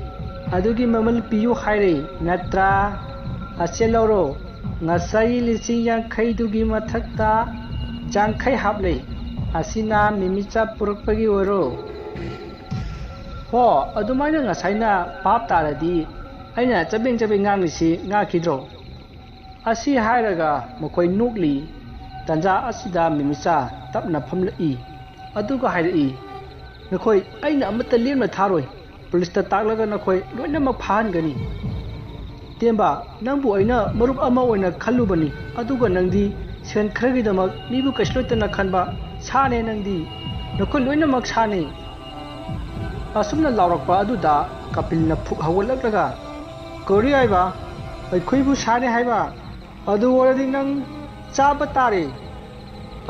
ꯑꯗꯨꯒꯤ ꯃꯃꯜ ꯄꯤꯌꯨ ꯍꯥꯏꯔꯦ ꯅꯠꯇ꯭ꯔꯥ? ꯑꯁꯦ ꯂꯧꯔꯣ, ꯉꯁꯥꯏꯒꯤ ꯂꯤꯁꯤꯡ ꯌꯥꯡꯈꯩꯗꯨꯒꯤ ꯃꯊꯛꯇ ꯌꯥꯡꯈꯩ ꯍꯥꯞꯂꯦ꯫ ꯑꯁꯤꯅ ꯃꯤꯃꯤꯆꯥ ꯄꯨꯔꯛꯄꯒꯤ ꯑꯣꯏꯔꯣ꯫" "ꯍꯣ, ꯑꯗꯨꯃꯥꯏꯅ ꯉꯁꯥꯏꯅ ꯚꯥꯞ ꯇꯥꯔꯗꯤ ꯑꯩꯅ ꯆꯕꯦꯡ ꯆꯕꯦꯡ ꯉꯥꯡꯂꯤꯁꯤ ꯉꯥꯛꯈꯤꯗ꯭ꯔꯣ?" ꯑꯁꯤ ꯍꯥꯏꯔꯒ ꯃꯈꯣꯏ ꯅꯣꯛꯂꯤ꯫ ꯇꯟꯖꯥ ꯑꯁꯤꯗ ꯃꯤꯃꯤꯆꯥ ꯇꯞꯅ ꯐꯝꯂꯛꯏ꯫ ꯑꯗꯨꯒ ꯍꯥꯏꯔꯛꯏ, "ꯅꯈꯣꯏ ꯑꯩꯅ ꯑꯃꯠꯇ ꯂꯦꯝꯅ ꯊꯥꯔꯣꯏ꯫ ꯄꯨꯂꯤꯁꯇ ꯇꯥꯛꯂꯒ ꯅꯈꯣꯏ ꯂꯣꯏꯅꯃꯛ ꯐꯥꯍꯟꯒꯅꯤ꯫" "ꯇꯦꯝꯕ, ꯅꯪꯕꯨ ꯑꯩꯅ ꯃꯔꯨꯞ ꯑꯃ ꯑꯣꯏꯅ ꯈꯜꯂꯨꯕꯅꯤ, ꯑꯗꯨꯒ ꯅꯪꯗꯤ ꯁꯦꯟ ꯈꯔꯒꯤꯗꯃꯛ ꯃꯤꯕꯨ ꯀꯩꯁꯨ ꯂꯩꯇꯅ ꯈꯟꯕ ꯁꯥꯅꯦ ꯅꯪꯗꯤ꯫ ꯅꯈꯣꯏ ꯂꯣꯏꯅꯃꯛ ꯁꯥꯅꯤ꯫" ꯑꯁꯨꯝꯅ ꯂꯥꯎꯔꯛꯄ ꯑꯗꯨꯗ ꯀꯄꯤꯜꯅ ꯐꯨꯛ ꯍꯧꯒꯠꯂꯛꯂꯒ, "ꯀꯔꯤ ꯍꯥꯏꯕ? ꯑꯩꯈꯣꯏꯕꯨ ꯁꯥꯅꯤ ꯍꯥꯏꯕ? ꯑꯗꯨ ꯑꯣꯏꯔꯗꯤ ꯅꯪ ꯆꯥꯕ ꯇꯥꯔꯦ꯫"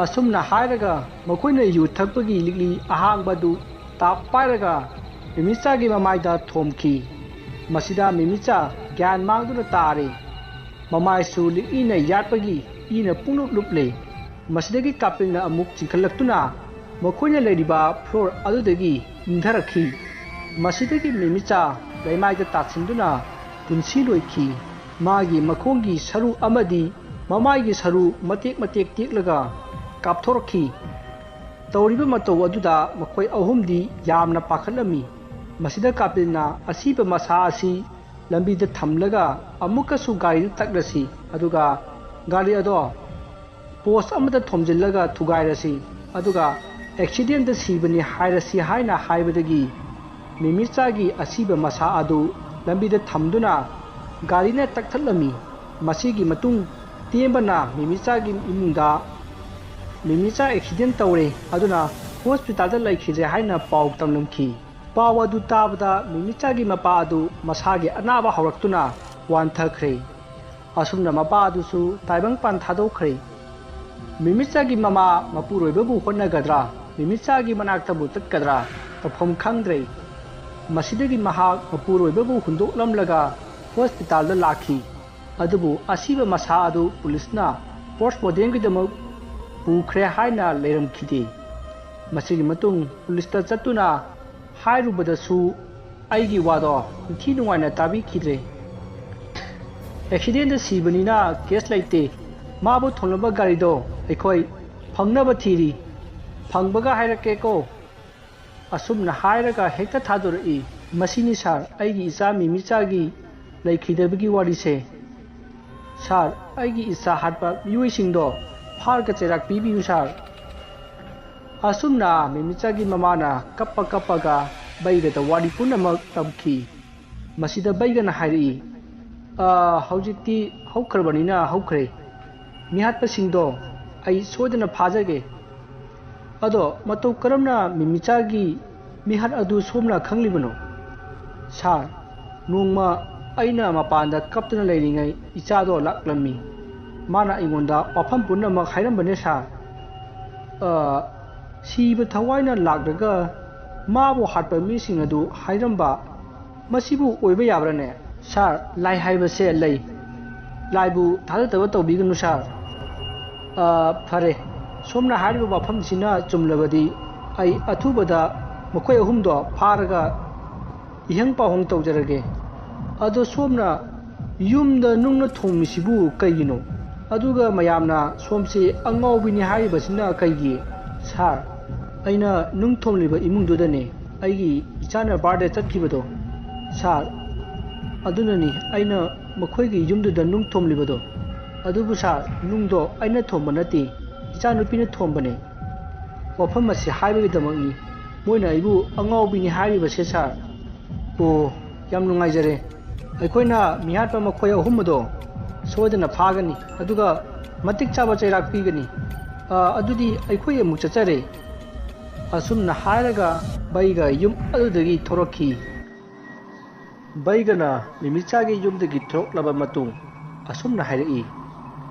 ꯑꯁꯨꯝꯅ ꯍꯥꯏꯔꯒ ꯃꯈꯣꯏꯅ ꯌꯨ ꯊꯛꯄꯒꯤ ꯂꯤꯛꯂꯤ ꯑꯍꯥꯡꯕ ꯑꯗꯨ ꯇꯥꯞ ꯄꯥꯏꯔꯒ ꯃꯤꯃꯤꯆꯥꯒꯤ ꯃꯃꯥꯏꯗ ꯊꯣꯝꯈꯤ꯫ ꯃꯁꯤꯗ ꯃꯤꯃꯤꯆꯥ ꯒ꯭ꯌꯥꯟ ꯃꯥꯡꯗꯨꯅ ꯇꯥꯔꯦ꯫ ꯃꯃꯥꯏꯁꯨ ꯂꯤꯛꯂꯤꯅ ꯌꯥꯠꯄꯒꯤ ꯏꯅ ꯄꯨꯡꯂꯨꯞ ꯂꯨꯞꯂꯦ꯫ ꯃꯁꯤꯗꯒꯤ ꯀꯥꯄꯤꯜꯅ ꯑꯃꯨꯛ ꯆꯤꯡꯈꯠꯂꯛꯇꯨꯅ ꯃꯈꯣꯏꯅ ꯂꯩꯔꯤꯕ ꯐ꯭ꯂꯣꯔ ꯑꯗꯨꯗꯒꯤ ꯏꯟꯊꯔꯛꯈꯤ꯫ ꯃꯁꯤꯗꯒꯤ ꯃꯤꯃꯤꯆꯥ ꯂꯩꯃꯥꯏꯗ ꯇꯥꯁꯤꯟꯗꯨꯅ ꯄꯨꯟꯁꯤ ꯂꯣꯏꯈꯤ꯫ ꯃꯥꯒꯤ ꯃꯈꯣꯡꯒꯤ ꯁꯔꯨ ꯑꯃꯗꯤ ꯃꯃꯥꯏꯒꯤ ꯁꯔꯨ ꯃꯇꯦꯛ ꯃꯇꯦꯛ ꯇꯦꯛꯂꯒ ꯀꯥꯞꯊꯣꯔꯛꯈꯤ꯫ ꯇꯧꯔꯤꯕ ꯃꯇꯧ ꯑꯗꯨꯗ ꯃꯈꯣꯏ ꯑꯍꯨꯝꯗꯤ ꯌꯥꯝꯅ ꯄꯥꯈꯠꯂꯝꯃꯤ꯫ ꯃꯁꯤꯗ ꯀꯥꯄꯤꯜꯅ ꯑꯁꯤꯕ ꯃꯁꯥ ꯑꯁꯤ ꯂꯝꯕꯤꯗ ꯊꯝꯂꯒ ꯑꯃꯨꯛꯀꯁꯨ ꯒꯥꯔꯤꯗꯨ ꯇꯛꯂꯁꯤ, ꯑꯗꯨꯒ ꯒꯥꯔꯤ ꯑꯗꯣ ꯄꯣꯁ ꯑꯃꯗ ꯊꯣꯝꯖꯤꯜꯂꯒ ꯊꯨꯒꯥꯏꯔꯁꯤ, ꯑꯗꯨꯒ ꯑꯦꯛꯁꯤꯗꯦꯟꯗ ꯁꯤꯕꯅꯤ ꯍꯥꯏꯔꯁꯤ ꯍꯥꯏꯅ ꯍꯥꯏꯕꯗꯒꯤ ꯃꯤꯃꯤꯆꯥꯒꯤ ꯑꯁꯤꯕ ꯃꯁꯥ ꯑꯗꯨ ꯂꯝꯕꯤꯗ ꯊꯝꯗꯨꯅ ꯒꯥꯔꯤꯅ ꯇꯛꯊꯠꯂꯝꯃꯤ꯫ ꯃꯁꯤꯒꯤ ꯃꯇꯨꯡ ꯇꯦꯝꯕꯅ ꯃꯤꯃꯤꯆꯥꯒꯤ ꯏꯃꯨꯡꯗ ꯃꯤꯃꯤꯆꯥ ꯑꯦꯛꯁꯤꯗꯦꯟ ꯇꯧꯔꯦ, ꯑꯗꯨꯅ ꯍꯣꯁꯄꯤꯇꯥꯜꯗ ꯂꯩꯈꯤꯗ꯭ꯔꯦ ꯍꯥꯏꯅ ꯄꯥꯎ ꯇꯝꯂꯝꯈꯤ꯫ ꯄꯥꯎ ꯑꯗꯨ ꯇꯥꯕꯗ ꯃꯤꯃꯤꯆꯥꯒꯤ ꯃꯄꯥ ꯑꯗꯨ ꯃꯁꯥꯒꯤ ꯑꯅꯥꯕ ꯍꯧꯔꯛꯇꯨꯅ ꯋꯥꯟꯊꯈ꯭ꯔꯦ꯫ ꯑꯁꯨꯝꯅ ꯃꯄꯥ ꯑꯗꯨꯁꯨ ꯇꯥꯏꯕꯪꯄꯥꯟ ꯊꯥꯗꯣꯛꯈ꯭ꯔꯦ꯫ ꯃꯤꯃꯤꯆꯥꯒꯤ ꯃꯃꯥ ꯃꯄꯨꯔꯣꯏꯕꯕꯨ ꯍꯣꯠꯅꯒꯗ꯭ꯔꯥ, ꯃꯤꯃꯤꯆꯥꯒꯤ ꯃꯅꯥꯛꯇꯕꯨ ꯆꯠꯀꯗ꯭ꯔꯥ, ꯇꯧꯐꯝ ꯈꯪꯗ꯭ꯔꯦ꯫ ꯃꯁꯤꯗꯒꯤ ꯃꯍꯥꯛ ꯃꯄꯨꯔꯣꯏꯕꯕꯨ ꯍꯨꯟꯗꯣꯛꯂꯝꯂꯒ ꯍꯣꯁꯄꯤꯇꯥꯜꯗ ꯂꯥꯛꯈꯤ꯫ ꯑꯗꯨꯕꯨ ꯑꯁꯤꯕ ꯃꯁꯥ ꯑꯗꯨ ꯄꯨꯂꯤꯁꯅ ꯄꯣꯁꯃꯣꯔꯇꯦꯝꯒꯤꯗꯃꯛ ꯄꯨꯈ꯭ꯔꯦ ꯍꯥꯏꯅ ꯂꯩꯔꯝꯈꯤꯗꯦ꯫ ꯃꯁꯤꯒꯤ ꯃꯇꯨꯡ ꯄꯨꯂꯤꯁꯇ ꯆꯠꯇꯨꯅ ꯍꯥꯏꯔꯨꯕꯗꯁꯨ ꯑꯩꯒꯤ ꯋꯥꯗꯣ ꯏꯟꯊꯤ ꯅꯨꯡꯉꯥꯏꯅ ꯇꯥꯕꯤꯈꯤꯗ꯭ꯔꯦ꯫ ꯑꯦꯛꯁꯤꯗꯦꯟꯗ ꯁꯤꯕꯅꯤꯅ ꯀꯦꯁ ꯂꯩꯇꯦ꯫ ꯃꯥꯕꯨ ꯊꯣꯝꯂꯝꯕ ꯒꯥꯔꯤꯗꯣ ꯑꯩꯈꯣꯏ ꯐꯪꯅꯕ ꯊꯤꯔꯤ꯫ ꯐꯪꯕꯒ ꯍꯥꯏꯔꯛꯀꯦꯀꯣ꯫ ꯑꯁꯨꯝꯅ ꯍꯥꯏꯔꯒ ꯍꯦꯛꯇ ꯊꯥꯗꯣꯔꯛꯏ꯫ ꯃꯁꯤꯅꯤ ꯁꯥꯔ, ꯑꯩꯒꯤ ꯏꯆꯥ ꯃꯤꯃꯤꯆꯥꯒꯤ ꯂꯩꯈꯤꯗꯕꯒꯤ ꯋꯥꯔꯤꯁꯦ꯫ ꯁꯥꯔ, ꯑꯩꯒꯤ ꯏꯆꯥ ꯍꯥꯠꯄ ꯃꯤꯑꯣꯏꯁꯤꯡꯗꯣ ꯐꯥꯔꯒ ꯆꯩꯔꯥꯛ ꯄꯤꯕꯤꯌꯨ ꯁꯥꯔ꯫ ꯑꯁꯨꯝꯅ ꯃꯤꯃꯤꯆꯥꯒꯤ ꯃꯃꯥꯅ ꯀꯞꯄ ꯀꯞꯄꯒ ꯕꯩꯒꯗ ꯋꯥꯔꯤ ꯄꯨꯝꯅꯃꯛ ꯇꯝꯈꯤ꯫ ꯃꯁꯤꯗ ꯕꯩꯒꯅ ꯍꯥꯏꯔꯛꯏ, "ꯑ, ꯍꯧꯖꯤꯛꯇꯤ ꯍꯧꯈ꯭ꯔꯕꯅꯤꯅ ꯍꯧꯈ꯭ꯔꯦ꯫ ꯃꯤꯍꯥꯠꯄꯁꯤꯡꯗꯣ ꯑꯩ ꯁꯣꯏꯗꯅ ꯐꯥꯖꯒꯦ꯫ ꯑꯗꯣ ꯃꯇꯧ ꯀꯔꯝꯅ ꯃꯤꯃꯤꯆꯥꯒꯤ ꯃꯤꯍꯥꯠ ꯑꯗꯨ ꯁꯣꯝꯅ ꯈꯪꯂꯤꯕꯅꯣ?" "ꯁꯥꯔ, ꯅꯣꯡꯃ ꯑꯩꯅ ꯃꯄꯥꯟꯗ ꯀꯞꯇꯨꯅ ꯂꯩꯔꯤꯉꯩ ꯏꯆꯥꯗꯣ ꯂꯥꯛꯂꯝꯃꯤ꯫ ꯃꯥꯅ ꯑꯩꯉꯣꯟꯗ ꯋꯥꯐꯝ ꯄꯨꯝꯅꯃꯛ ꯍꯥꯏꯔꯝꯕꯅꯦ ꯁꯥꯔ꯫ ꯑ, ꯁꯤꯕ ꯊꯋꯥꯏꯅ ꯂꯥꯛꯂꯒ ꯃꯥꯕꯨ ꯍꯥꯠꯄ ꯃꯤꯁꯤꯡ ꯑꯗꯨ ꯍꯥꯏꯔꯝꯕ, ꯃꯁꯤꯕꯨ ꯑꯣꯏꯕ ꯌꯥꯕ꯭ꯔꯥꯅꯦ?" "ꯁꯥꯔ, ꯂꯥꯏ ꯍꯥꯏꯕꯁꯦ ꯂꯩ꯫ ꯂꯥꯏꯕꯨ ꯊꯥꯖꯗꯕ ꯇꯧꯕꯤꯒꯅꯨ ꯁꯥꯔ꯫ ꯑ, ꯐꯔꯦ, ꯁꯣꯝꯅ ꯍꯥꯏꯔꯤꯕ ꯋꯥꯐꯝꯁꯤꯅ ꯆꯨꯝꯂꯕꯗꯤ ꯑꯩ ꯑꯊꯨꯕꯗ ꯃꯈꯣꯏ ꯑꯍꯨꯝꯗꯣ ꯐꯥꯔꯒ ꯏꯍꯪ ꯄꯥꯎꯍꯪ ꯇꯧꯖꯔꯒꯦ꯫ ꯑꯗꯣ ꯁꯣꯝꯅ ꯌꯨꯝꯗ ꯅꯨꯡꯅ ꯊꯣꯝꯃꯤꯁꯤꯕꯨ ꯀꯩꯒꯤꯅꯣ? ꯑꯗꯨꯒ ꯃꯌꯥꯝꯅ ꯁꯣꯝꯁꯦ ꯑꯉꯥꯎꯕꯤꯅꯤ ꯍꯥꯏꯔꯤꯕꯁꯤꯅ ꯀꯩꯒꯤ?" "ꯁꯥꯔ, ꯑꯩꯅ ꯅꯨꯡ ꯊꯣꯝꯂꯤꯕ ꯏꯃꯨꯡꯗꯨꯗꯅꯦ ꯑꯩꯒꯤ ꯏꯆꯥꯅ ꯕꯥꯔꯗꯦ ꯆꯠꯈꯤꯕꯗꯣ꯫ ꯁꯥꯔ, ꯑꯗꯨꯅꯅꯤ ꯑꯩꯅ ꯃꯈꯣꯏꯒꯤ ꯌꯨꯝꯗꯨꯗ ꯅꯨꯡ ꯊꯣꯝꯂꯤꯕꯗꯣ꯫ ꯑꯗꯨꯕꯨ ꯁꯥꯔ, ꯅꯨꯡꯗꯣ ꯑꯩꯅ ꯊꯣꯝꯕ ꯅꯠꯇꯦ, ꯏꯆꯥꯅꯨꯄꯤꯅ ꯊꯣꯝꯕꯅꯦ꯫ ꯋꯥꯐꯝ ꯑꯁꯤ ꯍꯥꯏꯕꯒꯤꯗꯃꯛꯅꯤ ꯃꯣꯏꯅ ꯑꯩꯕꯨ ꯑꯉꯥꯎꯕꯤꯅꯤ ꯍꯥꯏꯔꯤꯕꯁꯦ ꯁꯥꯔ꯫ ꯑꯣ, ꯌꯥꯝ ꯅꯨꯡꯉꯥꯏꯖꯔꯦ꯫ ꯑꯩꯈꯣꯏꯅ ꯃꯤꯍꯥꯠꯄ ꯃꯈꯣꯏ ꯑꯍꯨꯝ ꯑꯗꯣ ꯁꯣꯏꯗꯅ ꯐꯥꯒꯅꯤ, ꯑꯗꯨꯒ ꯃꯇꯤꯛ ꯆꯥꯕ ꯆꯩꯔꯥꯛ ꯄꯤꯒꯅꯤ꯫ ꯑ, ꯑꯗꯨꯗꯤ ꯑꯩꯈꯣꯏ ꯑꯃꯨꯛ ꯆꯠꯆꯔꯦ꯫ ꯑꯁꯨꯝꯅ ꯍꯥꯏꯔꯒ ꯕꯩꯒ ꯌꯨꯝ ꯑꯗꯨꯗꯒꯤ ꯊꯣꯔꯛꯈꯤ꯫ ꯕꯩꯒꯅ ꯃꯤꯃꯤꯆꯥꯒꯤ ꯌꯨꯝꯗꯒꯤ ꯊꯣꯔꯛꯂꯕ ꯃꯇꯨꯡ ꯑꯁꯨꯝꯅ ꯍꯥꯏꯔꯛꯏ,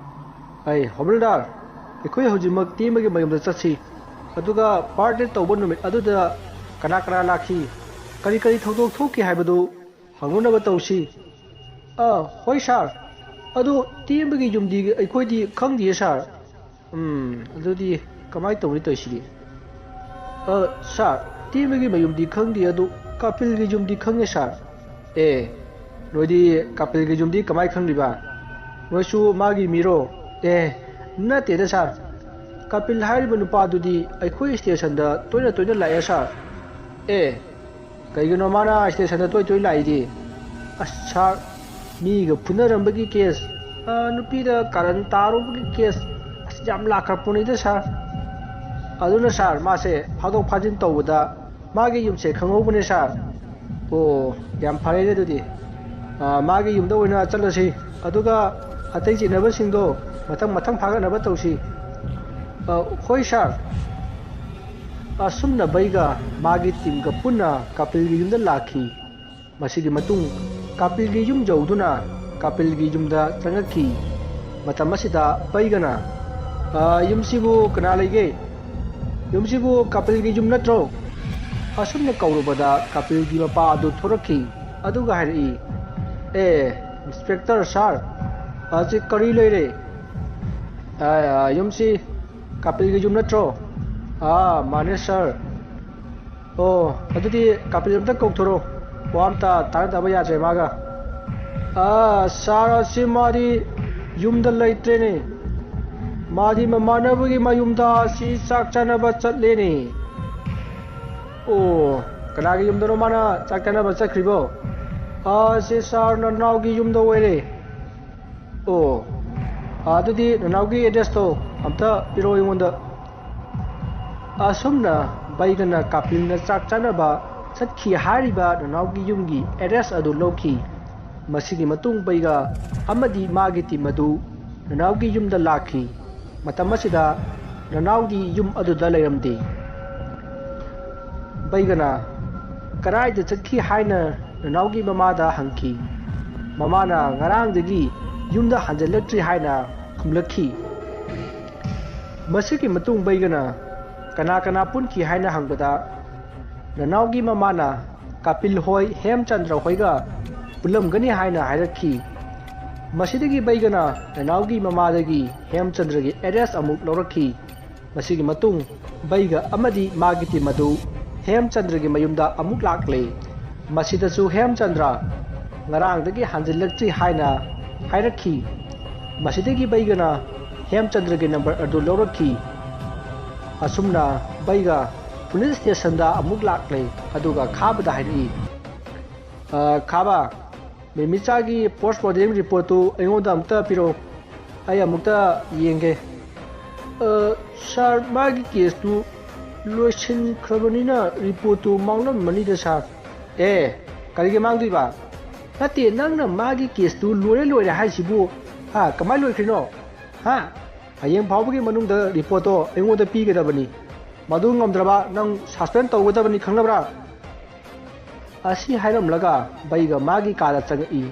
"ꯑꯩ ꯍꯣꯕꯜꯗꯥꯔ, ꯑꯩꯈꯣꯏ ꯍꯧꯖꯤꯛꯃꯛ ꯇꯦꯝꯕꯒꯤ ꯃꯌꯨꯝꯗ ꯆꯠꯁꯤ, ꯑꯗꯨꯒ ꯕꯥꯔꯗꯦ ꯇꯧꯕ ꯅꯨꯃꯤꯠ ꯑꯗꯨꯗ ꯀꯅꯥ ꯀꯅꯥ ꯂꯥꯛꯈꯤ, ꯀꯔꯤ ꯀꯔꯤ ꯊꯧꯗꯣꯛ ꯊꯣꯛꯈꯤ ꯍꯥꯏꯕꯗꯨ ꯍꯪꯅꯅꯕ ꯇꯧꯁꯤ꯫" "ꯑꯥ, ꯍꯣꯏ ꯁꯥꯔ, ꯑꯗꯨ ꯇꯦꯝꯕꯒꯤ ꯌꯨꯝꯗꯤ ꯑꯩꯈꯣꯏꯗꯤ ꯈꯪꯗꯤꯌꯦ ꯁꯥꯔ꯫" "ꯎꯝ, ꯑꯗꯨꯗꯤ ꯀꯃꯥꯏꯅ ꯇꯧꯅꯤ ꯇꯧꯔꯤꯁꯤꯗꯤ?" "ꯑ, ꯁꯥꯔ, ꯇꯦꯝꯕꯒꯤ ꯃꯌꯨꯝꯗꯤ ꯈꯪꯗꯦ, ꯑꯗꯨ ꯀꯥꯄꯤꯜꯒꯤ ꯌꯨꯝꯗꯤ ꯈꯪꯉꯦ ꯁꯥꯔ꯫" "ꯑꯦ, ꯅꯣꯏꯗꯤ ꯀꯥꯄꯤꯜꯒꯤ ꯌꯨꯝꯗꯤ ꯀꯃꯥꯏꯅ ꯈꯪꯂꯤꯕ? ꯅꯣꯏꯁꯨ ꯃꯥꯒꯤ ꯃꯤꯔꯣ?" "ꯑꯦ, ꯅꯠꯇꯦꯗ ꯁꯥꯔ, ꯀꯥꯄꯤꯜ ꯍꯥꯏꯔꯤꯕ ꯅꯨꯄꯥꯗꯨꯗꯤ ꯑꯩꯈꯣꯏ ꯁ꯭ꯇꯦꯁꯟꯗ ꯇꯣꯏꯅ ꯇꯣꯏꯅ ꯂꯥꯛꯑꯦ ꯁꯥꯔ꯫" "ꯑꯦ, ꯀꯩꯒꯤꯅꯣ ꯃꯥꯅ ꯁ꯭ꯇꯦꯁꯟꯗ ꯇꯣꯏ ꯇꯣꯏ ꯂꯥꯛꯏꯗꯤ?" "ꯑꯁ ꯁꯥꯔ, ꯃꯤꯒ ꯐꯨꯅꯔꯝꯕꯒꯤ ꯀꯦꯁ, ꯑ, ꯅꯨꯄꯤꯗ ꯀꯥꯔꯟ ꯇꯥꯔꯨꯕꯒꯤ ꯀꯦꯁ, ꯑꯁ ꯌꯥꯝ ꯂꯥꯛꯈ꯭ꯔ ꯄꯣꯠꯅꯤꯗ ꯁꯥꯔ꯫ ꯑꯗꯨꯅ ꯁꯥꯔ, ꯃꯥꯁꯦ ꯐꯥꯗꯣꯛ ꯐꯥꯖꯤꯟ ꯇꯧꯕꯗ ꯃꯥꯒꯤ ꯌꯨꯝꯁꯦ ꯈꯪꯍꯧꯕꯅꯦ ꯁꯥꯔ꯫" "ꯑꯣ, ꯌꯥꯝ ꯐꯔꯦꯅꯦ ꯑꯗꯨꯗꯤ꯫ ꯑ, ꯃꯥꯒꯤ ꯌꯨꯝꯗ ꯑꯣꯏꯅ ꯆꯠꯂꯁꯤ, ꯑꯗꯨꯒ ꯑꯇꯩ ꯆꯤꯠꯅꯕꯁꯤꯡꯗꯣ ꯃꯊꯪ ꯃꯊꯪ ꯐꯥꯒꯠꯅꯕ ꯇꯧꯁꯤ꯫" "ꯑ, ꯍꯣꯏ ꯁꯥꯔ꯫" ꯑꯁꯨꯝꯅ ꯕꯩꯒ ꯃꯥꯒꯤ ꯇꯤꯝꯒ ꯄꯨꯟꯅ ꯀꯥꯄꯤꯜꯒꯤ ꯌꯨꯝꯗ ꯂꯥꯛꯈꯤ꯫ ꯃꯁꯤꯒꯤ ꯃꯇꯨꯡ ꯀꯥꯄꯤꯜꯒꯤ ꯌꯨꯝ ꯌꯧꯗꯨꯅ ꯀꯥꯄꯤꯜꯒꯤ ꯌꯨꯝꯗ ꯆꯪꯉꯛꯈꯤ꯫ ꯃꯇꯝ ꯑꯁꯤꯗ ꯕꯩꯒꯅ, "ꯑ, ꯌꯨꯝꯁꯤꯕꯨ ꯀꯅꯥ ꯂꯩꯒꯦ? ꯌꯨꯝꯁꯤꯕꯨ ꯀꯥꯄꯤꯜꯒꯤ ꯌꯨꯝ ꯅꯠꯇ꯭ꯔꯣ?" ꯑꯁꯨꯝꯅ ꯀꯧꯔꯨꯕꯗ ꯀꯥꯄꯤꯜꯒꯤ ꯃꯄꯥ ꯑꯗꯨ ꯊꯣꯔꯛꯈꯤ꯫ ꯑꯗꯨꯒ ꯍꯥꯏꯔꯛꯏ, "ꯑꯦ, ꯏꯟꯁꯄꯦꯛꯇꯔ ꯁꯥꯔ, ꯑꯁꯤ ꯀꯔꯤ ꯂꯩꯔꯦ? ꯑ, ꯑ, ꯌꯨꯝꯁꯤ ꯀꯥꯄꯤꯜꯒꯤ ꯌꯨꯝ ꯅꯠꯇ꯭ꯔꯣ?" "ꯑꯥ, ꯃꯥꯅꯦ ꯁꯥꯔ꯫" "ꯑꯣ, ꯑꯗꯨꯗꯤ ꯀꯥꯄꯤꯜ ꯑꯝꯇ ꯀꯧꯊꯣꯔꯛꯑꯣ, ꯋꯥ ꯑꯝꯇ ꯇꯥꯟꯅꯗꯕ ꯌꯥꯗ꯭ꯔꯦ ꯃꯥꯒ꯫" "ꯑꯥ, ꯁꯥꯔ, ꯑꯁꯤ ꯃꯥꯗꯤ ꯌꯨꯝꯗ ꯂꯩꯇ꯭ꯔꯦꯅꯦ, ꯃꯥꯗꯤ ꯃꯃꯥꯟꯅꯕꯒꯤ ꯃꯌꯨꯝꯗ ꯑꯁꯤ ꯆꯥꯛ ꯆꯥꯅꯕ ꯆꯠꯂꯦꯅꯦ꯫" "ꯑꯣ, ꯀꯅꯥꯒꯤ ꯌꯨꯝꯗꯅꯣ ꯃꯥꯅ ꯆꯥꯛ ꯆꯥꯅꯕ ꯆꯠꯈ꯭ꯔꯤꯕꯣ?" ꯑꯥ, ꯁꯤ ꯁꯥꯔ ꯅꯅꯥꯎꯒꯤ ꯌꯨꯝꯗ ꯑꯣꯏꯔꯦ꯫ ꯑꯣ, ꯑꯥ, ꯑꯗꯨꯗꯤ ꯅꯅꯥꯎꯒꯤ ꯑꯦꯗ꯭ꯔꯦꯁꯇꯣ ꯑꯝꯇ ꯄꯤꯔꯛꯑꯣ ꯑꯩꯉꯣꯟꯗ꯫ ꯑꯁꯨꯝꯅ ꯕꯩꯒꯅ ꯀꯥꯄꯤꯜꯅ ꯆꯥꯛ ꯆꯥꯅꯕ ꯆꯠꯈꯤ ꯍꯥꯏꯔꯤꯕ ꯅꯅꯥꯎꯒꯤ ꯌꯨꯝꯒꯤ ꯑꯦꯗ꯭ꯔꯦꯁ ꯑꯗꯨ ꯂꯧꯈꯤ꯫ ꯃꯁꯤꯒꯤ ꯃꯇꯨꯡ ꯕꯩꯒ ꯑꯃꯗꯤ ꯃꯥꯒꯤ ꯇꯤꯝ ꯑꯗꯨ ꯅꯅꯥꯎꯒꯤ ꯌꯨꯝꯗ ꯂꯥꯛꯈꯤ꯫ ꯃꯇꯝ ꯑꯁꯤꯗ ꯅꯅꯥꯎꯗꯤ ꯌꯨꯝ ꯑꯗꯨꯗ ꯂꯩꯔꯝꯗꯦ꯫ ꯕꯩꯒꯅ ꯀꯗꯥꯏꯗ ꯆꯠꯈꯤ ꯍꯥꯏꯅ ꯅꯅꯥꯎꯒꯤ ꯃꯃꯥꯗ ꯍꯪꯈꯤ꯫ ꯃꯃꯥꯅ ꯉꯔꯥꯡꯗꯒꯤ ꯌꯨꯝꯗ ꯍꯟꯖꯤꯜꯂꯛꯇ꯭ꯔꯤ ꯍꯥꯏꯅ ꯈꯨꯝꯂꯛꯈꯤ꯫ ꯃꯁꯤꯒꯤ ꯃꯇꯨꯡ ꯕꯩꯒꯅ ꯀꯅꯥ ꯀꯅꯥ ꯄꯨꯟꯈꯤ ꯍꯥꯏꯅ ꯍꯪꯕꯗ, ꯅꯅꯥꯎꯒꯤ ꯃꯃꯥꯅ ꯀꯥꯄꯤꯜ ꯍꯣꯏ, ꯍꯦꯝꯆꯟꯗ꯭ꯔ ꯍꯣꯏꯒ ꯄꯨꯜꯂꯝꯒꯅꯤ ꯍꯥꯏꯅ ꯍꯥꯏꯔꯛꯈꯤ꯫ ꯃꯁꯤꯗꯒꯤ ꯕꯩꯒꯅ ꯅꯅꯥꯎꯒꯤ ꯃꯃꯥꯗꯒꯤ ꯍꯦꯝꯆꯟꯗ꯭ꯔꯒꯤ ꯑꯦꯗ꯭ꯔꯦꯁ ꯑꯃꯨꯛ ꯂꯧꯔꯛꯈꯤ꯫ ꯃꯁꯤꯒꯤ ꯃꯇꯨꯡ ꯕꯩꯒ ꯑꯃꯗꯤ ꯃꯥꯒꯤ ꯇꯤꯝ ꯑꯗꯨ ꯍꯦꯝꯆꯟꯗ꯭ꯔꯒꯤ ꯃꯌꯨꯝꯗ ꯑꯃꯨꯛ ꯂꯥꯛꯂꯦ꯫ ꯃꯁꯤꯗꯁꯨ ꯍꯦꯝꯆꯟꯗ꯭ꯔ ꯉꯔꯥꯡꯗꯒꯤ ꯍꯟꯖꯤꯜꯂꯛꯇ꯭ꯔꯤ ꯍꯥꯏꯅ ꯍꯥꯏꯔꯛꯈꯤ꯫ ꯃꯁꯤꯗꯒꯤ ꯕꯩꯒꯅ ꯍꯦꯝꯆꯟꯗ꯭ꯔꯒꯤ ꯅꯝꯕꯔ ꯑꯗꯨ ꯂꯧꯔꯛꯈꯤ꯫ ꯑꯁꯨꯝꯅ ꯕꯩꯒ ꯄꯨꯂꯤꯁ ꯁ꯭ꯇꯦꯁꯟꯗ ꯑꯃꯨꯛ ꯂꯥꯛꯂꯦ, ꯑꯗꯨꯒ ꯈꯥꯕꯗ ꯍꯥꯏꯔꯛꯏ, "ꯑ, ꯈꯥꯕ, ꯃꯦꯃꯤꯆꯥꯒꯤ ꯄꯣꯁꯃꯣꯔꯇꯦꯝ ꯔꯤꯄꯣꯔꯠꯇꯨ ꯑꯩꯉꯣꯟꯗ ꯑꯃꯨꯛꯇ ꯄꯤꯔꯛꯎ, ꯑꯩ ꯑꯃꯨꯛꯇ ꯌꯦꯡꯒꯦ"꯫ "ꯑ, ꯁꯥꯔ, ꯃꯥꯒꯤ ꯀꯦꯁꯇꯨ ꯂꯣꯏꯁꯤꯟꯈ꯭ꯔꯕꯅꯤꯅ ꯔꯤꯄꯣꯔꯠꯇꯨ ꯃꯥꯡꯂꯝꯃꯅꯤꯗ ꯁꯥꯔ"꯫ "ꯑꯦ, ꯀꯔꯤꯒꯤ ꯃꯥꯡꯗꯣꯏꯕ? ꯅꯠꯇꯦ, ꯅꯪꯅ ꯃꯥꯒꯤ ꯀꯦꯁꯇꯨ ꯂꯣꯏꯔꯦ ꯂꯣꯏꯔꯦ ꯍꯥꯏꯁꯤꯕꯨ, ꯍꯥ, ꯀꯃꯥꯏꯅ ꯂꯣꯏꯈ꯭ꯔꯤꯅꯣ? ꯍꯥ? ꯍꯌꯦꯡ ꯐꯥꯎꯕꯒꯤ ꯃꯅꯨꯡꯗ ꯔꯤꯄꯣꯔꯠꯇꯣ ꯑꯩꯉꯣꯟꯗ ꯄꯤꯒꯗꯕꯅꯤ꯫ ꯃꯗꯨ ꯉꯝꯗ꯭ꯔꯕ ꯅꯪ ꯁꯁꯄꯦꯟ ꯇꯧꯒꯗꯕꯅꯤ, ꯈꯪꯂꯕ꯭ꯔꯥ?" ꯑꯁꯤ ꯍꯥꯏꯔꯝꯂꯒ ꯕꯩꯒ ꯃꯥꯒꯤ ꯀꯥꯗ ꯆꯪꯉꯛꯏ꯫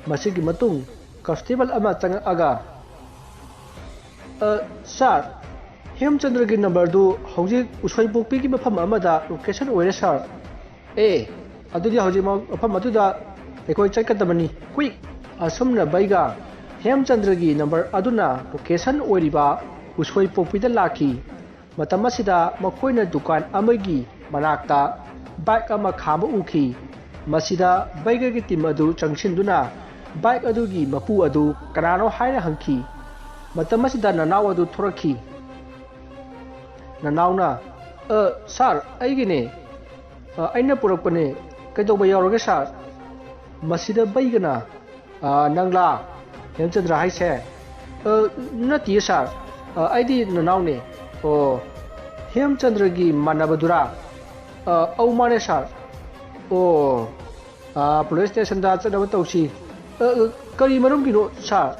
ꯃꯁꯤꯒꯤ ꯃꯇꯨꯡ ꯀꯟꯁꯇꯦꯕꯜ ꯑꯃ ꯆꯪꯉꯛꯑꯒ, "ꯑ, ꯁꯥꯔ, ꯍꯦꯝꯆꯟꯗ꯭ꯔꯒꯤ ꯅꯝꯕꯔꯗꯨ ꯍꯧꯖꯤꯛ ꯎꯁꯣꯏꯄꯣꯛꯄꯤꯒꯤ ꯃꯐꯝ ꯑꯃꯗ ꯂꯣꯀꯦꯁꯟ ꯑꯣꯏꯔꯦ ꯁꯥꯔ"꯫ "ꯑꯦ, ꯑꯗꯨꯗꯤ ꯍꯧꯖꯤꯛꯃꯛ ꯃꯐꯝ ꯑꯗꯨꯗ ꯑꯩꯈꯣꯏ ꯆꯠꯀꯗꯕꯅꯤ, ꯀ꯭ꯋꯤꯛ!" ꯑꯁꯨꯝꯅ ꯕꯩꯒ ꯍꯦꯝꯆꯟꯗ꯭ꯔꯒꯤ ꯅꯝꯕꯔ ꯑꯗꯨꯅ ꯂꯣꯀꯦꯁꯟ ꯑꯣꯏꯔꯤꯕ ꯎꯁꯣꯏꯄꯣꯛꯄꯤꯗ ꯂꯥꯛꯈꯤ꯫ ꯃꯇꯝ ꯑꯁꯤꯗ ꯃꯈꯣꯏꯅ ꯗꯨꯀꯥꯟ ꯑꯃꯒꯤ ꯃꯅꯥꯛꯇ ꯕꯥꯏꯛ ꯑꯃ ꯈꯥꯝꯕ ꯎꯈꯤ꯫ ꯃꯁꯤꯗ ꯕꯩꯒꯒꯤ ꯇꯤꯝ ꯑꯗꯨ ꯆꯪꯁꯤꯟꯗꯨꯅ ꯕꯥꯏꯛ ꯑꯗꯨꯒꯤ ꯃꯄꯨ ꯑꯗꯨ ꯀꯅꯥꯅꯣ ꯍꯥꯏꯅ ꯍꯪꯈꯤ꯫ ꯃꯇꯝ ꯑꯁꯤꯗ ꯅꯅꯥꯎ ꯑꯗꯨ ꯊꯣꯔꯛꯈꯤ꯫ ꯅꯅꯥꯎꯅ, "ꯑ, ꯁꯥꯔ, ꯑꯩꯒꯤꯅꯦ꯫ ꯑ, ꯑꯩꯅ ꯄꯨꯔꯛꯄꯅꯦ꯫ ꯀꯩꯗꯧꯕ ꯌꯥꯎꯔꯒꯦ, ꯁꯥꯔ?" ꯃꯁꯤꯗ ꯕꯩꯒꯅ, "ꯑ, ꯅꯪꯂꯥ ꯍꯦꯝꯆꯟꯗ꯭ꯔ ꯍꯥꯏꯁꯦ?" "ꯑ, ꯅꯠꯇꯤꯌꯦ ꯁꯥꯔ꯫ ꯑ, ꯑꯩꯗꯤ ꯅꯅꯥꯎꯅꯦ꯫" "ꯑꯣ, ꯍꯦꯝꯆꯟꯗ꯭ꯔꯒꯤ ꯃꯥꯟꯅꯕꯗꯨꯔꯥ?" "ꯑ, ꯑꯧ, ꯃꯥꯅꯦ ꯁꯥꯔ꯫" "ꯑꯣ, ꯑ, ꯄꯨꯂꯤꯁ ꯁ꯭ꯇꯦꯁꯟꯗ ꯆꯠꯅꯕ ꯇꯧꯁꯤ꯫" "ꯑ, ꯑ, ꯀꯔꯤ ꯃꯔꯝꯒꯤꯅꯣ ꯁꯥꯔ?"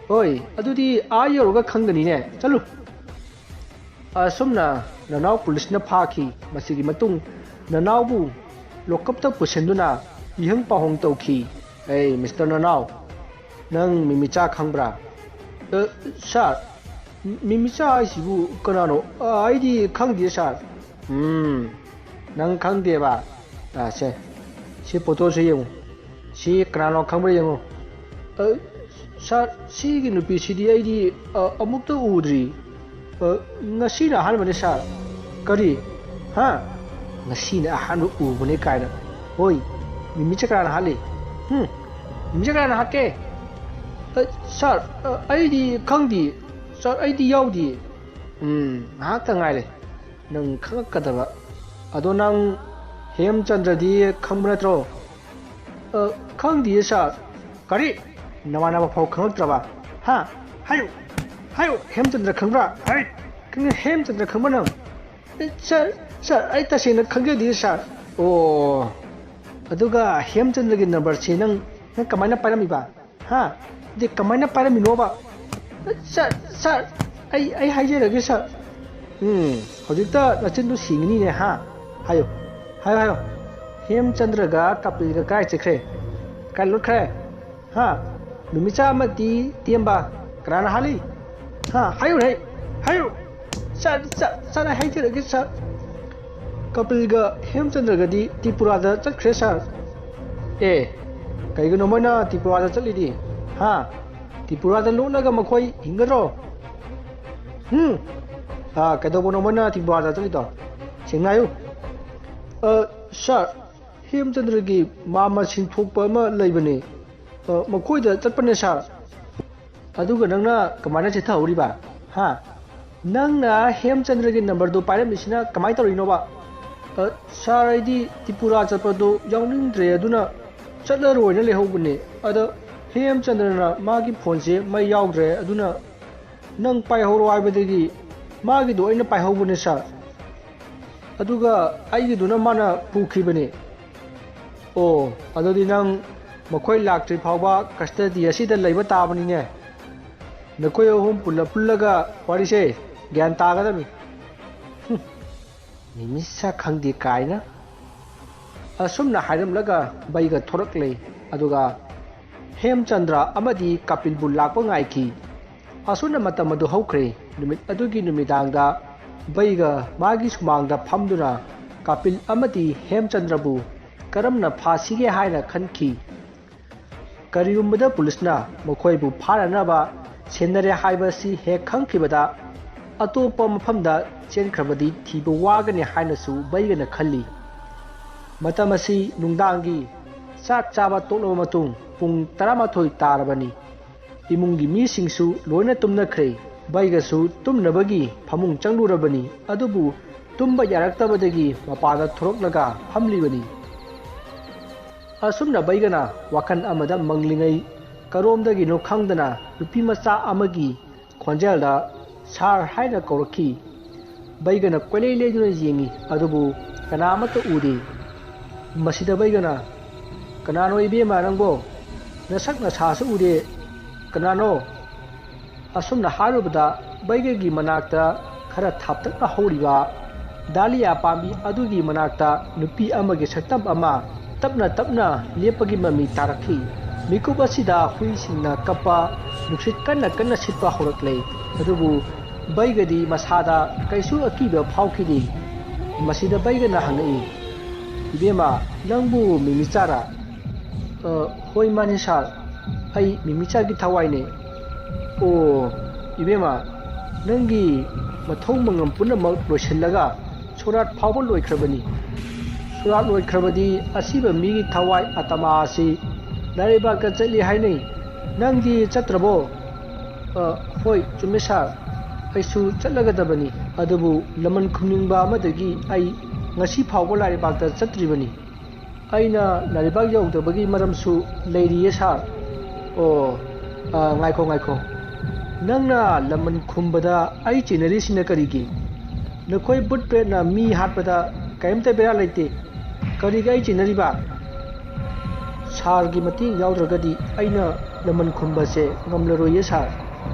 "ꯍꯣꯏ, ꯑꯗꯨꯗꯤ ꯑꯥ ꯌꯧꯔꯒ ꯈꯪꯒꯅꯤꯅꯦ꯫ ꯆꯠꯂꯨ꯫" ꯑꯁꯨꯝꯅ ꯅꯅꯥꯎ ꯄꯨꯂꯤꯁꯅ ꯐꯥꯈꯤ꯫ ꯃꯁꯤꯒꯤ ꯃꯇꯨꯡ ꯅꯅꯥꯎꯕꯨ ꯂꯣꯀꯞꯇ ꯄꯨꯁꯤꯟꯗꯨꯅ ꯏꯍꯪ ꯄꯥꯎꯍꯪ ꯇꯧꯈꯤ꯫ "ꯑꯦ, ꯃꯤꯁꯇꯔ ꯅꯅꯥꯎ, ꯅꯪ ꯃꯤꯃꯤꯆꯥ ꯈꯪꯕ꯭ꯔꯥ?" "ꯑ, ꯁꯥꯔ, ꯃꯤꯃꯤꯆꯥ ꯍꯥꯏꯁꯤꯕꯨ ꯀꯅꯥꯅꯣ? ꯑ, ꯑꯩꯗꯤ ꯈꯪꯗꯦ, ꯁꯥꯔ꯫" "ꯎꯝ, ꯅꯪ ꯈꯪꯗꯦꯕ? ꯑ, ꯁꯦ, ꯁꯤ ꯐꯣꯇꯣꯁꯦ ꯌꯦꯡꯉꯨ꯫ ꯁꯤ ꯀꯅꯥꯅꯣ ꯈꯪꯕ꯭ꯔꯥ ꯌꯦꯡꯉꯨ꯫" "ꯑ, ꯁꯥꯔ, ꯁꯤꯒꯤ ꯅꯨꯄꯤꯁꯤꯗꯤ ꯑꯩꯗꯤ, ꯑ, ꯑꯃꯨꯛꯇ ꯎꯗ꯭ꯔꯤ꯫ ꯑ, ꯉꯁꯤꯅ ꯑꯍꯥꯟꯕꯅꯤ, ꯁꯥꯔ꯫" "ꯀꯔꯤ? ꯍꯥ? ꯉꯁꯤꯅ ꯑꯍꯥꯟꯕ ꯎꯕꯅꯦ ꯀꯥꯏꯅ? ꯍꯣꯏ, ꯃꯤꯃꯤꯆꯥ ꯀꯅꯥꯅ ꯍꯥꯠꯂꯤ? ꯍꯨꯝ? ꯃꯤꯃꯤꯆꯥ ꯀꯅꯥꯅ ꯍꯥꯠꯀꯦ?" "ꯑ, ꯁꯥꯔ, ꯑ, ꯑꯩꯗꯤ ꯈꯪꯗꯤꯌꯦ꯫ ꯁꯥꯔ, ꯑꯩꯗꯤ ꯌꯥꯎꯗꯤꯌꯦ꯫" "ꯎꯝ, ꯉꯥꯏꯍꯥꯛꯇ ꯉꯥꯏꯔꯦ ꯅꯪ ꯈꯪꯉꯛꯀꯗꯕ꯫ ꯑꯗꯣ ꯅꯪ ꯍꯦꯝꯆꯟꯗ꯭ꯔꯗꯤ ꯈꯪꯕ ꯅꯠꯇ꯭ꯔꯣ?" "ꯑ, ꯈꯪꯗꯤꯌꯦ, ꯁꯥꯔ꯫" "ꯀꯔꯤ? ꯅꯃꯥꯟꯅꯕ ꯐꯥꯎ ꯈꯪꯉꯛꯇ꯭ꯔꯕ? ꯍꯥ? ꯍꯥꯏꯌꯨ, ꯍꯥꯏꯌꯨ, ꯍꯦꯝꯆꯟꯗ꯭ꯔ ꯈꯪꯕ꯭ꯔꯥ? ꯍꯥꯏ, ꯈꯪꯉꯦ, ꯍꯦꯝꯆꯟꯗ꯭ꯔ ꯈꯪꯕ꯭ꯔꯥ ꯅꯪ?" "ꯑꯦ, ꯁꯥꯔ, ꯁꯥꯔ, ꯑꯩ ꯇꯁꯦꯡꯅ ꯈꯪꯖꯗꯤꯌꯦ, ꯁꯥꯔ꯫" "ꯑꯣ, ꯑꯗꯨꯒ ꯍꯦꯝꯆꯟꯗ꯭ꯔꯒꯤ ꯅꯝꯕꯔꯁꯤ ꯅꯪ, ꯅꯪ ꯀꯃꯥꯏꯅ ꯄꯥꯏꯔꯝꯃꯤꯕ? ꯍꯥ? ꯑꯗꯨꯗꯤ ꯀꯃꯥꯏꯅ ꯄꯥꯏꯔꯝꯃꯤꯅꯣꯕ?" "ꯁꯥꯔ, ꯁꯥꯔ, ꯑꯩ, ꯑꯩ ꯍꯥꯏꯖꯔꯒꯦ, ꯁꯥꯔ꯫" "ꯎꯝ, ꯍꯧꯖꯤꯛꯇ ꯅꯆꯤꯟꯗꯨ ꯁꯤꯡꯉꯤꯅꯤꯅꯦ, ꯍꯥ? ꯍꯥꯏꯌꯨ, ꯍꯥꯏꯌꯨ, ꯍꯥꯏꯌꯨ꯫ ꯍꯦꯝꯆꯟꯗ꯭ꯔꯒ ꯀꯄꯤꯜꯒ ꯀꯥꯏ ꯆꯠꯈ꯭ꯔꯦ? ꯀꯥꯏ ꯂꯣꯠꯈ꯭ꯔꯦ? ꯍꯥ? ꯅꯨꯃꯤꯠꯆꯥ ꯑꯃꯗꯤ ꯇꯦꯝꯕ ꯀꯅꯥꯅ ꯍꯥꯠꯂꯤ? ꯍꯥ? ꯍꯥꯏꯌꯨꯅꯦ, ꯍꯥꯏꯌꯨ꯫" "ꯁꯥꯔ, ꯁꯥꯔ, ꯁꯥꯔ, ꯑꯩ ꯍꯥꯏꯖꯔꯒꯦ, ꯁꯥꯔ꯫ ꯀꯄꯤꯜꯒ ꯍꯦꯝꯆꯟꯗ꯭ꯔꯒꯗꯤ ꯇ꯭ꯔꯤꯄꯨꯔꯥꯗ ꯆꯠꯈ꯭ꯔꯦ, ꯁꯥꯔ꯫" "ꯑꯦ, ꯀꯩꯒꯤꯅꯣ ꯃꯣꯏꯅ ꯇ꯭ꯔꯤꯄꯨꯔꯥꯗ ꯆꯠꯂꯤꯗꯤ? ꯍꯥ? ꯇ꯭ꯔꯤꯄꯨꯔꯥꯗ ꯂꯣꯠꯂꯒ ꯃꯈꯣꯏ ꯍꯤꯡꯒꯗ꯭ꯔꯣ? ꯍꯨꯝ? ꯑꯥ, ꯀꯩꯗꯧꯕꯅꯣ ꯃꯣꯏꯅ ꯇ꯭ꯔꯤꯄꯨꯔꯥꯗ ꯆꯠꯂꯤꯗꯣ? ꯁꯦꯡꯅ ꯍꯥꯏꯌꯨ꯫" "ꯑ, ꯁꯥꯔ, ꯍꯦꯝꯆꯟꯗ꯭ꯔꯒꯤ ꯃꯥꯝꯃ ꯁꯤꯟꯊꯣꯛꯄ ꯑꯃ ꯂꯩꯕꯅꯦ꯫ ꯑ, ꯃꯈꯣꯏꯗ ꯆꯠꯄꯅꯦ, ꯁꯥꯔ꯫" "ꯑꯗꯨꯒ ꯅꯪꯅ ꯀꯃꯥꯏꯅ ꯆꯤꯠꯊꯍꯧꯔꯤꯕ? ꯍꯥ? ꯅꯪꯅ ꯍꯦꯝꯆꯟꯗ꯭ꯔꯒꯤ ꯅꯝꯕꯔꯗꯨ ꯄꯥꯏꯔꯝꯃꯤꯁꯤꯅ ꯀꯃꯥꯏꯅ ꯇꯧꯔꯤꯅꯣꯕ?" "ꯑ, ꯁꯥꯔ, ꯑꯩꯗꯤ ꯇ꯭ꯔꯤꯄꯨꯔꯥ ꯆꯠꯄꯗꯨ ꯌꯥꯎꯅꯤꯡꯗ꯭ꯔꯦ, ꯑꯗꯨꯅ, ꯆꯠꯂꯔꯣꯏꯅ ꯂꯩꯍꯧꯕꯅꯦ꯫ ꯑꯗ ꯍꯦꯝꯆꯟꯗ꯭ꯔꯅ ꯃꯥꯒꯤ ꯐꯣꯟꯁꯦ ꯃꯩ ꯌꯥꯎꯗ꯭ꯔꯦ, ꯑꯗꯨꯅ ꯅꯪ ꯄꯥꯏꯍꯧꯔꯣ ꯍꯥꯏꯕꯗꯒꯤ ꯃꯥꯒꯤꯗꯣ ꯑꯩꯅ ꯄꯥꯏꯍꯧꯕꯅꯦ ꯁꯥꯔ꯫ ꯑꯗꯨꯒ ꯑꯩꯒꯤꯗꯨꯅ ꯃꯥꯅ ꯄꯨꯈꯤꯕꯅꯦ꯫ ꯑꯣ, ꯑꯗꯨꯗꯤ ꯅꯪ ꯃꯈꯣꯏ ꯂꯥꯛꯇ꯭ꯔꯤ ꯐꯥꯎꯕ ꯀꯁꯇꯗꯤ ꯑꯁꯤꯗ ꯂꯩꯕ ꯇꯥꯕꯅꯤꯅꯦ꯫ ꯅꯈꯣꯏ ꯑꯍꯨꯝ ꯄꯨꯜꯂ ꯄꯨꯜꯂꯒ ꯋꯥꯔꯤꯁꯦ ꯒ꯭ꯌꯥꯟ ꯇꯥꯒꯗꯕꯅꯤ꯫ ꯍꯨꯝ, ꯃꯤꯃꯤꯁꯥ ꯈꯪꯗꯦ ꯀꯥꯏꯅ꯫ ꯑꯁꯨꯝꯅ ꯍꯥꯏꯔꯝꯂꯒ ꯕꯩꯒ ꯊꯣꯔꯛꯂꯦ꯫ ꯑꯗꯨꯒ ꯍꯦꯝꯆꯟꯗ꯭ꯔ ꯑꯃꯗꯤ ꯀꯄꯤꯜꯕꯨ ꯂꯥꯛꯄ ꯉꯥꯏꯈꯤ꯫ ꯑꯁꯨꯝꯅ ꯃꯇꯝ ꯑꯗꯨ ꯍꯧꯈ꯭ꯔꯦ꯫ ꯅꯨꯃꯤꯠ ꯑꯗꯨꯒꯤ ꯅꯨꯃꯤꯗꯥꯡꯗ ꯕꯩꯒ ꯃꯥꯒꯤ ꯁꯨꯃꯥꯡꯗ ꯐꯝꯗꯨꯅ ꯀꯄꯤꯜ ꯑꯃꯗꯤ ꯍꯦꯝꯆꯟꯗ꯭ꯔꯕꯨ ꯀꯔꯝꯅ ꯐꯥꯁꯤꯒꯦ ꯍꯥꯏꯅ ꯈꯟꯈꯤ꯫ ꯀꯔꯤꯒꯨꯝꯕꯗ ꯄꯨꯂꯤꯁꯅ ꯃꯈꯣꯏꯕꯨ ꯐꯥꯅꯅꯕ ꯁꯦꯟꯅꯔꯦ ꯍꯥꯏꯕꯁꯤ ꯍꯦꯛ ꯈꯪꯈꯤꯕꯗ, ꯑꯇꯣꯞꯄ ꯃꯐꯝꯗ ꯆꯦꯟꯈ꯭ꯔꯕꯗꯤ ꯊꯤꯕ ꯋꯥꯒꯅꯤ ꯍꯥꯏꯅꯁꯨ ꯕꯩꯒꯅ ꯈꯜꯂꯤ꯫ ꯃꯇꯝ ꯑꯁꯤ ꯅꯨꯡꯗꯥꯡꯒꯤ ꯆꯥꯛ ꯆꯥꯕ ꯇꯣꯛꯂꯕ ꯃꯇꯨꯡ ꯄꯨꯡ ꯇꯔꯥꯃꯥꯊꯣꯏ ꯇꯥꯔꯕꯅꯤ꯫ ꯏꯃꯨꯡꯒꯤ ꯃꯤꯁꯤꯡꯁꯨ ꯂꯣꯏꯅ ꯇꯨꯝꯅꯈ꯭ꯔꯦ꯫ ꯕꯩꯒꯁꯨ ꯇꯨꯝꯅꯕꯒꯤ ꯐꯃꯨꯡ ꯆꯪꯂꯨꯔꯕꯅꯤ, ꯑꯗꯨꯕꯨ ꯇꯨꯝꯕ ꯌꯥꯔꯛꯇꯕꯗꯒꯤ ꯃꯄꯥꯟꯗ ꯊꯣꯔꯛꯂꯒ ꯐꯝꯂꯤꯕꯅꯤ꯫ ꯑꯁꯨꯝꯅ ꯕꯩꯒꯅ ꯋꯥꯈꯜ ꯑꯃꯗ ꯃꯪꯂꯤꯉꯩ, ꯀꯔꯣꯝꯗꯒꯤꯅꯣ ꯈꯪꯗꯅ ꯅꯨꯄꯤ ꯃꯆꯥ ꯑꯃꯒꯤ ꯈꯣꯟꯖꯦꯜꯗ "ꯁꯥꯔ" ꯍꯥꯏꯅ ꯀꯧꯔꯛꯈꯤ꯫ ꯕꯩꯒꯅ ꯀꯣꯏꯂꯩ ꯂꯩꯗꯨꯅ ꯌꯦꯡꯉꯤ, ꯑꯗꯨꯕꯨ ꯀꯅꯥ ꯑꯃꯠꯇ ꯎꯗꯦ꯫ ꯃꯁꯤꯗ ꯕꯩꯒꯅ, "ꯀꯅꯥꯅꯣ ꯏꯕꯦꯝꯃ ꯅꯪꯕꯣ? ꯅꯁꯛ ꯅꯁꯥꯁꯨ ꯎꯗꯦ꯫ ꯀꯅꯥꯅꯣ?" ꯑꯁꯨꯝꯅ ꯍꯥꯏꯔꯨꯕꯗ, ꯕꯩꯒꯒꯤ ꯃꯅꯥꯛꯇ ꯈꯔ ꯊꯥꯞꯇꯛꯅ ꯍꯧꯔꯤꯕ ꯗꯥꯂꯤꯌꯥ ꯄꯥꯝꯕꯤ ꯑꯗꯨꯒꯤ ꯃꯅꯥꯛꯇ ꯅꯨꯄꯤ ꯑꯃꯒꯤ ꯁꯛꯇꯝ ꯑꯃ ꯇꯞꯅ ꯇꯞꯅ ꯂꯦꯞꯄꯒꯤ ꯃꯃꯤ ꯇꯥꯔꯛꯈꯤ꯫ ꯃꯤꯀꯨꯞ ꯑꯁꯤꯗ ꯍꯨꯏꯁꯤꯡꯅ ꯀꯞꯄ, ꯅꯨꯡꯁꯤꯠ ꯀꯟꯅ ꯀꯟꯅ ꯁꯤꯠꯄ ꯍꯧꯔꯛꯂꯦ꯫ ꯑꯗꯨꯕꯨ ꯕꯩꯒꯗꯤ ꯃꯁꯥꯗ ꯀꯩꯁꯨ ꯑꯀꯤꯕ ꯐꯥꯎꯈꯤꯗꯦ꯫ ꯃꯁꯤꯗ ꯕꯩꯒꯅ ꯍꯪꯉꯛꯏ, "ꯏꯕꯦꯝꯃ, ꯅꯪꯕꯨ ꯃꯤꯃꯤꯆꯥꯔꯥ?" "ꯑ, ꯍꯣꯏ, ꯃꯥꯅꯤ ꯁꯥꯔ, ꯑꯩ ꯃꯤꯃꯤꯆꯥꯒꯤ ꯊꯋꯥꯏꯅꯦ꯫" "ꯑꯣ, ꯏꯕꯦꯝꯃ, ꯅꯪꯒꯤ ꯃꯊꯧ ꯃꯉꯝ ꯄꯨꯝꯅꯃꯛ ꯂꯣꯏꯁꯤꯜꯂꯒ ꯁꯣꯔꯥꯠ ꯐꯥꯎꯕ ꯂꯣꯏꯈ꯭ꯔꯕꯅꯤ꯫" "ꯁꯣꯔꯥꯠ ꯂꯣꯏꯈ꯭ꯔꯕꯗꯤ ꯑꯁꯤꯕ ꯃꯤꯒꯤ ꯊꯋꯥꯏ ꯑꯇꯃꯥ ꯑꯁꯤ ꯂꯥꯏꯔꯩꯕꯥꯛꯇ ꯆꯠꯂꯤ ꯍꯥꯏꯅꯩ꯫ ꯅꯪꯗꯤ ꯆꯠꯇ꯭ꯔꯕꯣ?" "ꯑ, ꯍꯣꯏ, ꯆꯨꯝꯃꯦ ꯁꯥꯔ, ꯑꯩꯁꯨ ꯆꯠꯂꯒꯗꯕꯅꯤ, ꯑꯗꯨꯕꯨ ꯂꯃꯟ ꯈꯨꯝꯅꯤꯡꯕ ꯑꯃꯗꯒꯤ ꯑꯩ ꯉꯁꯤ ꯐꯥꯎꯕ ꯂꯥꯏꯔꯩꯕꯥꯛꯇ ꯆꯠꯇ꯭ꯔꯤꯕꯅꯤ꯫" ꯑꯩꯅ ꯂꯥꯏꯔꯤꯛꯄꯥꯛ ꯌꯧꯗꯕꯒꯤ ꯃꯔꯝꯁꯨ ꯂꯩꯔꯤꯌꯦ ꯁꯥꯔ꯫ ꯑꯣ, ꯑ, ꯉꯥꯏꯈꯣ, ꯉꯥꯏꯈꯣ꯫ ꯅꯪꯅ ꯂꯃꯟ ꯈꯨꯝꯕꯗ ꯑꯩ ꯆꯦꯟꯅꯔꯤꯁꯤꯅ ꯀꯔꯤꯒꯤ? ꯅꯈꯣꯏ ꯕꯨꯠ ꯄ꯭ꯔꯦꯠꯅ ꯃꯤ ꯍꯥꯠꯄꯗ ꯀꯔꯤꯝꯇ ꯕꯦꯔꯥ ꯂꯩꯇꯦ꯫ ꯀꯔꯤꯒꯤ ꯑꯩ ꯆꯦꯟꯅꯔꯤꯕ? ꯁꯥꯔꯒꯤ ꯃꯇꯦꯡ ꯌꯥꯎꯗ꯭ꯔꯒꯗꯤ ꯑꯩꯅ ꯂꯃꯟ ꯈꯨꯝꯕꯁꯦ ꯉꯝꯂꯔꯣꯏꯌꯦ ꯁꯥꯔ꯫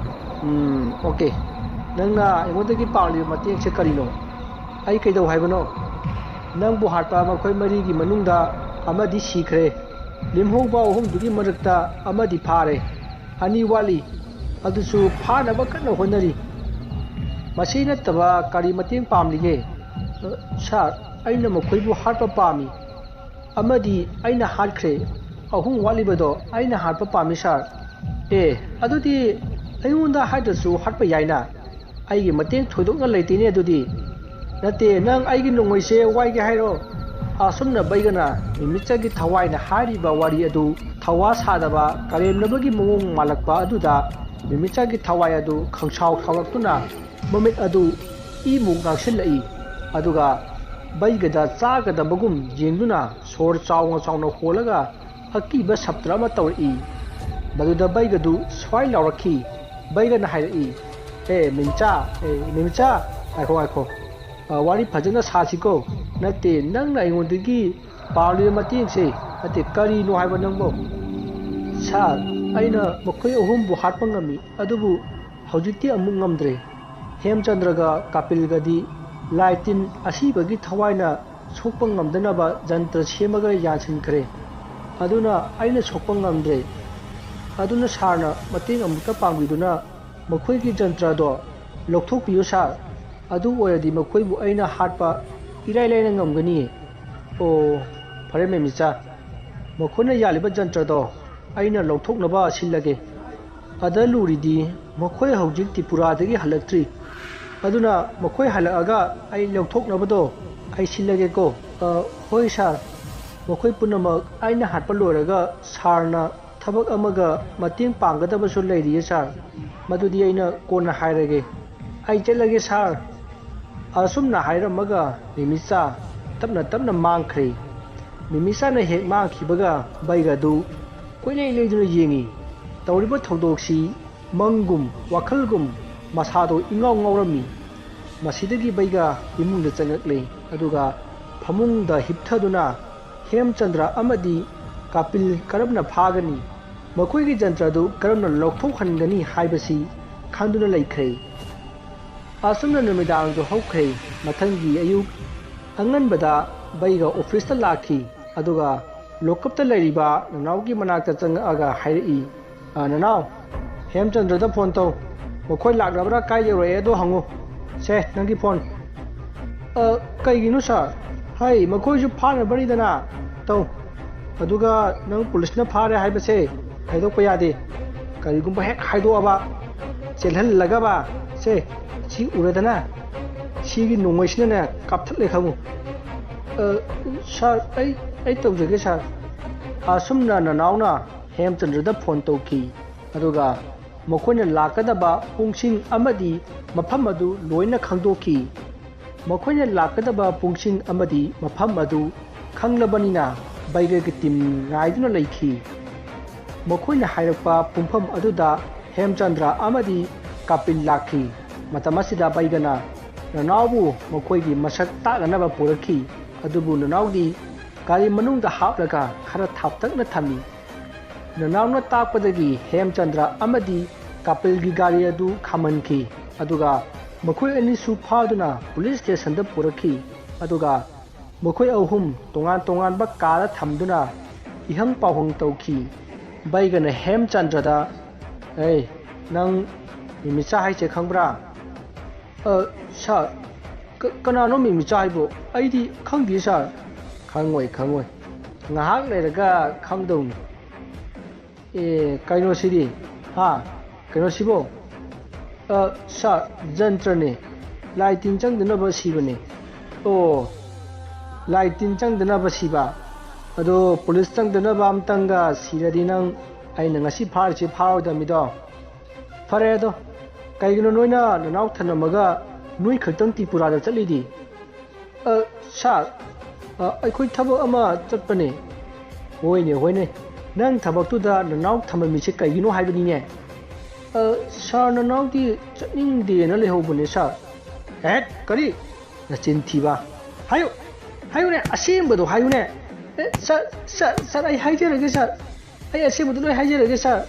ꯎꯝ, ꯑꯣꯀꯦ꯫ ꯅꯪꯅ ꯑꯩꯉꯣꯟꯗꯒꯤ ꯄꯥꯝꯂꯤꯕ ꯃꯇꯦꯡꯁꯦ ꯀꯔꯤꯅꯣ? ꯑꯩ ꯀꯩꯗꯧ ꯍꯥꯏꯕꯅꯣ? ꯅꯪꯕꯨ ꯍꯥꯠꯄ ꯃꯈꯣꯏ ꯃꯔꯤꯒꯤ ꯃꯅꯨꯡꯗ ꯑꯃꯗꯤ ꯁꯤꯈ꯭ꯔꯦ꯫ ꯂꯦꯝꯍꯧꯕ ꯑꯍꯨꯝꯗꯨꯒꯤ ꯃꯔꯛꯇ ꯑꯃꯗꯤ ꯐꯥꯔꯦ꯫ ꯑꯅꯤ ꯋꯥꯠꯂꯤ꯫ ꯑꯗꯨꯁꯨ ꯐꯥꯅꯕ ꯀꯟꯅ ꯍꯣꯠꯅꯔꯤ꯫ ꯃꯁꯤ ꯅꯠꯇꯕ ꯀꯔꯤ ꯃꯇꯦꯡ ꯄꯥꯝꯂꯤꯒꯦ? ꯁꯥꯔ, ꯑꯩꯅ ꯃꯈꯣꯏꯕꯨ ꯍꯥꯠꯄ ꯄꯥꯝꯃꯤ꯫ ꯑꯃꯗꯤ ꯑꯩꯅ ꯍꯥꯠꯈ꯭ꯔꯦ꯫ ꯑꯍꯨꯝ ꯋꯥꯠꯂꯤꯕꯗꯣ ꯑꯩꯅ ꯍꯥꯠꯄ ꯄꯥꯝꯃꯤ, ꯁꯥꯔ꯫ ꯑꯦ, ꯑꯗꯨꯗꯤ ꯑꯩꯉꯣꯟꯗ ꯍꯥꯏꯗ꯭ꯔꯁꯨ ꯍꯥꯠꯄ ꯌꯥꯏꯅ꯫ ꯑꯩꯒꯤ ꯃꯇꯦꯡ ꯊꯣꯏꯗꯣꯛꯅ ꯂꯩꯇꯦꯅꯦ ꯑꯗꯨꯗꯤ꯫ ꯅꯠꯇꯦ, ꯅꯪ ꯑꯩꯒꯤ ꯅꯣꯡꯃꯩꯁꯦ ꯋꯥꯏꯒꯦ ꯍꯥꯏꯔꯣ? ꯑꯁꯨꯝꯅ ꯕꯩꯒꯅ ꯃꯤꯃꯤꯆꯥꯒꯤ ꯊꯋꯥꯏꯅ ꯍꯥꯏꯔꯤꯕ ꯋꯥꯔꯤ ꯑꯗꯨ ꯊꯧꯋꯥ ꯁꯥꯗꯕ ꯀꯔꯦꯝꯅꯕꯒꯤ ꯃꯑꯣꯡ ꯃꯥꯜꯂꯛꯄ ꯑꯗꯨꯗ ꯃꯤꯃꯤꯆꯥꯒꯤ ꯊꯋꯥꯏ ꯑꯗꯨ ꯈꯪꯁꯥꯎ ꯁꯥꯎꯔꯛꯇꯨꯅ ꯃꯃꯤꯠ ꯑꯗꯨ ꯏꯃꯨꯛ ꯉꯥꯡꯁꯤꯜꯂꯛꯏ꯫ ꯑꯗꯨꯒ ꯕꯩꯒꯗ ꯆꯥꯒꯗꯕꯒꯨꯝ ꯌꯦꯡꯗꯨꯅ ꯁꯣꯔ ꯆꯥꯎꯅ ꯆꯥꯎꯅ ꯍꯣꯜꯂꯒ ꯑꯀꯤꯕ ꯁꯞꯇ꯭ꯔ ꯑꯃ ꯇꯧꯔꯛꯏ꯫ ꯃꯗꯨꯗ ꯕꯩꯒꯗꯨ ꯁ꯭ꯋꯥꯏ ꯂꯥꯎꯔꯛꯈꯤ꯫ ꯕꯩꯒꯅ ꯍꯥꯏꯔꯛꯏ, "ꯑꯦ ꯃꯤꯃꯤꯆꯥ, ꯑꯦ ꯃꯤꯃꯤꯆꯥ, ꯉꯥꯏꯈꯣ, ꯉꯥꯏꯈꯣ꯫ ꯑ, ꯋꯥꯔꯤ ꯐꯖꯅ ꯁꯥꯁꯤꯀꯣ꯫ ꯅꯠꯇꯦ, ꯅꯪꯅ ꯑꯩꯉꯣꯟꯗꯒꯤ ꯄꯥꯝꯂꯤꯕ ꯃꯇꯦꯡꯁꯦ, ꯅꯠꯇꯦ, ꯀꯔꯤꯅꯣ ꯍꯥꯏꯕ ꯅꯪꯕꯣ?" "ꯁꯥꯔ, ꯑꯩꯅ ꯃꯈꯣꯏ ꯑꯍꯨꯝꯕꯨ ꯍꯥꯠꯄ ꯉꯝꯃꯤ, ꯑꯗꯨꯕꯨ ꯍꯧꯖꯤꯛꯇꯤ ꯑꯃꯨꯛ ꯉꯝꯗ꯭ꯔꯦ꯫ ꯍꯦꯝꯆꯟꯗ꯭ꯔꯒ ꯀꯥꯄꯤꯜꯒꯗꯤ ꯂꯥꯏ ꯇꯤꯟ ꯑꯁꯤꯕꯒꯤ ꯊꯋꯥꯏꯅ ꯁꯣꯛꯄ ꯉꯝꯗꯅꯕ ꯖꯟꯇ꯭ꯔ ꯁꯦꯝꯃꯒ ꯌꯥꯟꯁꯤꯟꯈ꯭ꯔꯦ꯫ ꯑꯗꯨꯅ ꯑꯩꯅ ꯁꯣꯛꯄ ꯉꯝꯗ꯭ꯔꯦ꯫ ꯑꯗꯨꯅ ꯁꯥꯔꯅ ꯃꯇꯦꯡ ꯑꯃꯨꯛꯇ ꯄꯥꯡꯕꯤꯗꯨꯅ ꯃꯈꯣꯏꯒꯤ ꯖꯟꯇ꯭ꯔꯗꯣ ꯂꯧꯊꯣꯛꯄꯤꯌꯨ ꯁꯥꯔ꯫ ꯑꯗꯨ ꯑꯣꯏꯔꯗꯤ ꯃꯈꯣꯏꯕꯨ ꯑꯩꯅ ꯍꯥꯠꯄ ꯏꯔꯥꯏ ꯂꯥꯏꯅ ꯉꯝꯒꯅꯤ꯫" "ꯑꯣ, ꯐꯔꯦ ꯃꯦꯃꯤꯆꯥ, ꯃꯈꯣꯏꯅ ꯌꯥꯜꯂꯤꯕ ꯖꯟꯇ꯭ꯔꯗꯣ ꯑꯩꯅ ꯂꯧꯊꯣꯛꯅꯕ ꯁꯤꯜꯂꯒꯦ꯫ ꯑꯗ ꯂꯨꯔꯤꯗꯤ ꯃꯈꯣꯏ ꯍꯧꯖꯤꯛ ꯇ꯭ꯔꯤꯄꯨꯔꯥꯗꯒꯤ ꯍꯜꯂꯛꯇ꯭ꯔꯤ꯫ ꯑꯗꯨꯅ ꯃꯈꯣꯏ ꯍꯜꯂꯛꯑꯒ ꯑꯩ ꯂꯧꯊꯣꯛꯅꯕꯗꯣ ꯑꯩ ꯁꯤꯜꯂꯒꯦꯀꯣ꯫" "ꯑ, ꯍꯣꯏ ꯁꯥꯔ꯫ ꯃꯈꯣꯏ ꯄꯨꯝꯅꯃꯛ ꯑꯩꯅ ꯍꯥꯠꯄ ꯂꯣꯏꯔꯒ ꯁꯥꯔꯅ ꯊꯕꯛ ꯑꯃꯒ ꯃꯇꯦꯡ ꯄꯥꯡꯒꯗꯕꯁꯨ ꯂꯩꯔꯤꯌꯦ ꯁꯥꯔ꯫ ꯃꯗꯨꯗꯤ ꯑꯩꯅ ꯀꯣꯟꯅ ꯍꯥꯏꯔꯒꯦ꯫ ꯑꯩ ꯆꯠꯂꯒꯦ ꯁꯥꯔ꯫" ꯑꯁꯨꯝꯅ ꯍꯥꯏꯔꯝꯃꯒ ꯃꯤꯃꯤꯆꯥ ꯇꯞꯅ ꯇꯞꯅ ꯃꯥꯡꯈ꯭ꯔꯦ꯫ ꯃꯤꯃꯤꯆꯥꯅ ꯍꯦꯛ ꯃꯥꯡꯈꯤꯕꯒ ꯕꯩꯒ ꯑꯗꯨ ꯀꯣꯏꯂꯩ ꯂꯩꯗꯨꯅ ꯌꯦꯡꯉꯤ꯫ ꯇꯧꯔꯤꯕ ꯊꯧꯗꯣꯛꯁꯤ ꯃꯪꯒꯨꯝ ꯋꯥꯈꯜꯒꯨꯝ ꯃꯁꯥꯗꯣ ꯏꯉꯥꯎ ꯉꯥꯎꯔꯝꯃꯤ꯫ ꯃꯁꯤꯗꯒꯤ ꯕꯩꯒ ꯏꯃꯨꯡꯗ ꯆꯪꯂꯛꯂꯦ꯫ ꯑꯗꯨꯒ ꯐꯃꯨꯡꯗ ꯍꯤꯞꯊꯗꯨꯅ ꯍꯦꯝꯆꯟꯗ꯭ꯔ ꯑꯃꯗꯤ ꯀꯥꯄꯤꯜ ꯀꯔꯝꯅ ꯐꯥꯒꯅꯤ, ꯃꯈꯣꯏꯒꯤ ꯖꯟꯇ꯭ꯔꯗꯨ ꯀꯔꯝꯅ ꯂꯧꯊꯣꯛꯍꯟꯒꯅꯤ ꯍꯥꯏꯕꯁꯤ ꯈꯟꯗꯨꯅ ꯂꯩꯈ꯭ꯔꯦ꯫ ꯑꯁꯨꯝꯅ ꯅꯨꯃꯤꯗꯥꯡꯗꯨ ꯍꯧꯈ꯭ꯔꯦ꯫ ꯃꯊꯪꯒꯤ ꯑꯌꯨꯛ ꯑꯉꯟꯕꯗ ꯕꯩꯒ ꯑꯣꯐꯤꯁꯇ ꯂꯥꯛꯈꯤ꯫ ꯑꯗꯨꯒ ꯂꯣꯀꯞꯇ ꯂꯩꯔꯤꯕ ꯅꯅꯥꯎꯒꯤ ꯃꯅꯥꯛꯇ ꯆꯪꯉꯛꯑꯒ ꯍꯥꯏꯔꯛꯏ, "ꯑ, ꯅꯅꯥꯎ, ꯍꯦꯝꯆꯟꯗ꯭ꯔꯗ ꯐꯣꯟ ꯇꯧ꯫ ꯃꯈꯣꯏ ꯂꯥꯛꯂꯕ꯭ꯔꯥ ꯀꯥꯏ ꯌꯧꯔꯛꯑꯦ ꯑꯗꯣ ꯍꯪꯉꯨ꯫ ꯁꯦ, ꯅꯪꯒꯤ ꯐꯣꯟ꯫" "ꯑ, ꯀꯩꯒꯤꯅꯣ ꯁꯥꯔ? ꯍꯩ, ꯃꯈꯣꯏꯁꯨ ꯐꯥꯅꯕꯅꯤꯗꯅ꯫ ꯇꯧ꯫ ꯑꯗꯨꯒ ꯅꯪ ꯄꯨꯂꯤꯁꯅ ꯐꯥꯔꯦ ꯍꯥꯏꯕꯁꯦ ꯍꯥꯏꯗꯣꯛꯄ ꯌꯥꯗꯦ꯫ ꯀꯔꯤꯒꯨꯝꯕ ꯍꯦꯛ ꯍꯥꯏꯗꯣꯛꯑꯕ, ꯆꯦꯜꯍꯜꯂꯒꯕ, ꯁꯦ, ꯁꯤ ꯎꯔꯗꯅ, ꯁꯤꯒꯤ ꯅꯣꯡꯃꯩꯁꯤꯅꯅꯦ ꯀꯥꯞꯊꯠꯂꯦ ꯈꯪꯉꯨ꯫" "ꯑ, ꯁꯥꯔ, ꯑꯩ, ꯑꯩ ꯇꯧꯖꯒꯦ ꯁꯥꯔ꯫" ꯑꯁꯨꯝꯅ ꯅꯅꯥꯎꯅ ꯍꯦꯝꯆꯟꯗ꯭ꯔꯗ ꯐꯣꯟ ꯇꯧꯈꯤ꯫ ꯑꯗꯨꯒ ꯃꯈꯣꯏꯅ ꯂꯥꯛꯀꯗꯕ ꯄꯨꯡꯁꯤꯡ ꯑꯃꯗꯤ ꯃꯐꯝ ꯑꯗꯨ ꯂꯣꯏꯅ ꯈꯪꯗꯣꯛꯈꯤ꯫ ꯃꯈꯣꯏꯅ ꯂꯥꯛꯀꯗꯕ ꯄꯨꯡꯁꯤꯡ ꯑꯃꯗꯤ ꯃꯐꯝ ꯑꯗꯨ ꯈꯪꯂꯕꯅꯤꯅ ꯕꯩꯒꯒꯤ ꯇꯤꯝ ꯉꯥꯏꯗꯨꯅ ꯂꯩꯈꯤ꯫ ꯃꯈꯣꯏꯅ ꯍꯥꯏꯔꯛꯄ ꯄꯨꯡꯐꯝ ꯑꯗꯨꯗ ꯍꯦꯝꯆꯟꯗ꯭ꯔ ꯑꯃꯗꯤ ꯀꯥꯄꯤꯜ ꯂꯥꯛꯈꯤ꯫ ꯃꯇꯝ ꯑꯁꯤꯗ ꯕꯩꯒꯅ ꯅꯅꯥꯎꯕꯨ ꯃꯈꯣꯏꯒꯤ ꯃꯁꯛ ꯇꯥꯛꯅꯅꯕ ꯄꯨꯔꯛꯈꯤ꯫ ꯑꯗꯨꯕꯨ ꯅꯅꯥꯎꯗꯤ ꯒꯥꯔꯤ ꯃꯅꯨꯡꯗ ꯍꯥꯞꯂꯒ ꯈꯔ ꯊꯥꯞꯇꯛꯅ ꯊꯝꯃꯤ꯫ ꯅꯅꯥꯎꯅ ꯇꯥꯛꯄꯗꯒꯤ ꯍꯦꯝꯆꯟꯗ꯭ꯔ ꯑꯃꯗꯤ ꯀꯥꯄꯤꯜꯒꯤ ꯒꯥꯔꯤ ꯑꯗꯨ ꯈꯥꯝꯍꯟꯈꯤ꯫ ꯑꯗꯨꯒ ꯃꯈꯣꯏ ꯑꯅꯤꯁꯨ ꯐꯥꯗꯨꯅ ꯄꯨꯂꯤꯁ ꯁ꯭ꯇꯦꯁꯟꯗ ꯄꯨꯔꯛꯈꯤ꯫ ꯑꯗꯨꯒ ꯃꯈꯣꯏ ꯑꯍꯨꯝ ꯇꯣꯉꯥꯟ ꯇꯣꯉꯥꯟꯕ ꯀꯥꯗ ꯊꯝꯗꯨꯅ ꯏꯍꯪ ꯄꯥꯎꯍꯪ ꯇꯧꯈꯤ꯫ ꯕꯩꯒꯅ ꯍꯦꯝꯆꯟꯗ꯭ꯔꯗ, "ꯑꯦ, ꯅꯪ ꯃꯤꯃꯤꯆꯥ ꯍꯥꯏꯁꯦ ꯈꯪꯕ꯭ꯔꯥ?" "ꯑ, ꯁꯥꯔ, ꯀ-, ꯀꯅꯥꯅꯣ ꯃꯤꯃꯤꯆꯥ ꯍꯥꯏꯕꯣ? ꯑꯩꯗꯤ ꯈꯪꯗꯦ ꯁꯥꯔ꯫" "ꯈꯪꯉꯣꯏ, ꯈꯪꯉꯣꯏ꯫ ꯉꯥꯏꯍꯥꯛ ꯂꯩꯔꯒ ꯈꯪꯗꯧꯅꯤ꯫" "ꯑꯦ, ꯀꯩꯅꯣꯁꯤꯗꯤ? ꯍꯥ? ꯀꯩꯅꯣꯁꯤꯕꯣ?" "ꯑ, ꯁꯥꯔ, ꯖꯟꯇ꯭ꯔꯅꯦ꯫ ꯂꯥꯏ ꯇꯤꯟ ꯆꯪꯗꯅꯕ ꯁꯤꯕꯅꯦ꯫" "ꯑꯣ, ꯂꯥꯏ ꯇꯤꯟ ꯆꯪꯗꯅꯕ ꯁꯤꯕ? ꯑꯗꯣ ꯄꯨꯂꯤꯁ ꯆꯪꯗꯅꯕ ꯑꯝꯇꯪꯒ ꯁꯤꯔꯗꯤ ꯅꯪ ꯑꯩꯅ ꯉꯁꯤ ꯐꯥꯔꯤꯁꯦ ꯐꯥꯔꯣꯏꯗꯕꯅꯤꯗꯣ꯫ ꯐꯔꯦ ꯑꯗꯣ, ꯀꯩꯒꯤꯅꯣ ꯅꯣꯏꯅ ꯅꯅꯥꯎ ꯊꯅꯝꯃꯒ ꯅꯣꯏ ꯈꯛꯇꯪ ꯇ꯭ꯔꯤꯄꯨꯔꯥꯗ ꯆꯠꯂꯤꯗꯤ?" "ꯑ, ꯁꯥꯔ, ꯑ, ꯑꯩꯈꯣꯏ ꯊꯕꯛ ꯑꯃ ꯆꯠꯄꯅꯦ꯫ ꯍꯣꯏꯅꯦ, ꯍꯣꯏꯅꯦ, ꯅꯪ ꯊꯕꯛꯇꯨꯗ ꯅꯅꯥꯎ ꯊꯝꯃꯝꯃꯤꯁꯦ ꯀꯩꯒꯤꯅꯣ ꯍꯥꯏꯕꯅꯤꯅꯦ꯫ ꯑ, ꯁꯥꯔ, ꯅꯅꯥꯎꯗꯤ ꯆꯠꯅꯤꯡꯗꯦꯅ ꯂꯩꯍꯧꯕꯅꯦ, ꯁꯥꯔ꯫ ꯑꯦ, ꯀꯔꯤ? ꯅꯆꯤꯟ ꯊꯤꯕ꯫ ꯍꯥꯏꯌꯨ, ꯍꯥꯏꯌꯨꯅꯦ, ꯑꯁꯦꯡꯕꯗꯣ ꯍꯥꯏꯌꯨꯅꯦ꯫ ꯑꯦ, ꯁꯥꯔ, ꯁꯥꯔ, ꯁꯥꯔ, ꯑꯩ ꯍꯥꯏꯖꯔꯒꯦ, ꯁꯥꯔ꯫ ꯑꯩ ꯑꯁꯦꯡꯕꯗꯣ ꯂꯣꯏ ꯍꯥꯏꯖꯔꯒꯦ, ꯁꯥꯔ꯫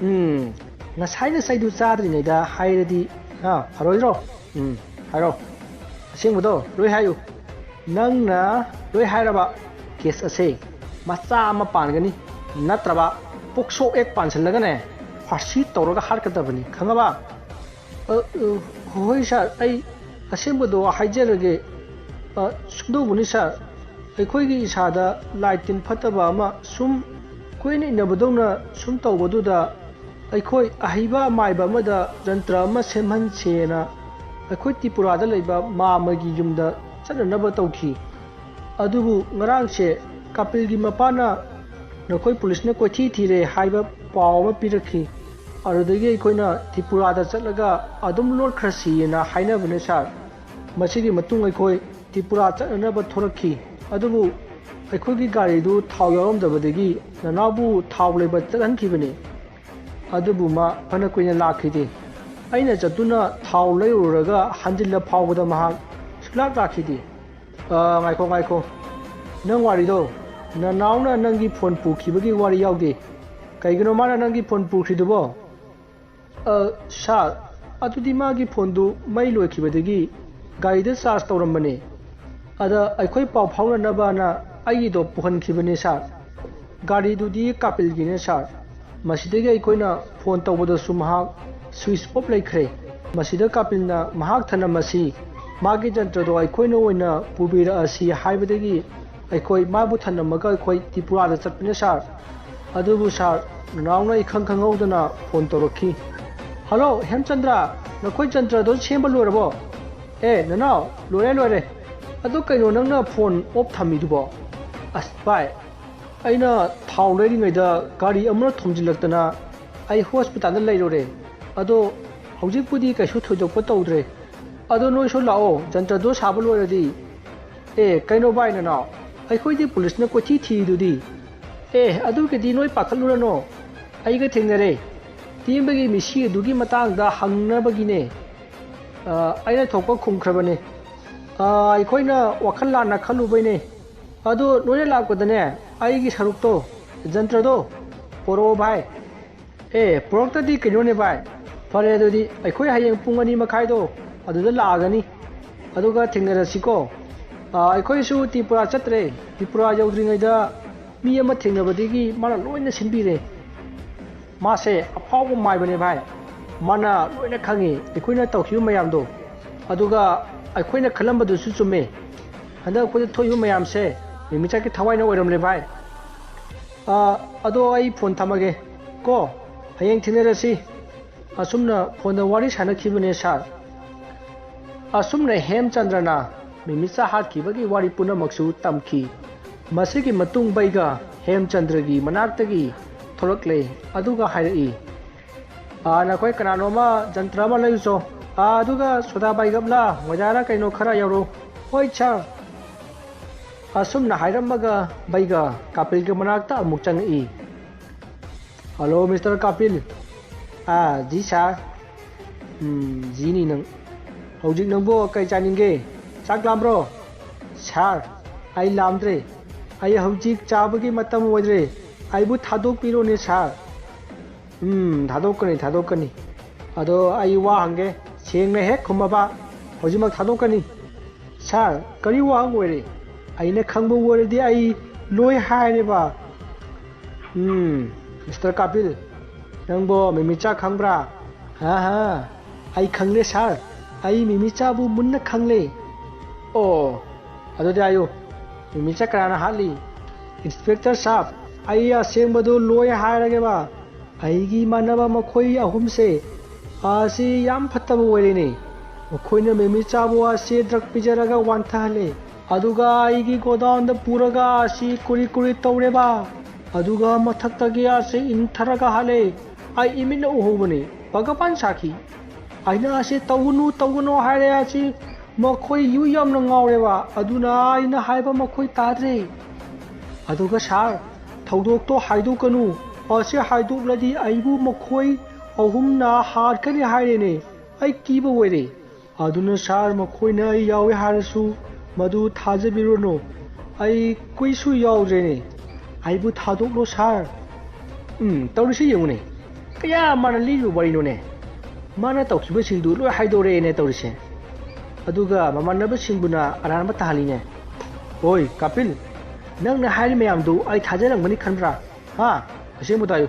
ꯎꯝ, ꯉꯁꯥꯏ ꯉꯁꯥꯏꯗꯨ ꯆꯥꯗ꯭ꯔꯤꯉꯩꯗ ꯍꯥꯏꯔꯗꯤ, ꯍꯥ, ꯐꯔꯣꯏꯗ꯭ꯔꯣ? ꯎꯝ, ꯍꯥꯏꯔꯣ꯫ ꯑꯁꯦꯡꯕꯗꯣ ꯂꯣꯏ ꯍꯥꯏꯌꯨ꯫ ꯅꯪꯅ ꯂꯣꯏ ꯍꯥꯏꯔꯕ, ꯀꯦꯁ ꯑꯁꯦ ꯃꯆꯥ ꯑꯃ ꯄꯥꯟꯒꯅꯤ, ꯅꯠꯇ꯭ꯔꯕ ꯄꯣꯛꯁꯣ ꯑꯦꯛ ꯄꯥꯟꯁꯤꯜꯂꯒꯅꯦ, ꯐꯥꯔꯁꯤ ꯇꯧꯔꯒ ꯍꯥꯠꯀꯗꯕꯅꯤ, ꯈꯪꯉꯕ? ꯑ, ꯑ, ꯍꯣꯏ ꯁꯥꯔ, ꯑꯩ ꯑꯁꯦꯡꯕꯗꯣ ꯍꯥꯏꯖꯔꯒꯦ꯫ ꯑ, ꯁꯨꯝꯗꯧꯕꯅꯤ ꯁꯥꯔ, ꯑꯩꯈꯣꯏꯒꯤ ꯏꯁꯥꯗ ꯂꯥꯏ ꯇꯤꯟ ꯐꯠꯇꯕ ꯑꯃ ꯁꯨꯝ ꯀꯨꯏꯅ ꯏꯟꯅꯕꯗꯧꯅ ꯁꯨꯝ ꯇꯧꯕꯗꯨꯗ ꯑꯩꯈꯣꯏ ꯑꯍꯩꯕ ꯃꯥꯏꯕ ꯑꯃꯗ ꯖꯟꯇ꯭ꯔ ꯑꯃ ꯁꯦꯝꯍꯟꯁꯦꯅ ꯑꯩꯈꯣꯏ ꯇ꯭ꯔꯤꯄꯨꯔꯥꯗ ꯂꯩꯕ ꯃꯥ ꯑꯃꯒꯤ ꯌꯨꯝꯗ ꯆꯠꯅꯅꯕ ꯇꯧꯈꯤ꯫ ꯑꯗꯨꯕꯨ ꯉꯔꯥꯡꯁꯦ ꯀꯥꯄꯤꯜꯒꯤ ꯃꯄꯥꯅ ꯅꯈꯣꯏ ꯄꯨꯂꯤꯁꯅ ꯀꯣꯏꯊꯤ ꯊꯤꯔꯦ ꯍꯥꯏꯕ ꯄꯥꯎ ꯑꯃ ꯄꯤꯔꯛꯈꯤ꯫ ꯑꯗꯨꯗꯒꯤ ꯑꯩꯈꯣꯏꯅ ꯇ꯭ꯔꯤꯄꯨꯔꯥꯗ ꯆꯠꯂꯒ ꯑꯗꯨꯝ ꯂꯣꯠꯈ꯭ꯔꯁꯤꯅ ꯍꯥꯏꯅꯕꯅꯦ ꯁꯥꯔ꯫ ꯃꯁꯤꯒꯤ ꯃꯇꯨꯡ ꯑꯩꯈꯣꯏ ꯇ꯭ꯔꯤꯄꯨꯔꯥ ꯆꯠꯅꯅꯕ ꯊꯣꯔꯛꯈꯤ꯫ ꯑꯗꯨꯕꯨ ꯑꯩꯈꯣꯏꯒꯤ ꯒꯥꯔꯤꯗꯨ ꯊꯥꯎ ꯌꯥꯎꯔꯝꯗꯕꯗꯒꯤ ꯅꯅꯥꯎꯕꯨ ꯊꯥꯎ ꯂꯩꯕ ꯆꯠꯍꯟꯈꯤꯕꯅꯤ꯫ ꯑꯗꯨꯕꯨ ꯃꯥ ꯐꯅ ꯀꯨꯏꯅ ꯂꯥꯛꯈꯤꯗꯦ꯫ ꯑꯩꯅ ꯆꯠꯇꯨꯅ ꯊꯥꯎ ꯂꯩꯔꯨꯔꯒ ꯍꯟꯖꯤꯜꯂ ꯐꯥꯎꯕꯗ ꯃꯍꯥꯛ ꯁꯨꯡꯂꯥꯛ ꯂꯥꯛꯈꯤꯗꯦ꯫ ꯑ, ꯉꯥꯏꯈꯣ, ꯉꯥꯏꯈꯣ꯫ ꯅꯪ ꯋꯥꯔꯤꯗꯣ, ꯅꯅꯥꯎꯅ ꯅꯪꯒꯤ ꯐꯣꯟ ꯄꯨꯈꯤꯕꯒꯤ ꯋꯥꯔꯤ ꯌꯥꯎꯗꯦ꯫ ꯀꯩꯒꯤꯅꯣ ꯃꯥꯅ ꯅꯪꯒꯤ ꯐꯣꯟ ꯄꯨꯈ꯭ꯔꯤꯗꯨꯕꯣ? ꯑ, ꯁꯥꯔ, ꯑꯗꯨꯗꯤ ꯃꯥꯒꯤ ꯐꯣꯟꯗꯨ ꯃꯩ ꯂꯣꯏꯈꯤꯕꯗꯒꯤ ꯒꯥꯔꯤꯗ ꯆꯥꯔꯖ ꯇꯧꯔꯝꯕꯅꯦ꯫ ꯑꯗ ꯑꯩꯈꯣꯏ ꯄꯥꯎ ꯐꯥꯎꯅꯅꯕꯅ ꯑꯩꯒꯤꯗꯣ ꯄꯨꯍꯟꯈꯤꯕꯅꯦ, ꯁꯥꯔ꯫ ꯒꯥꯔꯤꯗꯨꯗꯤ ꯀꯥꯄꯤꯜꯒꯤꯅꯦ, ꯁꯥꯔ꯫ ꯃꯁꯤꯗꯒꯤ ꯑꯩꯈꯣꯏꯅ ꯐꯣꯟ ꯇꯧꯕꯗꯁꯨ ꯃꯍꯥꯛ ꯁ꯭ꯋꯤꯆ ꯑꯣꯐ ꯂꯩꯈ꯭ꯔꯦ꯫ ꯃꯁꯤꯗ ꯀꯥꯄꯤꯜꯅ ꯃꯍꯥꯛ ꯊꯅꯝꯃꯁꯤ, ꯃꯥꯒꯤ ꯖꯟꯇ꯭ꯔꯗꯣ ꯑꯩꯈꯣꯏꯅ ꯑꯣꯏꯅ ꯄꯨꯕꯤꯔꯛꯑꯁꯤ ꯍꯥꯏꯕꯗꯒꯤ ꯑꯩꯈꯣꯏ ꯃꯥꯕꯨ ꯊꯅꯝꯃꯒ ꯑꯩꯈꯣꯏ ꯇ꯭ꯔꯤꯄꯨꯔꯥꯗ ꯆꯠꯄꯅꯦ, ꯁꯥꯔ꯫ ꯑꯗꯨꯕꯨ ꯁꯥꯔ, ꯅꯅꯥꯎꯅ ꯏꯈꯪ ꯈꯪꯍꯧꯗꯅ ꯐꯣꯟ ꯇꯧꯔꯛꯈꯤ꯫ "ꯍꯜꯂꯣ, ꯍꯦꯝꯆꯟꯗ꯭ꯔ, ꯅꯈꯣꯏ ꯖꯟꯇ꯭ꯔꯗꯣ ꯁꯦꯝꯕ ꯂꯣꯏꯔꯕꯣ?" "ꯑꯦ, ꯅꯅꯥꯎ, ꯂꯣꯏꯔꯦ, ꯂꯣꯏꯔꯦ꯫ ꯑꯗꯣ ꯀꯩꯅꯣ ꯅꯪꯅ ꯐꯣꯟ ꯑꯣꯐ ꯊꯝꯃꯤꯗꯨꯕꯣ?" "ꯑꯁ ꯚꯥꯏ, ꯑꯩꯅ ꯊꯥꯎ ꯂꯩꯔꯤꯉꯩꯗ ꯒꯥꯔꯤ ꯑꯃꯅ ꯊꯣꯝꯖꯤꯜꯂꯛꯇꯅ ꯑꯩ ꯍꯣꯁꯄꯤꯇꯥꯜꯗ ꯂꯩꯔꯨꯔꯦ꯫ ꯑꯗꯣ ꯍꯧꯖꯤꯛꯄꯨꯗꯤ ꯀꯩꯁꯨ ꯊꯣꯏꯗꯣꯛꯄ ꯇꯧꯗ꯭ꯔꯦ꯫ ꯑꯗꯣ ꯅꯣꯏꯁꯨ ꯂꯥꯛꯑꯣ, ꯖꯟꯇ꯭ꯔꯗꯣ ꯁꯥꯕ ꯂꯣꯏꯔꯗꯤ ꯑꯦ, ꯀꯩꯅꯣ ꯚꯥꯏ ꯅꯅꯥꯎ, ꯑꯩꯈꯣꯏꯗꯤ ꯄꯨꯂꯤꯁꯅ ꯀꯣꯏꯊꯤ ꯊꯤꯔꯤꯗꯨꯗꯤ꯫ ꯑꯦ, ꯑꯗꯨꯒꯤꯗꯤ ꯅꯣꯏ ꯄꯥꯈꯠꯂꯨꯔꯅꯣ, ꯑꯩꯒ ꯊꯦꯡꯅꯔꯦ꯫ ꯇꯦꯟꯕꯒꯤ ꯃꯤꯁꯤ ꯑꯗꯨꯒꯤ ꯃꯇꯥꯡꯗ ꯍꯪꯅꯕꯒꯤꯅꯦ꯫ ꯑ, ꯑꯩꯅ ꯊꯣꯛꯄ ꯈꯨꯝꯈ꯭ꯔꯕꯅꯦ꯫ ꯑ, ꯑꯩꯈꯣꯏꯅ ꯋꯥꯈꯜ ꯂꯥꯟꯅ ꯈꯜꯂꯨꯕꯩꯅꯦ꯫ ꯑꯗꯣ ꯅꯣꯏꯅ ꯂꯥꯛꯄꯗꯅꯦ, ꯑꯩꯒꯤ ꯁꯔꯨꯛꯇꯣ, ꯖꯟꯇ꯭ꯔꯗꯣ, ꯄꯣꯔꯛꯑꯣ ꯚꯥꯏ꯫ ꯑꯦ, ꯄꯨꯔꯛꯇꯗꯤ ꯀꯩꯅꯣꯅꯦ ꯚꯥꯏ꯫ ꯐꯔꯦ, ꯑꯗꯨꯗꯤ ꯑꯩꯈꯣꯏ ꯍꯌꯦꯡ ꯄꯨꯡ ꯑꯅꯤ ꯃꯈꯥꯏꯗꯣ ꯑꯗꯨꯗ ꯂꯥꯛꯑꯒꯅꯤ꯫ ꯑꯗꯨꯒ ꯊꯦꯡꯅꯔꯁꯤꯀꯣ꯫ ꯑ, ꯑꯩꯈꯣꯏꯁꯨ ꯇ꯭ꯔꯤꯄꯨꯔꯥ ꯆꯠꯇ꯭ꯔꯦ꯫ ꯇ꯭ꯔꯤꯄꯨꯔꯥ ꯌꯧꯗ꯭ꯔꯤꯉꯩꯗ ꯃꯤ ꯑꯃ ꯊꯦꯡꯅꯕꯗꯒꯤ ꯃꯥꯅ ꯂꯣꯏꯅ ꯁꯤꯟꯕꯤꯔꯦ꯫ ꯃꯥꯁꯦ ꯑꯐꯥꯎꯕ ꯃꯥꯏꯕꯅꯦ ꯚꯥꯏ꯫ ꯃꯥꯅ ꯂꯣꯏꯅ ꯈꯪꯉꯤ, ꯑꯩꯈꯣꯏꯅ ꯇꯧꯈꯤꯕ ꯃꯌꯥꯝꯗꯣ꯫ ꯑꯗꯨꯒ ꯑꯩꯈꯣꯏꯅ ꯈꯜꯂꯝꯕꯗꯨꯁꯨ ꯆꯨꯝꯃꯦ꯫ ꯍꯟꯗꯛ ꯑꯩꯈꯣꯏꯗ ꯊꯣꯛꯏꯕ ꯃꯌꯥꯝꯁꯦ ꯃꯤꯃꯤꯆꯥꯛꯀꯤ ꯊꯋꯥꯏꯅ ꯑꯣꯏꯔꯝꯂꯦ ꯚꯥꯏ꯫ ꯑ, ꯑꯗꯣ ꯑꯩ ꯐꯣꯟ ꯊꯝꯃꯒꯦ ꯀꯣ꯫ ꯍꯌꯦꯡ ꯊꯦꯡꯅꯔꯁꯤ꯫ ꯑꯁꯨꯝꯅ ꯐꯣꯟꯗ ꯋꯥꯔꯤ ꯁꯥꯟꯅꯈꯤꯕꯅꯦ ꯁꯥꯔ꯫ ꯑꯁꯨꯝꯅ ꯍꯦꯝꯆꯟꯗ꯭ꯔꯅ ꯃꯤꯃꯤꯆꯥ ꯍꯥꯠꯈꯤꯕꯒꯤ ꯋꯥꯔꯤ ꯄꯨꯝꯅꯃꯛꯁꯨ ꯇꯝꯈꯤ꯫ ꯃꯁꯤꯒꯤ ꯃꯇꯨꯡ ꯕꯩꯒ ꯍꯦꯝꯆꯟꯗ꯭ꯔꯒꯤ ꯃꯅꯥꯛꯇꯒꯤ ꯊꯣꯛꯂꯛꯂꯦ, ꯑꯗꯨꯒ ꯍꯥꯏꯔꯛꯏ, "ꯑꯥ, ꯅꯈꯣꯏ ꯀꯅꯥꯅꯣꯃ ꯖꯟꯇ꯭ꯔ ꯑꯃ ꯂꯩꯔꯨꯆꯣ꯫ ꯑꯥ, ꯑꯗꯨꯒ ꯁꯣꯗꯥ ꯕꯥꯏꯒꯞꯂ ꯃꯣꯏꯗꯥꯔ ꯀꯩꯅꯣ ꯈꯔ ꯌꯥꯎꯔꯛꯎ꯫" "ꯍꯣꯏ ꯁꯥꯔ꯫" ꯑꯁꯨꯝꯅ ꯍꯥꯏꯔꯝꯃꯒ ꯕꯩꯒ ꯀꯥꯄꯤꯜꯒꯤ ꯃꯅꯥꯛꯇ ꯑꯃꯨꯛ ꯆꯪꯉꯛꯏ꯫ "Hello, mister Kapil." "ꯑꯥ, ꯖꯤ ꯁꯥꯔ꯫" "ꯎꯝ, ꯖꯤꯅꯤ ꯅꯪ꯫ ꯍꯧꯖꯤꯛ ꯅꯪꯕꯨ ꯀꯩ ꯆꯥꯅꯤꯡꯒꯦ? ꯆꯥꯛ ꯂꯥꯝꯕ꯭ꯔꯣ?" "ꯁꯥꯔ, ꯑꯩ ꯂꯥꯝꯗ꯭ꯔꯦ꯫ ꯑꯩ ꯍꯧꯖꯤꯛ ꯆꯥꯕꯒꯤ ꯃꯇꯝ ꯑꯣꯏꯗ꯭ꯔꯦ꯫ ꯑꯩꯕꯨ ꯊꯥꯗꯣꯛꯄꯤꯔꯣꯅꯦ ꯁꯥꯔ꯫" "ꯎꯝ, ꯊꯥꯗꯣꯛꯀꯅꯤ, ꯊꯥꯗꯣꯛꯀꯅꯤ꯫ ꯑꯗꯣ ꯑꯩ ꯋꯥ ꯍꯪꯒꯦ, ꯁꯦꯡꯅ ꯍꯦꯛ ꯈꯨꯝꯃꯕ, ꯍꯧꯖꯤꯛꯃꯛ ꯊꯥꯗꯣꯛꯀꯅꯤ꯫" "ꯁꯥꯔ, ꯀꯔꯤ ꯋꯥꯍꯪ ꯑꯣꯏꯔꯦ? ꯑꯩꯅ ꯈꯪꯕ ꯑꯣꯏꯔꯗꯤ ꯑꯩ ꯂꯣꯏ ꯍꯥꯏꯔꯦꯕ꯫" "ꯎꯝ, ꯃꯤꯁꯇꯔ ꯀꯥꯄꯤꯜ, ꯅꯪꯕꯣ ꯃꯤꯃꯤꯆꯥ ꯈꯪꯕ꯭ꯔꯥ?" "ꯍꯥ ꯍꯥ, ꯑꯩ ꯈꯪꯂꯦ ꯁꯥꯔ, ꯑꯩ ꯃꯤꯃꯤꯆꯥꯕꯨ ꯃꯨꯟꯅ ꯈꯪꯂꯦ꯫" "ꯑꯣ, ꯑꯗꯨꯗꯤ ꯍꯥꯏꯌꯨ, ꯃꯤꯃꯤꯆꯥ ꯀꯅꯥꯅ ꯍꯥꯠꯂꯤ?" "ꯏꯟꯁꯄꯦꯛꯇꯔ ꯁꯥꯍꯕ, ꯑꯩ ꯑꯁꯦꯡꯕꯗꯨ ꯂꯣꯏ ꯍꯥꯏꯔꯒꯦꯕ꯫ ꯑꯩꯒꯤ ꯏꯃꯥꯟꯅꯕ ꯃꯈꯣꯏ ꯑꯍꯨꯝꯁꯦ ꯑꯁꯤ ꯌꯥꯝ ꯐꯠꯇꯕ ꯑꯣꯏꯔꯦꯅꯦ꯫ ꯃꯈꯣꯏꯅ ꯃꯦꯃꯤꯆꯥꯕꯨ ꯑꯁꯤ ꯗ꯭ꯔꯒ ꯄꯤꯖꯔꯒ ꯋꯥꯟꯊꯍꯜꯂꯦ꯫ ꯑꯗꯨꯒ ꯑꯩꯒꯤ ꯒꯣꯗꯥꯎꯟꯗ ꯄꯨꯔꯒ ꯑꯁꯤ ꯀꯨꯔꯤ ꯀꯨꯔꯤ ꯇꯧꯔꯦꯕ꯫ ꯑꯗꯨꯒ ꯃꯊꯛꯇꯒꯤ ꯑꯁꯤ ꯏꯟꯊꯔꯒ ꯍꯥꯠꯂꯦ꯫ ꯑꯩ ꯏꯃꯤꯠꯅ ꯎꯍꯧꯕꯅꯦ꯫ ꯚꯒꯕꯥꯟ ꯁꯥꯈꯤ꯫ ꯑꯩꯅ ꯑꯁꯤ ꯇꯧꯒꯅꯨ, ꯇꯧꯒꯅꯨ ꯍꯥꯏꯔꯦ ꯑꯁꯤ ꯃꯈꯣꯏ ꯌꯨ ꯌꯥꯝꯅ ꯉꯥꯎꯔꯦꯕ, ꯑꯗꯨꯅ ꯑꯩꯅ ꯍꯥꯏꯕ ꯃꯈꯣꯏ ꯇꯥꯗ꯭ꯔꯦ꯫ ꯑꯗꯨꯒ ꯁꯥꯔ, ꯊꯧꯗꯣꯛꯇꯣ ꯍꯥꯏꯗꯣꯛꯀꯅꯨ꯫ ꯑꯁꯤ ꯍꯥꯏꯗꯣꯛꯂꯗꯤ ꯑꯩꯕꯨ ꯃꯈꯣꯏ ꯑꯍꯨꯝꯅ ꯍꯥꯠꯀꯅꯤ ꯍꯥꯏꯔꯦꯅꯦ꯫ ꯑꯩ ꯀꯤꯕ ꯑꯣꯏꯔꯦ꯫ ꯑꯗꯨꯅ ꯁꯥꯔ, ꯃꯈꯣꯏꯅ ꯑꯩ ꯌꯥꯎꯋꯦ ꯍꯥꯏꯔꯁꯨ ꯃꯗꯨ ꯊꯥꯖꯕꯤꯔꯨꯅꯨ꯫ ꯑꯩ ꯀꯨꯏꯁꯨ ꯌꯥꯎꯗ꯭ꯔꯦꯅꯦ꯫ ꯑꯩꯕꯨ ꯊꯥꯗꯣꯛꯂꯣ ꯁꯥꯔ꯫ ꯎꯝ, ꯇꯧꯔꯤꯁꯤ ꯌꯦꯡꯉꯨꯅꯦ꯫ ꯀꯌꯥ ꯃꯥꯅ ꯂꯤꯔꯤꯕ ꯋꯥꯔꯤꯅꯣꯅꯦ꯫ ꯃꯥꯅ ꯇꯧꯈꯤꯕꯁꯤꯡꯗꯨ ꯂꯣꯏ ꯍꯥꯏꯗꯣꯔꯛꯑꯦꯅꯦ ꯇꯧꯔꯤꯁꯦ꯫ ꯑꯗꯨꯒ ꯃꯃꯥꯟꯅꯕꯁꯤꯡꯕꯨꯅ ꯑꯔꯥꯟꯕ ꯇꯥꯍꯜꯂꯤꯅꯦ꯫ ꯍꯣꯏ, ꯀꯥꯄꯤꯜ, ꯅꯪꯅ ꯍꯥꯏꯔꯤ ꯃꯌꯥꯝꯗꯨ ꯑꯩ ꯊꯥꯖꯔꯝꯒꯅꯤ ꯈꯟꯕ꯭ꯔꯥ? ꯍꯥ? ꯑꯁꯦꯡꯕꯗꯣ ꯍꯥꯏꯌꯨ꯫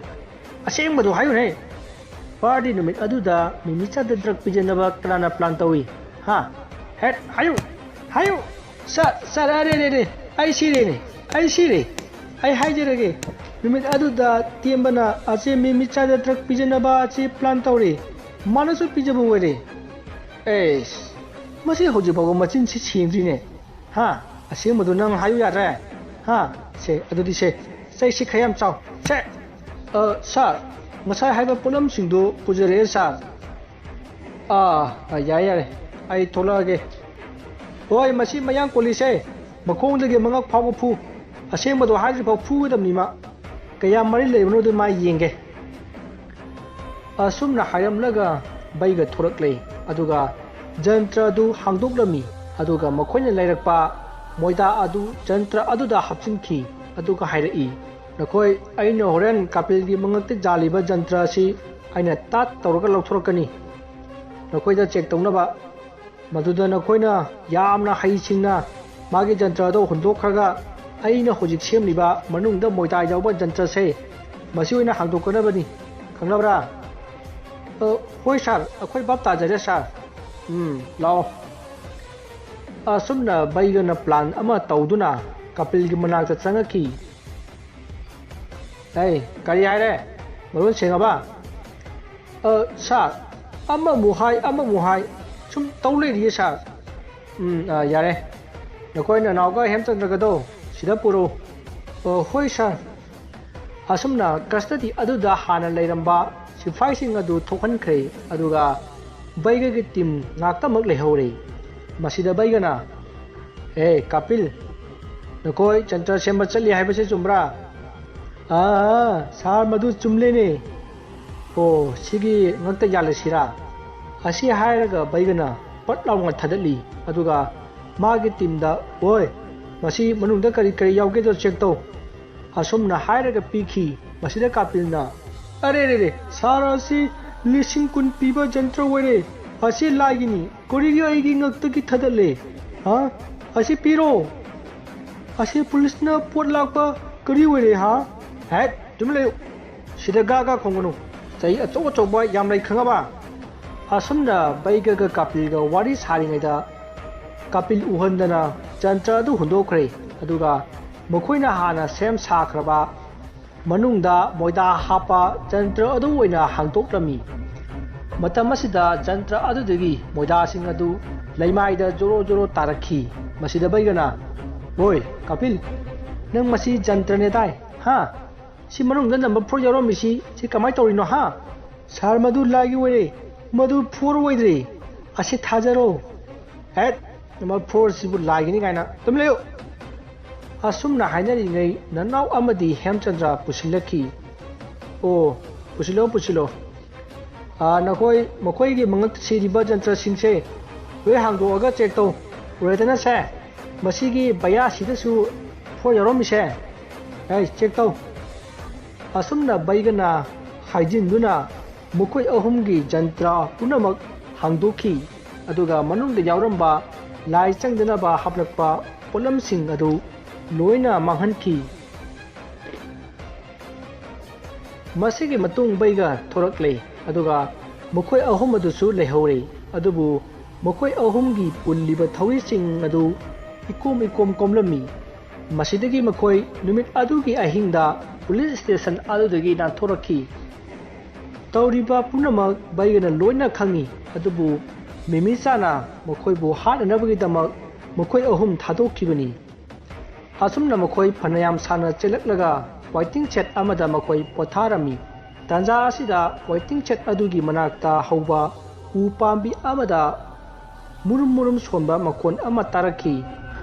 ꯑꯁꯦꯡꯕꯗꯣ ꯍꯥꯏꯌꯨꯅꯦ꯫ ꯄꯥꯔꯇꯤ ꯅꯨꯃꯤꯠ ꯑꯗꯨꯗ ꯃꯤꯃꯤ ꯆꯥꯗ ꯗ꯭ꯔꯛ ꯄꯤꯖꯅꯕ ꯀꯅꯥꯅ ꯄ꯭ꯂꯥꯟ ꯇꯧꯏ? ꯍꯥ? ꯍꯦꯠ, ꯍꯥꯏꯌꯨ! ꯍꯥꯏꯌꯨ! ꯁꯥꯔ, ꯁꯥꯔ, ꯑꯔꯦ, ꯔꯦ, ꯔꯦ! ꯑꯩ ꯁꯤꯔꯦꯅꯦ! ꯑꯩ ꯁꯤꯔꯦ! ꯑꯩ ꯍꯥꯏꯖꯔꯒꯦ, ꯅꯨꯃꯤꯠ ꯑꯗꯨꯗ ꯇꯦꯝꯕꯅ ꯑꯁꯤ ꯃꯤꯃꯤ ꯆꯥꯗ ꯗ꯭ꯔꯛ ꯄꯤꯖꯅꯕ ꯑꯁꯤ ꯄ꯭ꯂꯥꯟ ꯇꯧꯔꯦ꯫ ꯃꯥꯅꯁꯨ ꯄꯤꯖꯕ ꯑꯣꯏꯔꯦ꯫ ꯑꯦꯁ, ꯃꯁꯤ ꯍꯧꯖꯤꯛ ꯐꯥꯎꯕ ꯃꯆꯤꯟꯁꯤ ꯁꯦꯡꯗ꯭ꯔꯤꯅꯦ꯫ ꯍꯥ? ꯑꯁꯦꯡꯕꯗꯨ ꯅꯪ ꯍꯥꯏꯌꯨ ꯌꯥꯗ꯭ꯔꯦ? ꯍꯥ? ꯁꯦ, ꯑꯗꯨꯗꯤ ꯁꯦ, ꯆꯩꯁꯤ ꯈꯔ ꯌꯥꯝ ꯆꯥꯎ꯫ ꯁꯦ! ꯑ, ꯁꯥꯔ, ꯉꯁꯥꯏ ꯍꯥꯏꯕ ꯄꯣꯠꯂꯝꯁꯤꯡꯗꯨ ꯄꯨꯖꯔꯛꯑꯦ, ꯁꯥꯔ꯫ ꯑꯥ, ꯑ, ꯌꯥꯔꯦ, ꯌꯥꯔꯦ꯫ ꯑꯩ ꯊꯣꯛꯂꯛꯑꯒꯦ꯫ ꯍꯣꯏ, ꯃꯁꯤ ꯃꯌꯥꯡ ꯀꯣꯂꯤꯁꯦ ꯃꯈꯣꯡꯗꯒꯤ ꯃꯉꯛ ꯐꯥꯎꯕ ꯐꯨ꯫ ꯑꯁꯦꯡꯕꯗꯣ ꯍꯥꯏꯗ꯭ꯔꯤꯐꯥꯎ ꯐꯨꯒꯗꯕꯅꯤ ꯃꯥ꯫ ꯀꯌꯥꯝ ꯃꯔꯤ ꯂꯩꯕꯅꯣꯗꯨ ꯃꯥ ꯌꯦꯡꯒꯦ꯫ ꯑꯁꯨꯝꯅ ꯍꯥꯏꯔꯝꯂꯒ ꯕꯩꯒ ꯊꯣꯔꯛꯂꯦ, ꯑꯗꯨꯒ ꯖꯟꯇ꯭ꯔ ꯑꯗꯨ ꯍꯥꯡꯗꯣꯛꯂꯝꯃꯤ, ꯑꯗꯨꯒ ꯃꯈꯣꯏꯅ ꯂꯩꯔꯛꯄ ꯃꯣꯏꯗꯥ ꯑꯗꯨ ꯖꯟꯇ꯭ꯔ ꯑꯗꯨꯗ ꯍꯥꯞꯆꯤꯟꯈꯤ, ꯑꯗꯨꯒ ꯍꯥꯏꯔꯛꯏ, "ꯅꯈꯣꯏ, ꯑꯩꯅ ꯍꯣꯔꯦꯟ ꯀꯥꯄꯤꯜꯒꯤ ꯃꯉꯛꯇ ꯖꯥꯜꯂꯤꯕ ꯖꯟꯇ꯭ꯔ ꯑꯁꯤ ꯑꯩꯅ ꯇꯥꯠ ꯇꯧꯔꯒ ꯂꯧꯊꯣꯔꯛꯀꯅꯤ, ꯅꯈꯣꯏꯗ ꯆꯦꯛ ꯇꯧꯅꯕ꯫ ꯃꯗꯨꯗ ꯅꯈꯣꯏꯅ ꯌꯥꯝꯅ ꯍꯩꯁꯤꯡꯅ ꯃꯥꯒꯤ ꯖꯟꯇ꯭ꯔ ꯑꯗꯨ ꯍꯨꯟꯗꯣꯛꯈ꯭ꯔꯒ ꯑꯩꯅ ꯍꯧꯖꯤꯛ ꯁꯦꯝꯂꯤꯕ ꯃꯅꯨꯡꯗ ꯃꯣꯏꯗꯥ ꯌꯥꯎꯕ ꯖꯟꯇ꯭ꯔꯁꯦ ꯃꯁꯤ ꯑꯣꯏꯅ ꯍꯥꯡꯗꯣꯛꯀꯗꯕꯅꯤ, ꯈꯪꯂꯕ꯭ꯔꯥ?" "ꯑ, ꯍꯣꯏ ꯁꯥꯔ, ꯑꯩꯈꯣꯏ ꯚꯥꯞ ꯇꯥꯖꯔꯦ ꯁꯥꯔ꯫ ꯎꯝ, ꯂꯥꯛꯑꯣ꯫" ꯑꯁꯨꯝꯅ ꯕꯩꯒꯅ ꯄ꯭ꯂꯥꯟ ꯑꯃ ꯇꯧꯗꯨꯅ ꯀꯥꯄꯤꯜꯒꯤ ꯃꯅꯥꯛꯇ ꯆꯪꯉꯛꯈꯤ꯫ "ꯑꯩ, ꯀꯔꯤ ꯍꯥꯏꯔꯦ? ꯃꯔꯣꯟ ꯁꯦꯡꯉꯕ?" "ꯑ, ꯁꯥꯔ, ꯑꯃꯃꯨꯛ ꯍꯥꯏ, ꯑꯃꯃꯨꯛ ꯍꯥꯏ, ꯁꯨꯝ ꯇꯧ ꯂꯩꯔꯤꯌꯦ ꯁꯥꯔ꯫" "ꯎꯝ, ꯑ, ꯌꯥꯔꯦ꯫ ꯅꯈꯣꯏ ꯅꯅꯥꯎꯒ ꯍꯦꯝꯆꯟꯗ꯭ꯔꯒꯗꯣ ꯁꯤꯗ ꯄꯨꯔꯛꯎ꯫" "ꯑ, ꯍꯣꯏ ꯁꯥꯔ꯫" ꯑꯁꯨꯝꯅ ꯀꯁꯇꯗꯤ ꯑꯗꯨꯗ ꯍꯥꯟꯅ ꯂꯩꯔꯝꯕ ꯁꯤꯐꯥꯏꯁꯤꯡ ꯑꯗꯨ ꯊꯣꯛꯍꯟꯈ꯭ꯔꯦ, ꯑꯗꯨꯒ ꯕꯩꯒꯒꯤ ꯇꯤꯝ ꯉꯥꯛꯇꯃꯛ ꯂꯩꯍꯧꯔꯦ꯫ ꯃꯁꯤꯗ ꯕꯩꯒꯅ, "ꯑꯦ ꯀꯥꯄꯤꯜ, ꯅꯈꯣꯏ ꯖꯟꯇ꯭ꯔ ꯁꯦꯝꯕ ꯆꯠꯂꯤ ꯍꯥꯏꯕꯁꯤ ꯆꯨꯝꯕ꯭ꯔꯥ?" "ꯑꯥ, ꯁꯥꯔ, ꯃꯗꯨ ꯆꯨꯝꯂꯦꯅꯦ꯫" "ꯑꯣ, ꯁꯤꯒꯤ ꯉꯛꯇ ꯌꯥꯜꯂꯁꯤꯔꯥ?" ꯑꯁꯤ ꯍꯥꯏꯔꯒ ꯕꯩꯒꯅ ꯄꯠ ꯂꯥꯎꯅ ꯊꯥꯗꯠꯂꯤ꯫ ꯑꯗꯨꯒ ꯃꯥꯒꯤ ꯇꯤꯝꯗ, "ꯑꯣꯏ, ꯃꯁꯤ ꯃꯅꯨꯡꯗ ꯀꯔꯤ ꯀꯔꯤ ꯌꯥꯎꯒꯦꯗꯣ ꯆꯦꯛ ꯇꯧ꯫" ꯑꯁꯨꯝꯅ ꯍꯥꯏꯔꯒ ꯄꯤꯈꯤ꯫ ꯃꯁꯤꯗ ꯀꯥꯄꯤꯜꯅ, "ꯑꯔꯦ ꯔꯦ ꯔꯦ, ꯁꯥꯔ, ꯑꯁꯤ ꯂꯤꯁꯤꯡ ꯀꯨꯟ ꯄꯤꯕ ꯖꯟꯇ꯭ꯔ ꯑꯣꯏꯔꯦ꯫ ꯑꯁꯤ ꯂꯥꯏꯒꯤꯅꯤ꯫ ꯀꯔꯤꯒꯤ ꯑꯩꯒꯤ ꯉꯛꯇꯒꯤ ꯊꯥꯗꯠꯂꯦ? ꯍꯥ? ꯑꯁꯤ ꯄꯤꯔꯣ꯫ ꯑꯁꯤ ꯄꯨꯂꯤꯁꯅ ꯄꯣꯠ ꯂꯥꯛꯄ ꯀꯔꯤ ꯑꯣꯏꯔꯦ, ꯍꯥ?" "ꯍꯦꯠ, ꯇꯨꯃꯤꯟ ꯂꯩꯌꯨ꯫ ꯁꯤꯗ ꯒꯥ ꯒꯥ ꯈꯣꯡꯒꯅꯨ꯫ ꯆꯍꯤ ꯑꯆꯧ ꯑꯆꯧꯕ ꯌꯥꯝ ꯂꯩ, ꯈꯪꯉꯕ?" ꯑꯁꯨꯝꯅ ꯕꯩꯒꯒ ꯀꯥꯄꯤꯜꯒ ꯋꯥꯔꯤ ꯁꯥꯔꯤꯉꯩꯗ ꯀꯥꯄꯤꯜ ꯎꯍꯟꯗꯅ ꯖꯟꯇ꯭ꯔ ꯑꯗꯨ ꯍꯨꯟꯗꯣꯛꯈ꯭ꯔꯦ꯫ ꯑꯗꯨꯒ ꯃꯈꯣꯏꯅ ꯍꯥꯟꯅ ꯁꯦꯝ ꯁꯥꯈ꯭ꯔꯕ ꯃꯅꯨꯡꯗ ꯃꯣꯏꯗꯥ ꯍꯥꯞꯄ ꯖꯟꯇ꯭ꯔ ꯑꯗꯨ ꯑꯣꯏꯅ ꯍꯥꯡꯗꯣꯛꯂꯝꯃꯤ꯫ ꯃꯇꯝ ꯑꯁꯤꯗ ꯖꯟꯇ꯭ꯔ ꯑꯗꯨꯗꯒꯤ ꯃꯣꯏꯗꯥꯁꯤꯡ ꯑꯗꯨ ꯂꯩꯃꯥꯏꯗ ꯖꯣꯔꯣ ꯖꯣꯔꯣ ꯇꯥꯔꯛꯈꯤ꯫ ꯃꯁꯤꯗ ꯕꯩꯒꯅ, "ꯑꯣꯏ ꯀꯥꯄꯤꯜ, ꯅꯪ ꯃꯁꯤ ꯖꯟꯇ꯭ꯔꯅꯦ ꯇꯥꯏ, ꯍꯥ? ꯁꯤ ꯃꯅꯨꯡꯗ ꯅꯝꯕꯔ ꯐꯣꯔ ꯌꯥꯎꯔꯝꯃꯤꯁꯤ, ꯁꯤ ꯀꯃꯥꯏꯅ ꯇꯧꯔꯤꯅꯣ, ꯍꯥ?" "ꯁꯥꯔ, ꯃꯗꯨ ꯂꯥꯏꯒꯤ ꯑꯣꯏꯔꯦ, ꯃꯗꯨ ꯐꯣꯔ ꯑꯣꯏꯗ꯭ꯔꯦ꯫ ꯑꯁꯤ ꯊꯥꯖꯔꯣ꯫" "ꯍꯦꯠ, ꯅꯝꯕꯔ ꯐꯣꯔꯁꯤꯕꯨ ꯂꯥꯏꯒꯤꯅꯤ ꯀꯥꯏꯅ, ꯇꯨꯃꯤꯟ ꯂꯩꯌꯨ!" ꯑꯁꯨꯝꯅ ꯍꯥꯏꯅꯔꯤꯉꯩ ꯅꯅꯥꯎ ꯑꯃꯗꯤ ꯍꯦꯝꯆꯟꯗ꯭ꯔ ꯄꯨꯁꯤꯜꯂꯛꯈꯤ꯫ "ꯑꯣ, ꯄꯨꯁꯤꯜꯂꯣ, ꯄꯨꯁꯤꯜꯂꯣ꯫ ꯑꯥ, ꯅꯈꯣꯏ, ꯃꯈꯣꯏꯒꯤ ꯃꯉꯛꯇ ꯁꯤꯔꯤꯕ ꯖꯟꯇ꯭ꯔꯁꯤꯡꯁꯦ ꯂꯣꯏ ꯍꯥꯡꯗꯣꯛꯑꯒ ꯆꯦꯛ ꯇꯧ꯫ ꯎꯔꯦꯗꯅ ꯁꯦ, ꯃꯁꯤꯒꯤ ꯕꯌꯥꯁꯤꯗꯁꯨ ꯐꯣꯔ ꯌꯥꯎꯔꯝꯃꯤꯁꯦ꯫ ꯑꯩ ꯆꯦꯛ ꯇꯧ꯫" ꯑꯁꯨꯝꯅ ꯕꯩꯒꯅ ꯍꯥꯏꯖꯤꯟꯗꯨꯅ ꯃꯈꯣꯏ ꯑꯍꯨꯝꯒꯤ ꯖꯟꯇ꯭ꯔ ꯄꯨꯝꯅꯃꯛ ꯍꯥꯡꯗꯣꯛꯈꯤ꯫ ꯑꯗꯨꯒ ꯃꯅꯨꯡꯗ ꯌꯥꯎꯔꯝꯕ ꯂꯥꯏ ꯆꯪꯗꯅꯕ ꯍꯥꯞꯂꯛꯄ ꯄꯣꯠꯂꯝꯁꯤꯡ ꯑꯗꯨ ꯂꯣꯏꯅ ꯃꯥꯡꯍꯟꯈꯤ꯫ ꯃꯁꯤꯒꯤ ꯃꯇꯨꯡ ꯕꯩꯒ ꯊꯣꯔꯛꯂꯦ, ꯑꯗꯨꯒ ꯃꯈꯣꯏ ꯑꯍꯨꯝ ꯑꯗꯨꯁꯨ ꯂꯩꯍꯧꯔꯦ꯫ ꯑꯗꯨꯕꯨ ꯃꯈꯣꯏ ꯑꯍꯨꯝꯒꯤ ꯄꯨꯜꯂꯤꯕ ꯊꯧꯔꯤꯁꯤꯡ ꯑꯗꯨ ꯏꯀꯣꯝ ꯏꯀꯣꯝ ꯀꯣꯝꯂꯝꯃꯤ꯫ ꯃꯁꯤꯗꯒꯤ ꯃꯈꯣꯏ ꯅꯨꯃꯤꯠ ꯑꯗꯨꯒꯤ ꯑꯍꯤꯡꯗ ꯄꯨꯂꯤꯁ ꯁ꯭ꯇꯦꯁꯟ ꯑꯗꯨꯗꯒꯤ ꯅꯥꯟꯊꯣꯔꯛꯈꯤ꯫ ꯇꯧꯔꯤꯕ ꯄꯨꯝꯅꯃꯛ ꯕꯩꯒꯅ ꯂꯣꯏꯅ ꯈꯪꯏ, ꯑꯗꯨꯕꯨ ꯃꯤꯃꯤꯆꯥꯅ ꯃꯈꯣꯏꯕꯨ ꯍꯥꯠꯅꯅꯕꯒꯤꯗꯃꯛ ꯃꯈꯣꯏ ꯑꯍꯨꯝ ꯊꯥꯗꯣꯛꯈꯤꯕꯅꯤ꯫ ꯑꯁꯨꯝꯅ ꯃꯈꯣꯏ ꯐꯅꯌꯥꯝ ꯁꯥꯡꯅ ꯆꯦꯜꯂꯛꯂꯒ ꯋꯦꯇꯤꯡ ꯁꯦꯗ ꯑꯃꯗ ꯃꯈꯣꯏ ꯄꯣꯊꯥꯔꯝꯃꯤ꯫ ꯇꯥꯟꯖꯥ ꯑꯁꯤꯗ ꯋꯦꯇꯤꯡ ꯁꯦꯗ ꯑꯗꯨꯒꯤ ꯃꯅꯥꯛꯇ ꯍꯧꯕ ꯎ ꯄꯥꯝꯕꯤ ꯑꯃꯗ ꯃꯨꯔꯨꯝ ꯃꯨꯔꯨꯝ ꯁꯣꯟꯕ ꯃꯈꯣꯟ ꯑꯃ ꯇꯥꯔꯛꯈꯤ꯫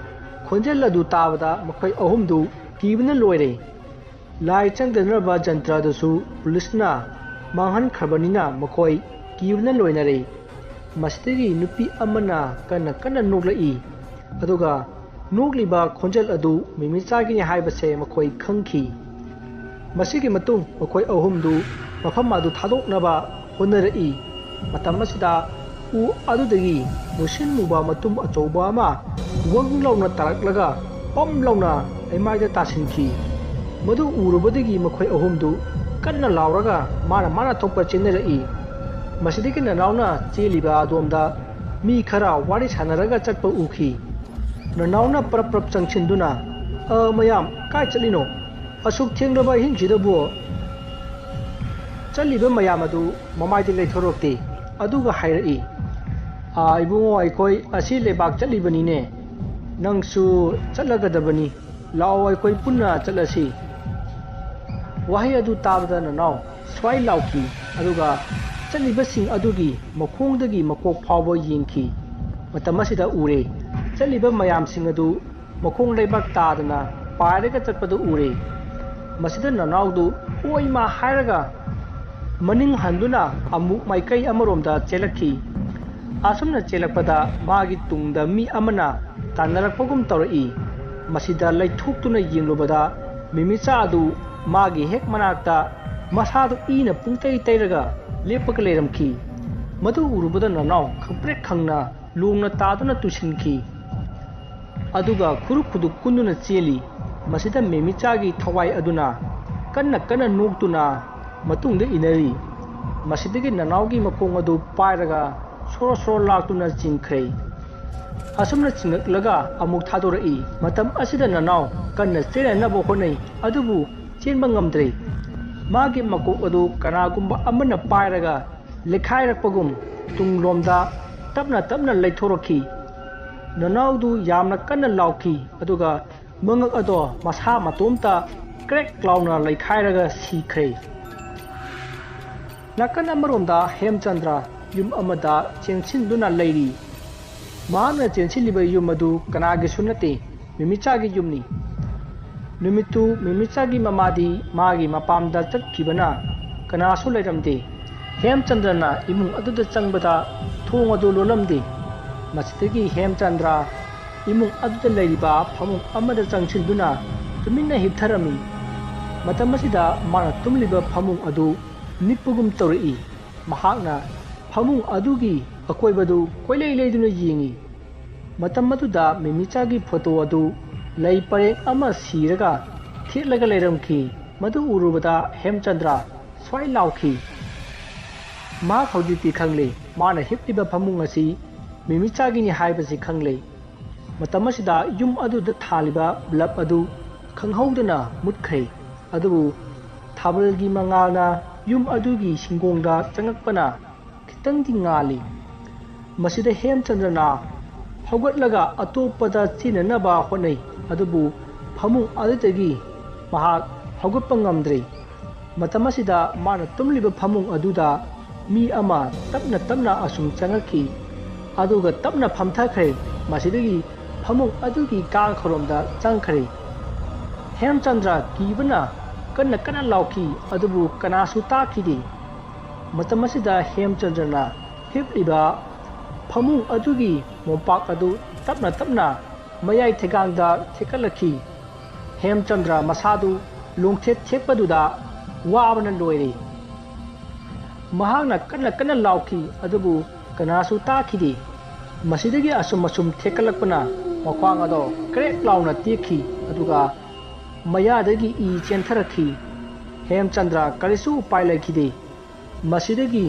ꯈꯣꯟꯖꯦꯜ ꯑꯗꯨ ꯇꯥꯕꯗ ꯃꯈꯣꯏ ꯑꯍꯨꯝꯗꯨ ꯀꯤꯕꯅ ꯂꯣꯏꯔꯦ꯫ ꯂꯥꯏ ꯆꯪꯗꯅꯕ ꯖꯟꯇ꯭ꯔꯗꯨꯁꯨ ꯄꯨꯂꯤꯁꯅ ꯃꯥꯡꯍꯟꯈ꯭ꯔꯕꯅꯤꯅ ꯃꯈꯣꯏ ꯀꯤꯕꯅ ꯂꯣꯏꯅꯔꯦ꯫ ꯃꯁꯤꯗꯒꯤ ꯅꯨꯄꯤ ꯑꯃꯅ ꯀꯟꯅ ꯀꯟꯅ ꯅꯣꯛꯂꯛꯏ꯫ ꯑꯗꯨꯒ ꯅꯣꯛꯂꯤꯕ ꯈꯣꯟꯖꯦꯜ ꯑꯗꯨ ꯃꯦꯃꯤꯆꯥꯒꯤꯅꯤ ꯍꯥꯏꯕꯁꯦ ꯃꯈꯣꯏ ꯈꯪꯈꯤ꯫ ꯃꯁꯤꯒꯤ ꯃꯇꯨꯡ ꯃꯈꯣꯏ ꯑꯍꯨꯝꯗꯨ ꯃꯐꯝ ꯑꯗꯨ ꯊꯥꯗꯣꯛꯅꯕ ꯍꯣꯠꯅꯔꯛꯏ꯫ ꯃꯇꯝ ꯑꯁꯤꯗ ꯎ ꯑꯗꯨꯗꯒꯤ ꯃꯨꯁꯤꯟ ꯃꯨꯕ ꯃꯇꯨꯝ ꯑꯆꯧꯕ ꯑꯃ ꯋꯪ ꯂꯥꯎꯅ ꯇꯥꯔꯛꯂꯒ ꯄꯝ ꯂꯥꯎꯅ ꯂꯩꯃꯥꯏꯗ ꯇꯥꯁꯤꯟꯈꯤ꯫ ꯃꯗꯨ ꯎꯔꯨꯕꯗꯒꯤ ꯃꯈꯣꯏ ꯑꯍꯨꯝꯗꯨ ꯀꯟꯅ ꯂꯥꯎꯔꯒ ꯃꯥꯅ ꯃꯥꯅ ꯊꯣꯛꯄ ꯆꯦꯟꯅꯔꯛꯏ꯫ ꯃꯁꯤꯗꯒꯤ ꯅꯅꯥꯎꯅ ꯆꯦꯜꯂꯤꯕ ꯑꯗꯣꯝꯗ ꯃꯤ ꯈꯔ ꯋꯥꯔꯤ ꯁꯥꯟꯅꯔꯒ ꯆꯠꯄ ꯎꯈꯤ꯫ ꯅꯅꯥꯎꯅ ꯄ꯭ꯔꯞ ꯄ꯭ꯔꯞ ꯆꯪꯁꯤꯟꯗꯨꯅ, "ꯑ, ꯃꯌꯥꯝ, ꯀꯥꯏ ꯆꯠꯂꯤꯅꯣ? ꯑꯁꯨꯛ ꯊꯦꯡꯂꯕ ꯑꯍꯤꯡꯁꯤꯗꯕꯨ?" ꯆꯠꯂꯤꯕ ꯃꯌꯥꯝ ꯑꯗꯨ ꯃꯃꯥꯏꯗ ꯂꯩꯊꯣꯔꯛꯇꯦ꯫ ꯑꯗꯨꯒ ꯍꯥꯏꯔꯛꯏ, "ꯑꯥ, ꯏꯕꯨꯡꯉꯣ, ꯑꯩꯈꯣꯏ ꯑꯁꯤ ꯂꯩꯕꯥꯛ ꯆꯠꯂꯤꯕꯅꯤꯅꯦ꯫ ꯅꯪꯁꯨ ꯆꯠꯂꯒꯗꯕꯅꯤ꯫ ꯂꯥꯛꯑꯣ, ꯑꯩꯈꯣꯏ ꯄꯨꯟꯅ ꯆꯠꯂꯁꯤ꯫" ꯋꯥꯍꯩ ꯑꯗꯨ ꯇꯥꯕꯗ ꯅꯅꯥꯎ ꯁ꯭ꯋꯥꯏ ꯂꯥꯎꯈꯤ, ꯑꯗꯨꯒ ꯆꯠꯂꯤꯕꯁꯤꯡ ꯑꯗꯨꯒꯤ ꯃꯈꯣꯡꯗꯒꯤ ꯃꯀꯣꯛ ꯐꯥꯎꯕ ꯌꯦꯡꯈꯤ꯫ ꯃꯇꯝ ꯑꯁꯤꯗ ꯎꯔꯦ, ꯆꯠꯂꯤꯕ ꯃꯌꯥꯝꯁꯤꯡ ꯑꯗꯨ ꯃꯈꯣꯡ ꯂꯩꯕꯥꯛ ꯇꯥꯗꯅ ꯄꯥꯏꯔꯒ ꯆꯠꯄꯗꯨ ꯎꯔꯦ꯫ ꯃꯁꯤꯗ ꯅꯅꯥꯎꯗꯨ "ꯑꯣꯏꯃꯥ" ꯍꯥꯏꯔꯒ ꯃꯅꯤꯡ ꯍꯟꯗꯨꯅ ꯑꯃꯨꯛ ꯃꯥꯏꯀꯩ ꯑꯃꯔꯣꯝꯗ ꯆꯦꯜꯂꯛꯈꯤ꯫ ꯑꯁꯨꯝꯅ ꯆꯦꯜꯂꯛꯄꯗ ꯃꯥꯒꯤ ꯇꯨꯡꯗ ꯃꯤ ꯑꯃꯅ ꯇꯥꯟꯅꯔꯛꯄꯒꯨꯝ ꯇꯧꯔꯛꯏ꯫ ꯃꯁꯤꯗ ꯂꯩꯊꯣꯛꯇꯨꯅ ꯌꯦꯡꯂꯨꯕꯗ ꯃꯤꯃꯤꯆꯥ ꯑꯗꯨ ꯃꯥꯒꯤ ꯍꯦꯛ ꯃꯅꯥꯛꯇ ꯃꯁꯥꯗꯨ ꯏꯅ ꯄꯨꯡꯇꯩ ꯇꯩꯔꯒ ꯂꯦꯞꯄꯒ ꯂꯩꯔꯝꯈꯤ꯫ ꯃꯗꯨ ꯎꯔꯨꯕꯗ ꯅꯅꯥꯎ ꯈꯪꯄ꯭ꯔꯦꯛ ꯈꯪꯅ ꯂꯣꯡꯅ ꯇꯥꯗꯨꯅ ꯇꯨꯁꯤꯟꯈꯤ꯫ ꯑꯗꯨꯒ ꯈꯨꯔꯨ ꯈꯨꯗꯨ ꯀꯨꯟꯗꯨꯅ ꯆꯦꯜꯂꯤ꯫ ꯃꯁꯤꯗ ꯃꯦꯃꯤꯆꯥꯒꯤ ꯊꯋꯥꯏ ꯑꯗꯨꯅ ꯀꯟꯅ ꯀꯟꯅ ꯅꯣꯛꯇꯨꯅ ꯃꯇꯨꯡꯗ ꯏꯟꯅꯔꯤ꯫ ꯃꯁꯤꯗꯒꯤ ꯅꯅꯥꯎꯒꯤ ꯃꯈꯣꯡ ꯑꯗꯨ ꯄꯥꯏꯔꯒ ꯁꯣꯔꯣ ꯁꯣꯔꯣ ꯂꯥꯛꯇꯨꯅ ꯆꯤꯡꯈ꯭ꯔꯦ꯫ ꯑꯁꯨꯝꯅ ꯆꯤꯡꯂꯛꯂꯒ ꯑꯃꯨꯛ ꯊꯥꯗꯣꯔꯛꯏ꯫ ꯃꯇꯝ ꯑꯁꯤꯗ ꯅꯅꯥꯎ ꯀꯟꯅ ꯆꯦꯟꯅꯅꯕ ꯍꯣꯠꯅꯩ, ꯑꯗꯨꯕꯨ ꯆꯦꯟꯕ ꯉꯝꯗ꯭ꯔꯦ꯫ ꯃꯥꯒꯤ ꯃꯀꯣꯛ ꯑꯗꯨ ꯀꯅꯥꯒꯨꯝꯕ ꯑꯃꯅ ꯄꯥꯏꯔꯒ ꯂꯩꯈꯥꯏꯔꯛꯄꯒꯨꯝ ꯇꯨꯡꯂꯣꯝꯗ ꯇꯞꯅ ꯇꯞꯅ ꯂꯩꯊꯣꯔꯛꯈꯤ꯫ ꯅꯅꯥꯎꯗꯨ ꯌꯥꯝꯅ ꯀꯟꯅ ꯂꯥꯎꯈꯤ, ꯑꯗꯨꯒ ꯃꯉꯛ ꯑꯗꯣ ꯃꯁꯥ ꯃꯇꯣꯝꯇ ꯀ꯭ꯔꯦꯛ ꯂꯥꯎꯅ ꯂꯩꯈꯥꯏꯔꯒ ꯁꯤꯈ꯭ꯔꯦ꯫ ꯅꯥꯀꯟ ꯑꯃꯔꯣꯝꯗ ꯍꯦꯝꯆꯟꯗ꯭ꯔ ꯌꯨꯝ ꯑꯃꯗ ꯆꯦꯟꯁꯤꯟꯗꯨꯅ ꯂꯩꯔꯤ꯫ ꯃꯍꯥꯛꯅ ꯆꯦꯟꯁꯤꯜꯂꯤꯕ ꯌꯨꯝ ꯑꯗꯨ ꯀꯅꯥꯒꯤꯁꯨ ꯅꯠꯇꯦ, ꯃꯤꯃꯤꯆꯥꯒꯤ ꯌꯨꯝꯅꯤ꯫ ꯅꯨꯃꯤꯠꯇꯨ ꯃꯤꯃꯤꯆꯥꯒꯤ ꯃꯃꯥꯗꯤ ꯃꯥꯒꯤ ꯃꯄꯥꯝꯗ ꯆꯠꯈꯤꯕꯅ ꯀꯅꯥꯁꯨ ꯂꯩꯔꯝꯗꯦ꯫ ꯍꯦꯝꯆꯟꯗ꯭ꯔꯅ ꯏꯃꯨꯡ ꯑꯗꯨꯗ ꯆꯪꯕꯗ ꯊꯣꯡ ꯑꯗꯨ ꯂꯣꯜꯂꯝꯗꯦ꯫ ꯃꯁꯤꯗꯒꯤ ꯍꯦꯝꯆꯟꯗ꯭ꯔ ꯏꯃꯨꯡ ꯑꯗꯨꯗ ꯂꯩꯔꯤꯕ ꯐꯃꯨꯡ ꯑꯃꯗ ꯆꯪꯁꯤꯟꯗꯨꯅ ꯇꯨꯃꯤꯟꯅ ꯍꯤꯞꯊꯔꯝꯃꯤ꯫ ꯃꯇꯝ ꯑꯁꯤꯗ ꯃꯥꯅ ꯇꯨꯝꯂꯤꯕ ꯐꯃꯨꯡ ꯑꯗꯨ ꯅꯤꯛꯄꯒꯨꯝ ꯇꯧꯔꯛꯏ꯫ ꯃꯍꯥꯛꯅ ꯐꯃꯨꯡ ꯑꯗꯨꯒꯤ ꯑꯀꯣꯏꯕꯗꯨ ꯀꯣꯏꯂꯩ ꯂꯩꯗꯨꯅ ꯌꯦꯡꯏ꯫ ꯃꯇꯝ ꯑꯗꯨꯗ ꯃꯤꯃꯤꯆꯥꯒꯤ ꯐꯣꯇꯣ ꯑꯗꯨ ꯂꯩ ꯄꯔꯦꯡ ꯑꯃ ꯁꯤꯔꯒ ꯊꯦꯠꯂꯒ ꯂꯩꯔꯝꯈꯤ꯫ ꯃꯗꯨ ꯎꯔꯨꯕꯗ ꯍꯦꯝꯆꯟꯗ꯭ꯔ ꯁ꯭ꯋꯥꯏ ꯂꯥꯎꯈꯤ꯫ ꯃꯍꯥꯛ ꯍꯧꯖꯤꯛꯇꯤ ꯈꯪꯂꯦ, ꯃꯥꯅ ꯍꯤꯞꯂꯤꯕ ꯐꯃꯨꯡ ꯑꯁꯤ ꯃꯤꯃꯤꯆꯥꯒꯤꯅꯤ ꯍꯥꯏꯕꯁꯤ ꯈꯪꯂꯦ꯫ ꯃꯇꯝ ꯑꯁꯤꯗ ꯌꯨꯝ ꯑꯗꯨꯗ ꯊꯥꯜꯂꯤꯕ ꯕ꯭ꯂꯕ ꯑꯗꯨ ꯈꯪꯍꯧꯗꯅ ꯃꯨꯠꯈ꯭ꯔꯦ꯫ ꯑꯗꯨꯕꯨ ꯊꯥꯕꯜꯒꯤ ꯃꯉꯥꯜꯅ ꯌꯨꯝ ꯑꯗꯨꯒꯤ ꯁꯤꯡꯒꯣꯡꯗ ꯆꯪꯉꯛꯄꯅ ꯈꯤꯇꯪꯗꯤ ꯉꯥꯜꯂꯤ꯫ ꯃꯁꯤꯗ ꯍꯦꯝꯆꯟꯗ꯭ꯔꯅ ꯍꯧꯒꯠꯂꯒ ꯑꯇꯣꯞꯄꯗ ꯆꯦꯟꯅꯅꯕ ꯍꯣꯠꯅꯩ, ꯑꯗꯨꯕꯨ ꯐꯃꯨꯡ ꯑꯗꯨꯗꯒꯤ ꯃꯍꯥꯛ ꯍꯧꯒꯠꯄ ꯉꯝꯗ꯭ꯔꯦ꯫ ꯃꯇꯝ ꯑꯁꯤꯗ ꯃꯥꯅ ꯇꯨꯝꯂꯤꯕ ꯐꯃꯨꯡ ꯑꯗꯨꯗ ꯃꯤ ꯑꯃ ꯇꯞꯅ ꯇꯞꯅ ꯑꯁꯨꯝ ꯆꯪꯉꯛꯈꯤ, ꯑꯗꯨꯒ ꯇꯞꯅ ꯐꯝꯊꯈ꯭ꯔꯦ꯫ ꯃꯁꯤꯗꯒꯤ ꯐꯃꯨꯡ ꯑꯗꯨꯒꯤ ꯀꯥꯡꯈꯔꯣꯝꯗ ꯆꯪꯈ꯭ꯔꯦ꯫ ꯍꯦꯝꯆꯟꯗ꯭ꯔ ꯀꯤꯕꯅ ꯀꯟꯅ ꯀꯟꯅ ꯂꯥꯎꯈꯤ, ꯑꯗꯨꯕꯨ ꯀꯅꯥꯁꯨ ꯇꯥꯈꯤꯗꯦ꯫ ꯃꯇꯝ ꯑꯁꯤꯗ ꯍꯦꯝꯆꯟꯗ꯭ꯔꯅ ꯍꯤꯞꯂꯤꯕ ꯐꯃꯨꯡ ꯑꯗꯨꯒꯤ ꯃꯣꯝꯄꯥꯛ ꯑꯗꯨ ꯇꯞꯅ ꯇꯞꯅ ꯃꯌꯥꯏ ꯊꯦꯒꯥꯡꯗ ꯊꯦꯛꯀꯠꯂꯛꯈꯤ꯫ ꯍꯦꯝꯆꯟꯗ꯭ꯔ ꯃꯁꯥꯗꯨ ꯂꯣꯡꯊꯦꯠ ꯊꯦꯛꯄꯗꯨꯗ ꯋꯥꯕꯅ ꯂꯣꯏꯔꯦ꯫ ꯃꯍꯥꯛꯅ ꯀꯟꯅ ꯀꯟꯅ ꯂꯥꯎꯈꯤ, ꯑꯗꯨꯕꯨ ꯀꯅꯥꯁꯨ ꯇꯥꯈꯤꯗꯦ꯫ ꯃꯁꯤꯗꯒꯤ ꯑꯁꯨꯝ ꯑꯁꯨꯝ ꯊꯦꯛꯀꯠꯂꯛꯄꯅ ꯃꯈ꯭ꯋꯥꯡ ꯑꯗꯣ ꯀ꯭ꯔꯦꯛ ꯂꯥꯎꯅ ꯇꯦꯛꯈꯤ, ꯑꯗꯨꯒ ꯃꯌꯥꯗꯒꯤ ꯏ ꯆꯦꯟꯊꯔꯛꯈꯤ꯫ ꯍꯦꯝꯆꯟꯗ꯭ꯔ ꯀꯔꯤꯁꯨ ꯎꯄꯥꯏ ꯂꯩꯈꯤꯗꯦ꯫ ꯃꯁꯤꯗꯒꯤ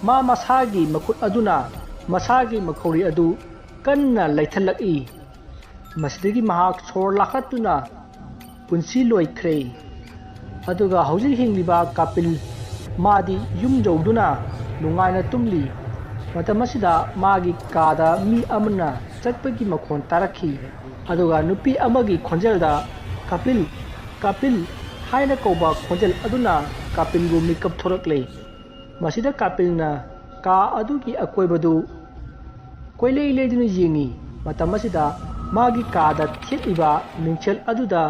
ꯃꯥ ꯃꯁꯥꯒꯤ ꯃꯈꯨꯠ ꯑꯗꯨꯅ ꯃꯁꯥꯒꯤ ꯃꯈꯧꯔꯤ ꯑꯗꯨ ꯀꯟꯅ ꯂꯩꯊꯠꯂꯛꯏ꯫ ꯃꯁꯤꯗꯒꯤ ꯃꯍꯥꯛ ꯁꯣꯔ ꯂꯥꯈꯠꯇꯨꯅ ꯄꯨꯟꯁꯤ ꯂꯣꯏꯈ꯭ꯔꯦ꯫ ꯑꯗꯨꯒ ꯍꯧꯖꯤꯛ ꯍꯤꯡꯂꯤꯕ ꯀꯥꯄꯤꯜ, ꯃꯥꯗꯤ ꯌꯨꯝ ꯌꯧꯗꯨꯅ ꯅꯨꯡꯉꯥꯏꯅ ꯇꯨꯝꯂꯤ꯫ ꯃꯇꯝ ꯑꯁꯤꯗ ꯃꯥꯒꯤ ꯀꯥꯗ ꯃꯤ ꯑꯃꯅ ꯆꯠꯄꯒꯤ ꯃꯈꯣꯟ ꯇꯥꯔꯛꯈꯤ꯫ ꯑꯗꯨꯒ ꯅꯨꯄꯤ ꯑꯃꯒꯤ ꯈꯣꯟꯖꯦꯜꯗ, "ꯀꯥꯄꯤꯜ, ꯀꯥꯄꯤꯜ" ꯍꯥꯏꯅ ꯀꯧꯕ ꯈꯣꯟꯖꯦꯜ ꯑꯗꯨꯅ ꯀꯥꯄꯤꯜꯕꯨ ꯃꯤꯀꯞ ꯊꯣꯔꯛꯂꯦ꯫ ꯃꯁꯤꯗ ꯀꯥꯄꯤꯜꯅ ꯀꯥ ꯑꯗꯨꯒꯤ ꯑꯀꯣꯏꯕꯗꯨ ꯀꯣꯏꯂꯩ ꯂꯩꯗꯨꯅ ꯌꯦꯡꯉꯤ꯫ ꯃꯇꯝ ꯑꯁꯤꯗ ꯃꯥꯒꯤ ꯀꯥꯗ ꯊꯦꯠꯂꯤꯕ ꯃꯤꯡꯁꯦꯜ ꯑꯗꯨꯗ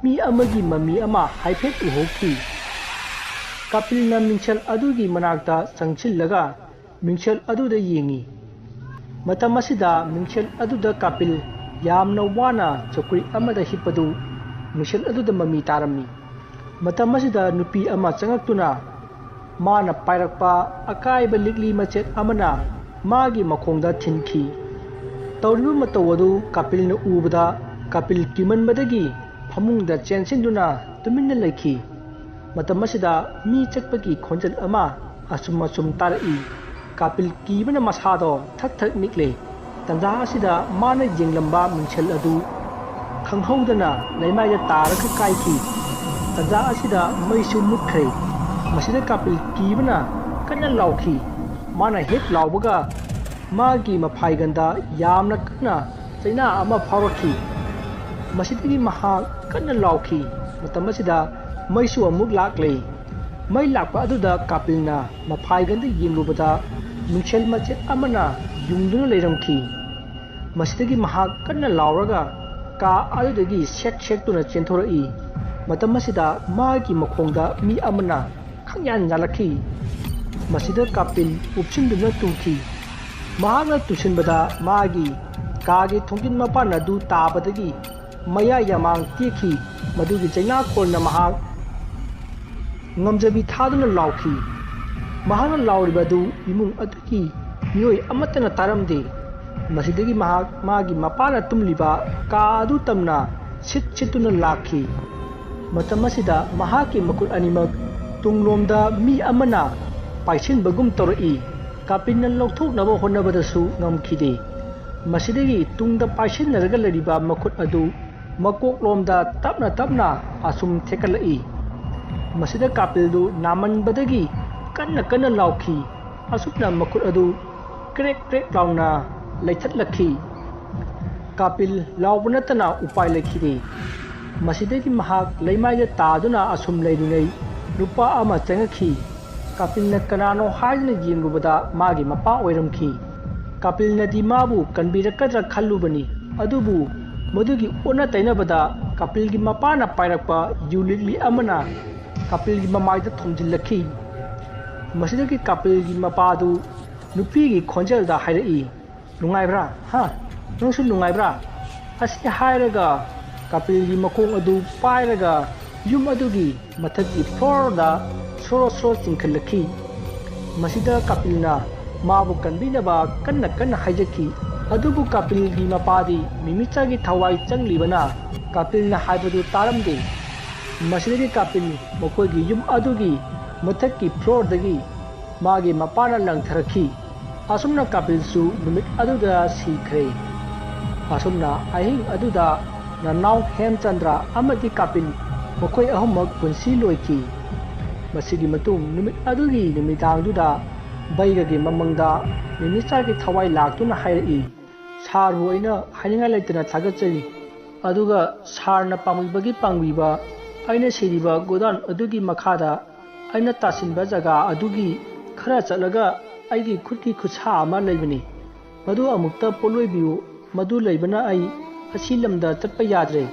ꯃꯤ ꯑꯃꯒꯤ ꯃꯃꯤ ꯑꯃ ꯍꯥꯏꯐꯦꯠ ꯎꯍꯧꯈꯤ꯫ ꯀꯥꯄꯤꯜꯅ ꯃꯤꯡꯁꯦꯜ ꯑꯗꯨꯒꯤ ꯃꯅꯥꯛꯇ ꯆꯪꯁꯤꯜꯂꯒ ꯃꯤꯡꯁꯦꯜ ꯑꯗꯨꯗ ꯌꯦꯡꯉꯤ꯫ ꯃꯇꯝ ꯑꯁꯤꯗ ꯃꯤꯡꯁꯦꯜ ꯑꯗꯨꯗ ꯀꯥꯄꯤꯜ ꯌꯥꯝꯅ ꯋꯥꯅ ꯆꯧꯀ꯭ꯔꯤ ꯑꯃꯗ ꯍꯤꯞꯄꯗꯨ ꯃꯤꯡꯁꯦꯜ ꯑꯗꯨꯗ ꯃꯃꯤ ꯇꯥꯔꯝꯃꯤ꯫ ꯃꯇꯝ ꯑꯁꯤꯗ ꯅꯨꯄꯤ ꯑꯃ ꯆꯪꯉꯛꯇꯨꯅ ꯃꯥꯅ ꯄꯥꯏꯔꯛꯄ ꯑꯀꯥꯏꯕ ꯂꯤꯛꯂꯤ ꯃꯆꯦꯠ ꯑꯃꯅ ꯃꯥꯒꯤ ꯃꯈꯣꯡꯗ ꯊꯤꯟꯈꯤ꯫ ꯇꯧꯔꯤꯕ ꯃꯇꯧ ꯑꯗꯨ ꯀꯥꯄꯤꯜꯅ ꯎꯕꯗ ꯀꯥꯄꯤꯜ ꯀꯤꯃꯟꯕꯗꯒꯤ ꯐꯃꯨꯡꯗ ꯆꯦꯟꯁꯤꯟꯗꯨꯅ ꯇꯨꯃꯤꯟꯅ ꯂꯩꯈꯤ꯫ ꯃꯇꯝ ꯑꯁꯤꯗ ꯃꯤ ꯆꯠꯄꯒꯤ ꯈꯣꯟꯖꯦꯜ ꯑꯃ ꯑꯁꯨꯝ ꯑꯁꯨꯝ ꯇꯥꯔꯛꯏ꯫ ꯀꯥꯄꯤꯜ ꯀꯤꯕꯅ ꯃꯁꯥꯗꯣ ꯊꯛ ꯊꯛ ꯅꯤꯛꯂꯦ꯫ ꯇꯟꯖꯥ ꯑꯁꯤꯗ ꯃꯥꯅ ꯌꯦꯡꯂꯝꯕ ꯃꯤꯡꯁꯦꯜ ꯑꯗꯨ ꯈꯪꯍꯧꯗꯅ ꯂꯩꯃꯥꯏꯗ ꯇꯥꯔꯒ ꯀꯥꯏꯈꯤ꯫ ꯇꯟꯖꯥ ꯑꯁꯤꯗ ꯃꯩꯁꯨ ꯃꯨꯠꯈ꯭ꯔꯦ꯫ ꯃꯁꯤꯗ ꯀꯥꯄꯤꯜ ꯀꯤꯕꯅ ꯀꯟꯅ ꯂꯥꯎꯈꯤ꯫ ꯃꯥꯅ ꯍꯦꯛ ꯂꯥꯎꯕꯒ ꯃꯥꯒꯤ ꯃꯐꯥꯏꯒꯟꯗ ꯌꯥꯝꯅ ꯀꯟꯅ ꯆꯩꯅꯥ ꯑꯃ ꯐꯥꯎꯔꯛꯈꯤ꯫ ꯃꯁꯤꯗꯒꯤ ꯃꯍꯥꯛ ꯀꯟꯅ ꯂꯥꯎꯈꯤ꯫ ꯃꯇꯝ ꯑꯁꯤꯗ ꯃꯩꯁꯨ ꯑꯃꯨꯛ ꯂꯥꯛꯂꯦ꯫ ꯃꯩ ꯂꯥꯛꯄ ꯑꯗꯨꯗ ꯀꯥꯄꯤꯜꯅ ꯃꯐꯥꯏꯒꯟꯗ ꯌꯦꯡꯂꯨꯕꯗ ꯃꯤꯡꯁꯦꯜ ꯃꯆꯦꯠ ꯑꯃꯅ ꯌꯨꯡꯗꯨꯅ ꯂꯩꯔꯝꯈꯤ꯫ ꯃꯁꯤꯗꯒꯤ ꯃꯍꯥꯛ ꯀꯟꯅ ꯂꯥꯎꯔꯒ ꯀꯥ ꯑꯗꯨꯗꯒꯤ ꯁꯦꯛ ꯁꯦꯛꯇꯨꯅ ꯆꯦꯟꯊꯣꯔꯛꯏ꯫ ꯃꯇꯝ ꯑꯁꯤꯗ ꯃꯥꯒꯤ ꯃꯈꯣꯡꯗ ꯃꯤ ꯑꯃꯅ ꯈꯪꯌꯥꯟ ꯌꯥꯜꯂꯛꯈꯤ꯫ ꯃꯁꯤꯗ ꯀꯥꯄꯤꯜ ꯎꯞꯁꯤꯟꯗꯨꯅ ꯇꯨꯈꯤ꯫ ꯃꯍꯥꯛꯅ ꯇꯨꯁꯤꯟꯕꯗ ꯃꯥꯒꯤ ꯀꯥꯒꯤ ꯊꯣꯡꯖꯤꯟ ꯃꯄꯥꯟ ꯑꯗꯨ ꯇꯥꯕꯗꯒꯤ ꯃꯌꯥ ꯌꯥꯃꯥꯡ ꯇꯦꯛꯈꯤ꯫ ꯃꯗꯨꯒꯤ ꯆꯩꯅꯥꯈꯣꯜꯅ ꯃꯍꯥꯛ ꯉꯝꯖꯕꯤ ꯊꯥꯗꯨꯅ ꯂꯥꯎꯈꯤ꯫ ꯃꯍꯥꯛꯅ ꯂꯥꯎꯔꯤꯕ ꯑꯗꯨ ꯏꯃꯨꯡ ꯑꯗꯨꯒꯤ ꯃꯤꯑꯣꯏ ꯑꯃꯠꯇꯅ ꯇꯥꯔꯝꯗꯦ꯫ ꯃꯁꯤꯗꯒꯤ ꯃꯍꯥꯛ ꯃꯥꯒꯤ ꯃꯄꯥꯅ ꯇꯨꯝꯂꯤꯕ ꯀꯥ ꯑꯗꯨ ꯇꯝꯅ ꯁꯤꯠ ꯁꯤꯠꯇꯨꯅ ꯂꯥꯛꯈꯤ꯫ ꯃꯇꯝ ꯑꯁꯤꯗ ꯃꯍꯥꯛꯀꯤ ꯃꯈꯨꯠ ꯑꯅꯤꯃꯛ ꯇꯨꯡꯂꯣꯝꯗ ꯃꯤ ꯑꯃꯅ ꯄꯥꯏꯁꯤꯟꯕꯒꯨꯝ ꯇꯧꯔꯛꯏ꯫ ꯀꯥꯄꯤꯟꯅ ꯂꯧꯊꯣꯛꯅꯕ ꯍꯣꯠꯅꯕꯗꯁꯨ ꯉꯝꯈꯤꯗꯦ꯫ ꯃꯁꯤꯗꯒꯤ ꯇꯨꯡꯗ ꯄꯥꯏꯁꯤꯟꯅꯔꯒ ꯂꯩꯔꯤꯕ ꯃꯈꯨꯠ ꯑꯗꯨ ꯃꯀꯣꯛꯂꯣꯝꯗ ꯇꯞꯅ ꯇꯞꯅ ꯑꯁꯨꯝ ꯊꯦꯛꯀꯠꯂꯛꯏ꯫ ꯃꯁꯤꯗ ꯀꯥꯄꯤꯜꯗꯨ ꯅꯥꯃꯟꯕꯗꯒꯤ ꯀꯟꯅ ꯀꯟꯅ ꯂꯥꯎꯈꯤ꯫ ꯑꯁꯨꯝꯅ ꯃꯈꯨꯠ ꯑꯗꯨ ꯀ꯭ꯔꯦꯛ ꯀ꯭ꯔꯦꯛ ꯂꯥꯎꯅ ꯂꯩꯊꯠꯂꯛꯈꯤ꯫ ꯀꯥꯄꯤꯜ ꯂꯥꯎꯕ ꯅꯠꯇꯅ ꯎꯄꯥꯏ ꯂꯩꯈꯤꯗꯦ꯫ ꯃꯁꯤꯗꯒꯤ ꯃꯍꯥꯛ ꯂꯩꯃꯥꯏꯗ ꯇꯥꯗꯨꯅ ꯑꯁꯨꯝ ꯂꯩꯔꯤꯉꯩ ꯅꯨꯄꯥ ꯑꯃ ꯆꯪꯉꯛꯈꯤ꯫ ꯀꯥꯄꯤꯜꯅ ꯀꯅꯥꯅꯣ ꯍꯥꯏꯗꯨꯅ ꯌꯦꯡꯂꯨꯕꯗ ꯃꯥꯒꯤ ꯃꯄꯥ ꯑꯣꯏꯔꯝꯈꯤ꯫ ꯀꯥꯄꯤꯜꯅꯗꯤ ꯃꯥꯕꯨ ꯀꯟꯕꯤꯔꯛꯀꯗ꯭ꯔꯥ ꯈꯜꯂꯨꯕꯅꯤ꯫ ꯑꯗꯨꯕꯨ ꯃꯗꯨꯒꯤ ꯑꯣꯟꯅ ꯇꯩꯅꯕꯗ ꯀꯥꯄꯤꯜꯒꯤ ꯃꯄꯥꯅ ꯄꯥꯏꯔꯛꯄ ꯌꯨ ꯂꯤꯛꯂꯤ ꯑꯃꯅ ꯀꯥꯄꯤꯜꯒꯤ ꯃꯃꯥꯏꯗ ꯊꯣꯝꯖꯤꯜꯂꯛꯈꯤ꯫ ꯃꯁꯤꯗꯒꯤ ꯀꯥꯄꯤꯜꯒꯤ ꯃꯄꯥꯗꯨ ꯅꯨꯄꯤꯒꯤ ꯈꯣꯟꯖꯦꯜꯗ ꯍꯥꯏꯔꯛꯏ, "ꯅꯨꯡꯉꯥꯏꯕ꯭ꯔꯥ? ꯍꯥ? ꯅꯪꯁꯨ ꯅꯨꯡꯉꯥꯏꯕ꯭ꯔꯥ?" ꯑꯁꯤ ꯍꯥꯏꯔꯒ ꯀꯥꯄꯤꯜꯒꯤ ꯃꯈꯣꯡ ꯑꯗꯨ ꯄꯥꯏꯔꯒ ꯌꯨꯝ ꯑꯗꯨꯒꯤ ꯃꯊꯛꯀꯤ ꯐ꯭ꯂꯣꯔꯗ ꯁꯣꯔꯣ ꯁꯣꯔꯣ ꯆꯤꯡꯈꯠꯂꯛꯈꯤ꯫ ꯃꯁꯤꯗ ꯀꯥꯄꯤꯜꯅ ꯃꯥꯕꯨ ꯀꯟꯕꯤꯅꯕ ꯀꯟꯅ ꯀꯟꯅ ꯍꯥꯏꯖꯈꯤ꯫ ꯑꯗꯨꯕꯨ ꯀꯥꯄꯤꯜꯒꯤ ꯃꯄꯥꯗꯤ ꯃꯤꯃꯤꯆꯥꯒꯤ ꯊꯋꯥꯏ ꯆꯪꯂꯤꯕꯅ ꯀꯥꯄꯤꯜꯅ ꯍꯥꯏꯕꯗꯨ ꯇꯥꯔꯝꯗꯦ꯫ ꯃꯁꯤꯗꯒꯤ ꯀꯥꯄꯤꯜ ꯃꯈꯣꯏꯒꯤ ꯌꯨꯝ ꯑꯗꯨꯒꯤ ꯃꯊꯛꯀꯤ ꯐ꯭ꯂꯣꯔꯗꯒꯤ ꯃꯥꯒꯤ ꯃꯄꯥꯅ ꯂꯪꯊꯔꯛꯈꯤ꯫ ꯑꯁꯨꯝꯅ ꯀꯥꯄꯤꯜꯁꯨ ꯅꯨꯃꯤꯠ ꯑꯗꯨꯗ ꯁꯤꯈ꯭ꯔꯦ꯫ ꯑꯁꯨꯝꯅ ꯑꯍꯤꯡ ꯑꯗꯨꯗ ꯅꯅꯥꯎ ꯍꯦꯝꯆꯟꯗ꯭ꯔ ꯑꯃꯗꯤ ꯀꯥꯄꯤꯜ ꯃꯈꯣꯏ ꯑꯍꯨꯝꯃꯛ ꯄꯨꯟꯁꯤ ꯂꯣꯏꯈꯤ꯫ ꯃꯁꯤꯒꯤ ꯃꯇꯨꯡ ꯅꯨꯃꯤꯠ ꯑꯗꯨꯒꯤ ꯅꯨꯃꯤꯗꯥꯡꯗꯨꯗ ꯕꯩꯒꯒꯤ ꯃꯃꯪꯗ ꯃꯤꯃꯤꯆꯥꯒꯤ ꯊꯋꯥꯏ ꯂꯥꯛꯇꯨꯅ ꯍꯥꯏꯔꯛꯏ, "ꯁꯥꯔꯕꯨ ꯑꯩꯅ ꯍꯥꯏꯅꯤꯡꯉꯥꯏ ꯂꯩꯇꯅ ꯊꯥꯒꯠꯆꯔꯤ꯫ ꯑꯗꯨꯒ ꯁꯥꯔꯅ ꯄꯥꯝꯕꯤꯕꯒꯤ ꯄꯥꯡꯕꯤꯕ ꯑꯩꯅ ꯁꯤꯔꯤꯕ ꯒꯣꯗꯥꯎꯟ ꯑꯗꯨꯒꯤ ꯃꯈꯥꯗ ꯑꯩꯅ ꯇꯥꯁꯤꯟꯕ ꯖꯒꯥ ꯑꯗꯨꯒꯤ ꯈꯔ ꯆꯠꯂꯒ ꯑꯩꯒꯤ ꯈꯨꯠꯀꯤ ꯈꯨꯠꯁꯥ ꯑꯃ ꯂꯩꯕꯅꯤ꯫ ꯃꯗꯨ ꯑꯃꯨꯛꯇ ꯄꯣꯠꯂꯣꯏꯕꯤꯌꯨ꯫ ꯃꯗꯨ ꯂꯩꯕꯅ ꯑꯩ ꯑꯁꯤ ꯂꯝꯗ ꯆꯠꯄ ꯌꯥꯗ꯭ꯔꯦ꯫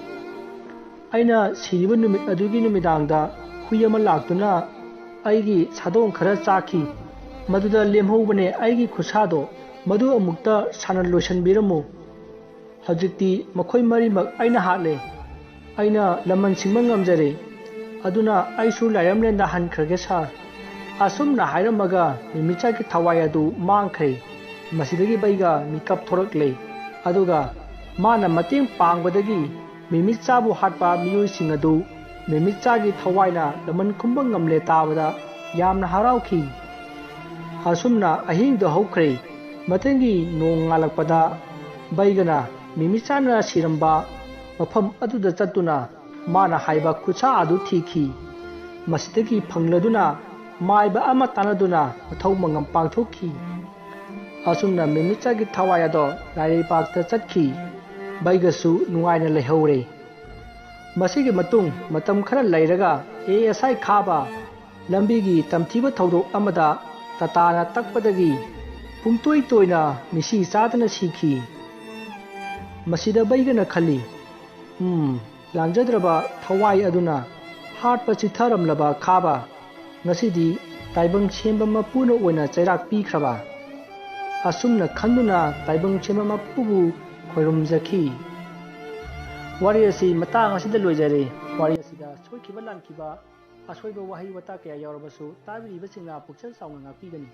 ꯑꯩꯅ ꯁꯤꯔꯤꯕ ꯅꯨꯃꯤꯠ ꯑꯗꯨꯒꯤ ꯅꯨꯃꯤꯗꯥꯡꯗ ꯍꯨꯏ ꯑꯃ ꯂꯥꯛꯇꯨꯅ ꯑꯩꯒꯤ ꯁꯥꯗꯣꯡ ꯈꯔ ꯆꯥꯈꯤ꯫ ꯃꯗꯨꯗ ꯂꯦꯝꯍꯧꯕꯅꯦ ꯑꯩꯒꯤ ꯈꯨꯠꯁꯥꯗꯣ꯫ ꯃꯗꯨ ꯑꯃꯨꯛꯇ ꯁꯥꯟꯅ ꯂꯣꯏꯁꯤꯟꯕꯤꯔꯝꯃꯨ꯫ ꯍꯧꯖꯤꯛꯇꯤ ꯃꯈꯣꯏ ꯃꯔꯤꯃꯛ ꯑꯩꯅ ꯍꯥꯠꯂꯦ꯫ ꯑꯩꯅ ꯂꯃꯟ ꯁꯤꯡꯕ ꯉꯝꯖꯔꯦ꯫ ꯑꯗꯨꯅ ꯑꯩꯁꯨ ꯂꯥꯏꯔꯝꯂꯦꯟꯗ ꯍꯟꯈ꯭ꯔꯒꯦ ꯁꯥꯔ꯫" ꯑꯁꯨꯝꯅ ꯍꯥꯏꯔꯝꯃꯒ ꯃꯤꯃꯤꯆꯥꯒꯤ ꯊꯋꯥꯏ ꯑꯗꯨ ꯃꯥꯡꯈ꯭ꯔꯦ꯫ ꯃꯁꯤꯗꯒꯤ ꯕꯩꯒ ꯃꯤꯀꯞ ꯊꯣꯔꯛꯂꯦ꯫ ꯑꯗꯨꯒ ꯃꯥꯅ ꯃꯇꯦꯡ ꯄꯥꯡꯕꯗꯒꯤ ꯃꯤꯃꯤꯆꯥꯕꯨ ꯍꯥꯠꯄ ꯃꯤꯑꯣꯏꯁꯤꯡ ꯑꯗꯨ ꯃꯤꯃꯤꯆꯥꯒꯤ ꯊꯋꯥꯏꯅ ꯂꯃꯟ ꯈꯨꯝꯕ ꯉꯝꯂꯦ ꯇꯥꯕꯗ ꯌꯥꯝꯅ ꯍꯔꯥꯎꯈꯤ꯫ ꯑꯁꯨꯝꯅ ꯑꯍꯤꯡꯗꯨ ꯍꯧꯈ꯭ꯔꯦ꯫ ꯃꯊꯪꯒꯤ ꯅꯣꯡ ꯉꯥꯜꯂꯛꯄꯗ ꯕꯩꯒꯅ ꯃꯤꯃꯤꯆꯥꯅ ꯁꯤꯔꯝꯕ ꯃꯐꯝ ꯑꯗꯨꯗ ꯆꯠꯇꯨꯅ ꯃꯥꯅ ꯍꯥꯏꯕ ꯈꯨꯠꯁꯥ ꯑꯗꯨ ꯊꯤꯈꯤ꯫ ꯃꯁꯤꯗꯒꯤ ꯐꯪꯂꯗꯨꯅ ꯃꯥꯏꯕ ꯑꯃ ꯇꯥꯟꯅꯗꯨꯅ ꯃꯊꯧ ꯃꯉꯝ ꯄꯥꯡꯊꯣꯛꯈꯤ꯫ ꯑꯁꯨꯝꯅ ꯃꯤꯃꯤꯆꯥꯒꯤ ꯊꯋꯥꯏ ꯑꯗꯣ ꯂꯥꯏꯔꯩꯕꯥꯛꯇ ꯆꯠꯈꯤ꯫ ꯕꯩꯒꯁꯨ ꯅꯨꯡꯉꯥꯏꯅ ꯂꯩꯍꯧꯔꯦ꯫ ꯃꯁꯤꯒꯤ ꯃꯇꯨꯡ ꯃꯇꯝ ꯈꯔ ꯂꯩꯔꯒ ꯑꯦ ꯑꯦꯁ ꯑꯥꯏ ꯈꯥꯕ ꯂꯝꯕꯤꯒꯤ ꯇꯝꯊꯤꯕ ꯊꯧꯗꯣꯛ ꯑꯃꯗ ꯇꯇꯥꯅ ꯇꯛꯄꯗꯒꯤ ꯄꯨꯡꯇꯣꯏ ꯇꯣꯏꯅ ꯃꯤꯁꯤ ꯆꯥꯗꯅ ꯁꯤꯈꯤ꯫ ꯃꯁꯤꯗ ꯕꯩꯒꯅ ꯈꯜꯂꯤ, "ꯎꯝ, ꯂꯥꯟꯖꯗ꯭ꯔꯕ ꯊꯋꯥꯏ ꯑꯗꯨꯅ ꯍꯥꯠꯄ ꯆꯤꯠꯊꯔꯝꯂꯕ ꯈꯥꯕ ꯉꯁꯤꯗꯤ ꯇꯥꯏꯕꯪ ꯁꯦꯝꯕ ꯃꯄꯨꯅ ꯑꯣꯏꯅ ꯆꯩꯔꯥꯛ ꯄꯤꯈ꯭ꯔꯕ?" ꯑꯁꯨꯝꯅ ꯈꯟꯗꯨꯅ ꯇꯥꯏꯕꯪ ꯁꯦꯝꯕ ꯃꯄꯨꯕꯨ ꯈꯣꯏꯔꯨꯝꯖꯈꯤ꯫ ꯋꯥꯔꯤ ꯑꯁꯤ ꯃꯇꯥꯡ ꯑꯁꯤꯗ ꯂꯣꯏꯖꯔꯦ꯫ ꯋꯥꯔꯤ ꯑꯁꯤꯗ ꯁꯣꯏꯈꯤꯕ ꯂꯥꯟꯈꯤꯕ, ꯑꯁꯣꯏꯕ ꯋꯥꯍꯩ ꯋꯥꯇꯥ ꯀꯌꯥ ꯌꯥꯎꯔꯕꯁꯨ ꯇꯥꯕꯤꯔꯤꯕꯁꯤꯡꯅ ꯄꯨꯛꯆꯦꯜ ꯆꯥꯎꯅ ꯉꯥꯛꯄꯤꯒꯅꯤ꯫